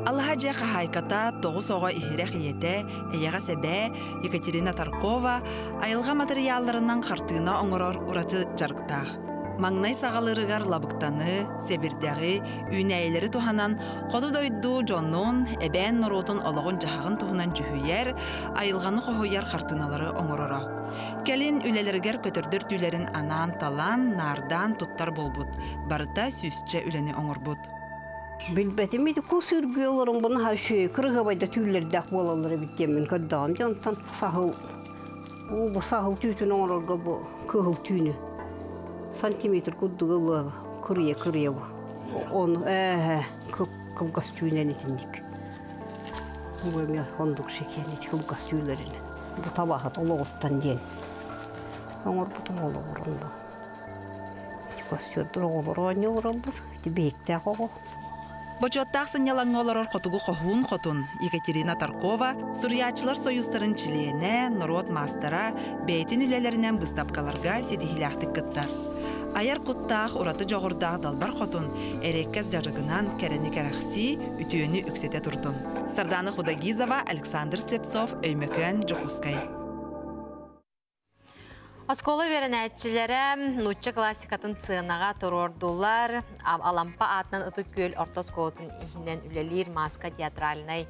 Аллаһа дьиэ хаһаайката, тоҕус оҕо иһирэх ийэтэ, эйэҕэс эбээ Екатерина Таркова айылҕа матырыйаалларынан хартыына оҥорор ураты дьарыктаах. Маҥнай саҕалыырыгар лабыктаны, сэбирдэҕи, үүнээйилэри туһанан хоту дойду дьонун, эбээн норуотун олоҕун-дьаһаҕын туһунан дьүһүйэр, айылҕаны хоһуйар хартыыналары оҥороро. Кэлин үлэлэригэр көтөрдөр түүлэрин анаан талан, наардаан туттар буолбут. Барыта сүүсчэ үлэни оҥорбут. Билбэтим ити кус үргүө олорон бу наһаа үчүгэй кырыһабайда түүллэрдээх буолаллар эбит диэммин көрдөҕүм дьэ онтон саһыл бу саһыл түүтүн оҥорорго бу кыһыл түүнү сантиметр курдук ылыа кырыйа кырыйа бу ону ээ кылгас түүнэн итинник бу эмиэ ондук сикиэн ити кылгас түүлэринэн бу табаһыт олоҕуттан диэн оҥорбутум олоҕурун бу костюрдур оҕолор оонньуулар ити биһиктээх оҕо Бочуоттаах сынньалаҥҥа олорор хотугу хоһуун хотун Екатерина Таркова суруйааччылар сойуустарын чилиэнэ, норуот маастара, бэйэтин үлэлэринэн быыстапкаларга ситиһиилээхтик кыттар. Айар куттаах, ураты дьоҕурдаах далбар хотун эриэккэс дьарыгынан кэрэни кэрэхсии, үтүөнү үксэтэ турдун. Сардана Худогизова, Александр Слепцов, Өймөкөөн, Дьокуускай. Оскуола үөрэнээччилэрэ нуучча классикатын сыанаҕа туруордулар. Алампа аатынан Ытык Күөл орто оскуолатын иһинэн үлэлиир Маска театральнай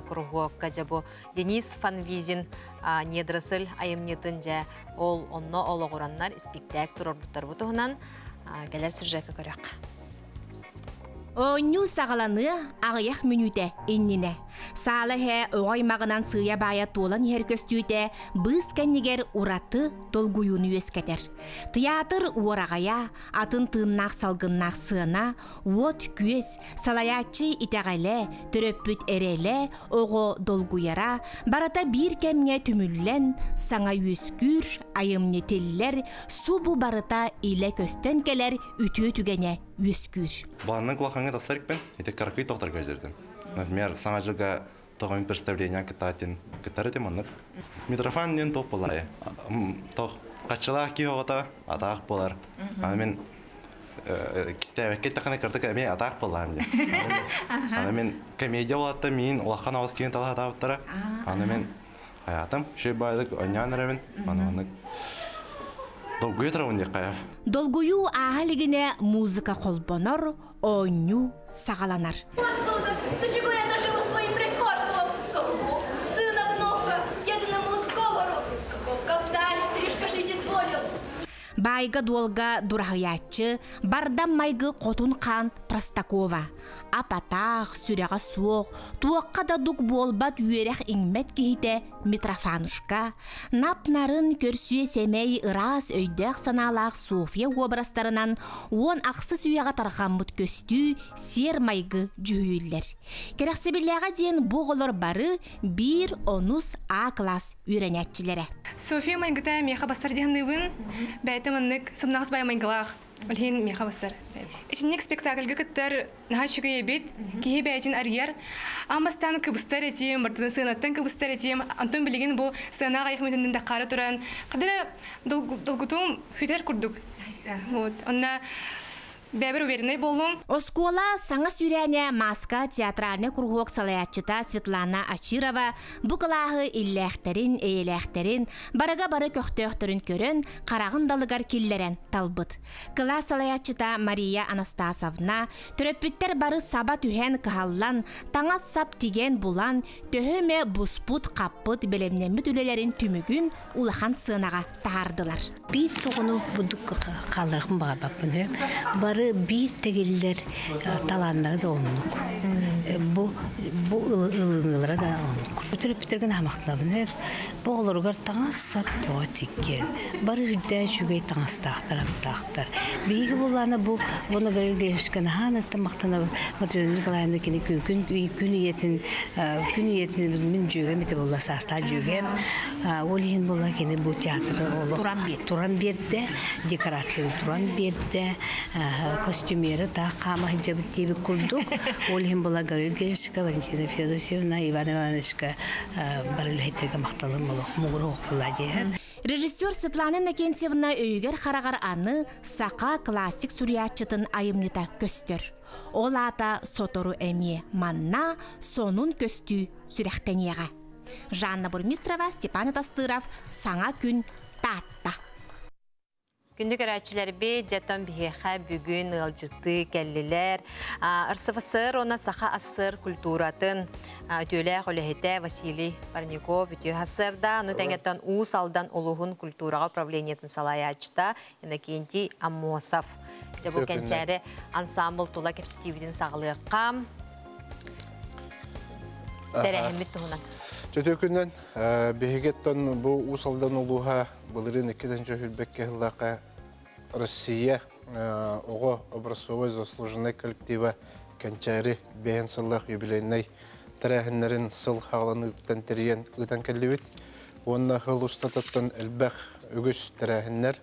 куруһуокка дьэ бу Денис Фанвизин Недоросль айымньытын дьэ ол онно олоҕураннар испиктээк туруорбуттар. Бу туһунан кэлэр сюжекка көрүөххэ. Оонньуу саҕаланыа аҕыйах мүнүүтэ иннинэ. Саала иһэ оҕо аймаҕынан сыыйа-баайа туолан иһэр көстүүтэ быыс кэннигэр ураты долгуйууну үөскэтэр. Тыйаатыр уораҕайа, атын тыыннаах салгыннаах сыана, уот-күөс, салайааччы итэҕэлэ, төрөппүт эрэлэ, оҕо долгуйара барыта биир кэмҥэ түмүллэн, саҥа үөскүүр, айымньы тиллэр, субу барыта илэ көстөн кэлэр үтүө түгэнэ үөскүүр. Баланнан кулахаҥҥа тахсар икпин, ити кыракый тохторго дьэрдим. Например, саҥа дьылга тоҕойун представление кыттаатын кыттар этим оннук. Митрофан диэн топ буолар. Тох хаччылаах киһи оҕото атаах буолар. Аны мин кистээбэккэ эттэххинэ кырдык эмиэ атаах буоллаҕым диэн. Аны мин комедия буолатта миин улахан оҕус киһини тала сатаабыттара. Аны мин Хайаатым, үчүгэй баайдык оонньоон эрэбин. Аны маннык долгуйа турабын диэххэ. Долгуйуу ааһа илигинэ музыка холбонор, оонньуу саҕаланар. Отсюда, до чего я дожила своим притворством? Какого сына внука, единому сговору, каков кафтан штришка шить изволил. Баайга-дуолга дураһыйааччы, бардам майгы хотун хаан Простакова. Ап-атаах, сүрэҕэ суох, туохха да дук буолбат үөрэх иҥмэт киһитэ Митрофанушка, нап-нарын, көрсүө сэмэй, ыраас өйдөөх-санаалаах Софья уобарастарынан 10 ахсыс үйэҕэ тарҕаммыт көстүү, сиэр-майгы дьүһүйүллэр. Кэрэхсэбиллээҕэ диэн бу оҕолор бары биир онус А класс үөрэнээччилэрэ. София майгыта миэхэ бассар диһанныыбын, бэйэтэ маннык сымнаҕас бай майгылаах. Ол иһин миэхэ бассар. Итинник спектакльга кыттар наһаа үчүгэй эбит. Киһи бэйэтин арыйар. Аан бастаан кыбыстар этим, бартын сыанаттан кыбыстар этим. Антон билигин бу сыанаҕа аҕыйах мүнүүтүнэн даххаары туран, хадара долгутуум хүтэр курдук. Вот. Онна бэйэбэр уверенный буоллум. Оскуола саҥа сүүрээнэ Маска театральнай куруһуок салайааччыта Светлана Ачирова бу кылааһы иллээхтэрин, эйэлээхтэрин, барыга бары көхтөөхтөрүн көрөн, хараҕын далыгар киллэрэн талбыт. Кылаас салайааччыта Мария Анастасовна төрөппүттэр бары саба түһэн кыһаллан, таҥас-сап тигэн булан, төһө эмэ буспут-хаппыт бэлэмнэммит үлэлэрин түмүгүн улахан сыанаҕа таһаардылар. Биир тоҕону бурдук хаалларыахпын баҕарбаппын үһү. Бары биир тэгиллэр талааннара да оннук. Бу бу ылыныылара да оннук. Төрөппүттэргэ наһамахтанабын үһү. Бу оҕолоругар таҥас-сап тоҕо тиккиэн. Бары үрдээх үчүгэй таҥастаахтар, аптаахтар. Биһиги буллаана бу Вона Гавриловичка наһаан махтанабын. Матрена Николаевна кини күн күн күн ийэтин күн ийэтин мин дьүөгэм ити буолла саастаах дьүөгэм. Ол иһин буолла кини бу театры олох туран биэрдэ, декорацияны туран биэрдэ, костюмеры таах хаама сылдьабыт диэбит курдук. Ол иһин буолла Гаврил Георгиевичка, Валентина Федосьевна, Иван Ивановичка бары үлэһиттэргэ махталым олох муҥур оһох буолла диэһэ. Режиссер Светлана Иннокентьевна өйүгэр-хараҕар аны саха классик суруйааччытын айымньыта көстөр. Ол аата сотору эмиэ манна сонун көстүү сүрэхтэниэҕэ. Жанна Бурмистрова, Степан Атастыров, Саҥа күн, Таатта. Күндү көрөөччүлэрбит, дьэтон биһиэхэ бүгүн ыалдьыттыы кэллилэр. РСФСР уонна Саха АССР культуратын үтүөлээх үлэһитэ Василий Парников үтүө ХСРда, ону тэҥэттэн Уус Алдан улууһун культураҕа управлениетын салайааччыта Иннокентий Аммосов. Дьэ бу кэнчээри ансамбл тула кэпсэтиибитин саҕалыахха. Тэрээһиммит туһунан. Чөтө күннэн биһигиттэн бу Уус Алдан улууһа былырыын 2 сүүрбэккэ сыллаахха Россия оҕо образцовой заслуженный коллектива Кэнчээри бэһэн сыллаах юбилейнай тэрээһиннэрин сыл хааланыыттан тэрийэн ыытан кэллибит. Уонна хыл устатыттан элбэх үгүс тэрээһиннэр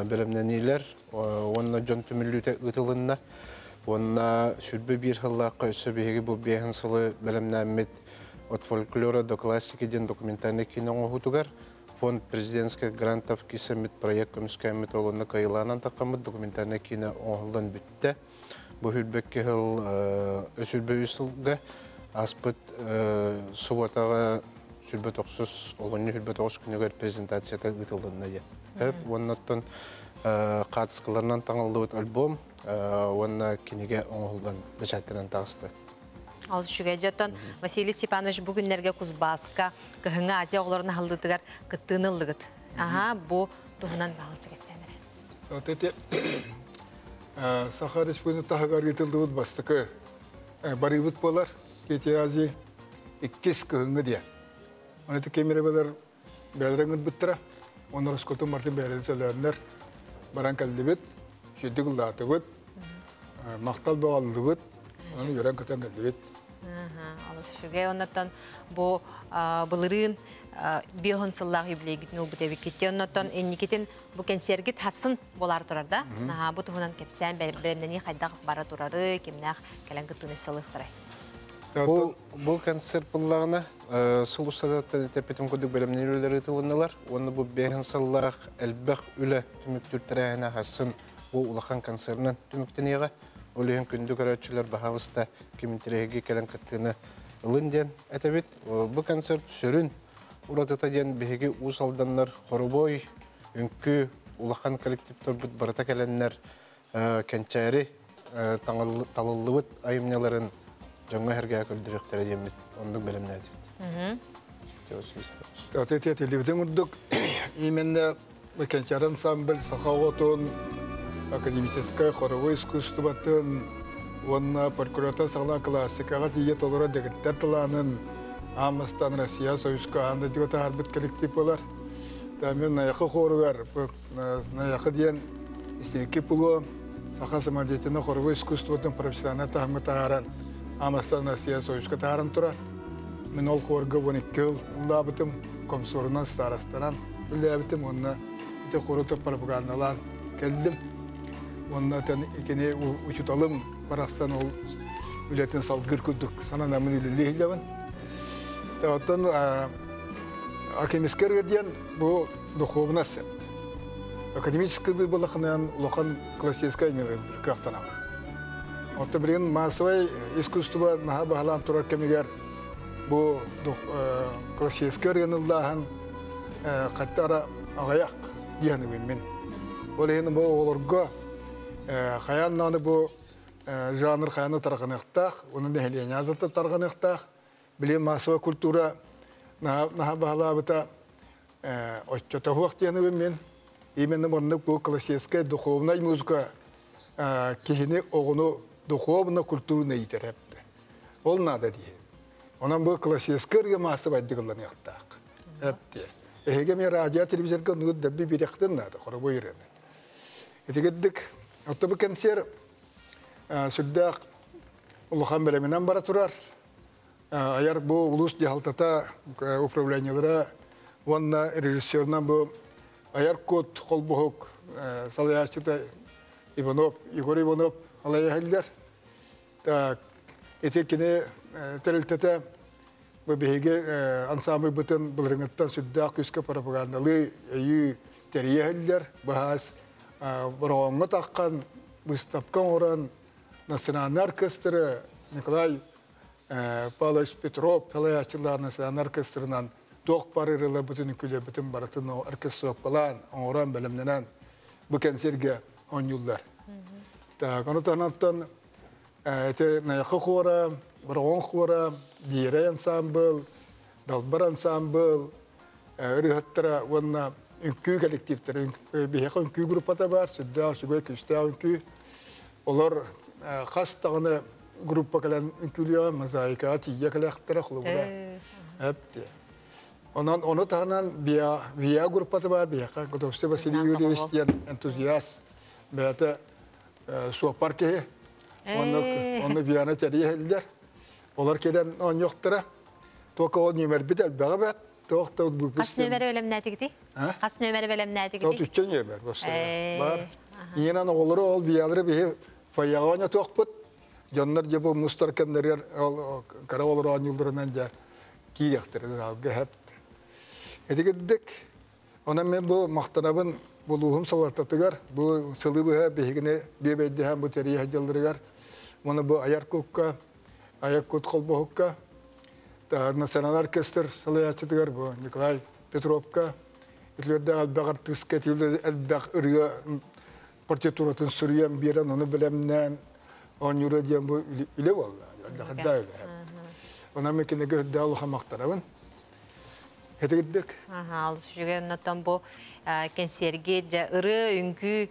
бэлэмнэниилэр уонна дьон түмүллүүтэ ыытылынна. Уонна 21 сыллаахха өссө биһиги бу бэһэн сылы бэлэмнээммит от фольклора до классики диэн документальный кино оҥоһуутугар фонд президентских грантов кисэммит проект көмүскээммит олонна кайылаанан таққаммыт документальный кино оҥоһуллан бүттэ. Бу хүрбэкке сыл өсүрбэ үс сылга аспыт субботаҕа. 29 олонньу 29 күнүгэр презентацията ыытылынна диэн. Хөп уоннаттан хаатыскаларынан таҥыллыбыт альбом уонна кинигэ оҥоһуллан бэчээттэнэн таҕыста. Ол үчүгэй. Дьоттон Василий Степанович бу күннэргэ Кузбасска кыһыҥҥы Азия оҕолорун аһыллыытыгар кыттыыны ыллыгыт. Аха, бу туһунан баһылысы кэпсээн эрэ. Вот эти Саха Республикатын таһыгар ыытыллыбыт бастакы барыыбыт буолар. Дети Азии иккис кыһыҥҥы диэн. Оны кемеребелер бээлэрин ыҥырбыттара. Онно роскотун бартын бээлэрин төлөөннөр баран кэллибит. Сүрдүк ыллаатыбыт. Махтал бөҕөллүбүт. Оны үөрэн көтөн кэллибит. Олус үчүгэй. Оннотон бу былырыын биоһун сыллаах юбилейгитин ылбыт эбиккит. Оннотон инникитин бу кэнсиэргит хассын болар турар да. Бу туһунан кэпсээн бэлэмнэнии хайдах бара турары, кимнээх кэлэн кыттыыны өссө ылыахтарай. Бу концерт буллаҕына сыл устатыттан этэппитим курдук бэлэмнэнии үлэлэри ыытылыннылар. Уонна бу бэһин сыллаах элбэх үлэ түмүктүүр тэрээһинэ хассын бу улахан концернан түмүктэниэҕэ. Ол иһин күндү көрөөччүлэр баһаалыста ким интэриэһиргии кэлэн кыттыыны ылын диэн этэбит. Бу концерт сүрүн уратыта диэн биһиги Уус Алданнар хоробуой, үҥкүү улахан коллективтарбыт барыта кэлэннэр кэнчээри талыллыбыт айымньыларын дьоҥҥо эһэргээ көрдөрүөхтэрэ диэммит оннук бэлэмнээтибит. Телевидение курдук именно кэнчээри ансамбль саха оҕотун академическай хоровой искусствотын уонна прокуратура саҕалаан классикаҕа тиийэ толоро дэгиттэр талаанын аан Россия Союзка аан дойдуга таһаарбыт коллектив буолар. Мен Найахы хоругар Найахы диэн истибикки пулуо саха самодеятельнай хоровой искусствотын профессиональнай таһымҥа таһааран аан Россия Союзка таһааран турар. Мен ол хорга 12 жыл ыллаабытым, комсорунан, старостанан үллээбитим, уонна ити хору пропагандалаан кэллим. Уонна икини учуталым барахсан ол үлэтин салгыр курдук сананамын үлэлиһилэбин. Оттон академический диэн бу духовность. Академический былахынан улахан классическай кыахтанабын. Оттон билигин массовай искусство наһаа баһылаан турар кэмигэр бу классическай ырыаныллааһын хаттара аҕыйах диэхнибин мин. Ол иһин бу оҕолорго хайаан бу жанр хайааны тарҕаныахтаах, оны нэһилиэнньэ тарҕаныахтаах. Билигин массовая культура наһаа баһылаабыта оччотоһуох диэнибин мин. Именно маннык бу классическая духовная музыка киһини оҕону духовно культурно иитэр эпти. Ол надо дии. Онон бу классическая ырыа массовайдык ылланыахтаах. Эпти. Эһиги мен радио телевизорга нуут дабби бирэхтин надо, хоробой ырыаны. Итигиддик, отто бу концерт сүрдээх улахан бэлэминэн бара турар. Аяр бу улус дьаһалтата управлениелара уонна режиссерынан бу Аяр Кут холбоһук салайааччыта Иванов, Егор Иванов алайахиллер. Так, ити кини тэрилтэтэ бу биһиги ансамбль бытын былырыҥыттан сүрдээх күүскэ пропагандалыы өйүү тэрийэһиллэр. Баһаас бороҕоҥҥо таххан выставка оҥорон национальный оркестры Николай Павлович Петров салайааччылаах национальный оркестрынан туох бар ырыалар бүтүн үҥкүүлэрбитин барытын оркестровкалаан, оҥорон, бэлэмнэнэн бу кэнсиэргэ оонньууллар. Так, ону таһынан эти Найахы хора, Бороҕон хора, Диэрэй ансамбл, Далбар ансамбл, ырыһаттара уонна үҥкүү коллективтэрэ, биһиэхэ үҥкүү группата бар, сүрдээх үчүгэй күүстээх үҥкүү. Олор хас даҕаны группа кэлэн үҥкүүлүөҕэ, мозаикаҕа тиийэ кэлэхтэрэ, холобура. Эпти. Онон ону таһынан ВИА группата бар биһиэхэ, Готовцев Василий Юрьевич диэн энтузиаст, бэйэтэ суоппар киһи. Онно ВИАны тэрийэллэр. Олар кэлэн оонньуохтара. Только ол нөмербит элбэҕэ бэт. Туох да Хас нөмери бэлэмнээтигити? Хас нөмери бэлэмнээтигити? Тот үччэ нөмер бар. Иэнэн оҕолору ол ВИАлары биһи фойеҕа оонньотуохпут. Дьоннор дьэ бу мустар кэмнэригэр ол кара олор оонньуулларынан дьэ киириэхтэрэ залга хэпт. Этигирдик онон мен бу махтанабын булууһум салалтатыгар бу сылы быһа биһигини биэбэйдэһэн бу тэрийэ дьылларыгар уонна бу аяр кукка аяр кут холбоһукка Национал оркестр салаячытыгар бу Николай Петровка итилерде элбэх артыыска элбэх ырыа партитуратын суруйан биэрэн, ону билэмнээн оонньуура диэн бу үлэ буолла. Үлэ. Онон мен кинигэ үрдэ улахан махтанабын. Этигиддик. Аха, ол сүгэ оннотон бу кэнсиэрги дьэ ыры үҥкүү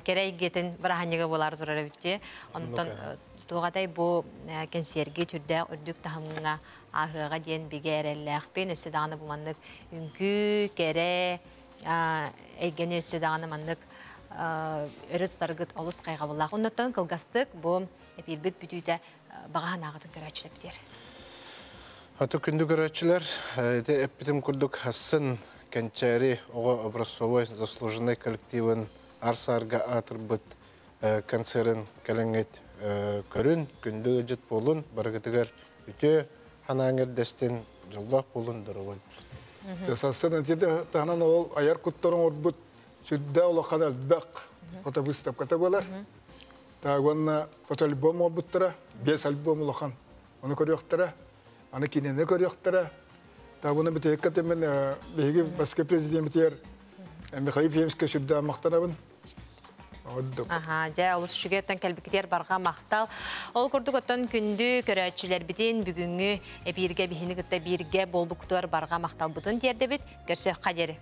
кэрэйгетин быраханьыга болар турар эбитти. Онтон тугатай бу кэнсиэрги түрдээх үрдүк таһымҥа аһыаҕа диэн бигэ эрэллээхпин. Өссө даҕаны бу маннык үҥкүү кэрэ эйгэни өссө даҕаны маннык өрө тутаргыт олус хайҕабыллаах. Оннотон кылгастык бу эпирбит бүтүүтэ бағаһан ағытын көрөөччүлэр битер. Аты күндү көрөөччүлэр, ити эппитим курдук хассын кэнчээри оҕо образцовой заслуженный коллективын арсарга атырбыт концерын кэлэҥҥит көрүн, күндү ыдьыт буолун, барыгытыгар үтүө ханааңыр дестин дьоллоох буолун дорогой. Сассын таханан ол аяр кутторун орбут сүддэ улахан элбэх фото выставката болар. Тагонна фотоальбом орбуттара, бес альбом улахан. Оны көрүөхтара, аны кинени көрүөхтара. Тагона битекка темен биһиги баска президентер Михаил Ефимовичке сүрдэ мактанабын. Аха, жа олус үчүгеттен кэлбикитер барга мактал. Ол курдук оттон күндү көрөөччүлэр битин бүгүнгү эбиирге биһини кытта биирге болбуктуар барга макталбытын тиэрдебит. Көрсө кадери.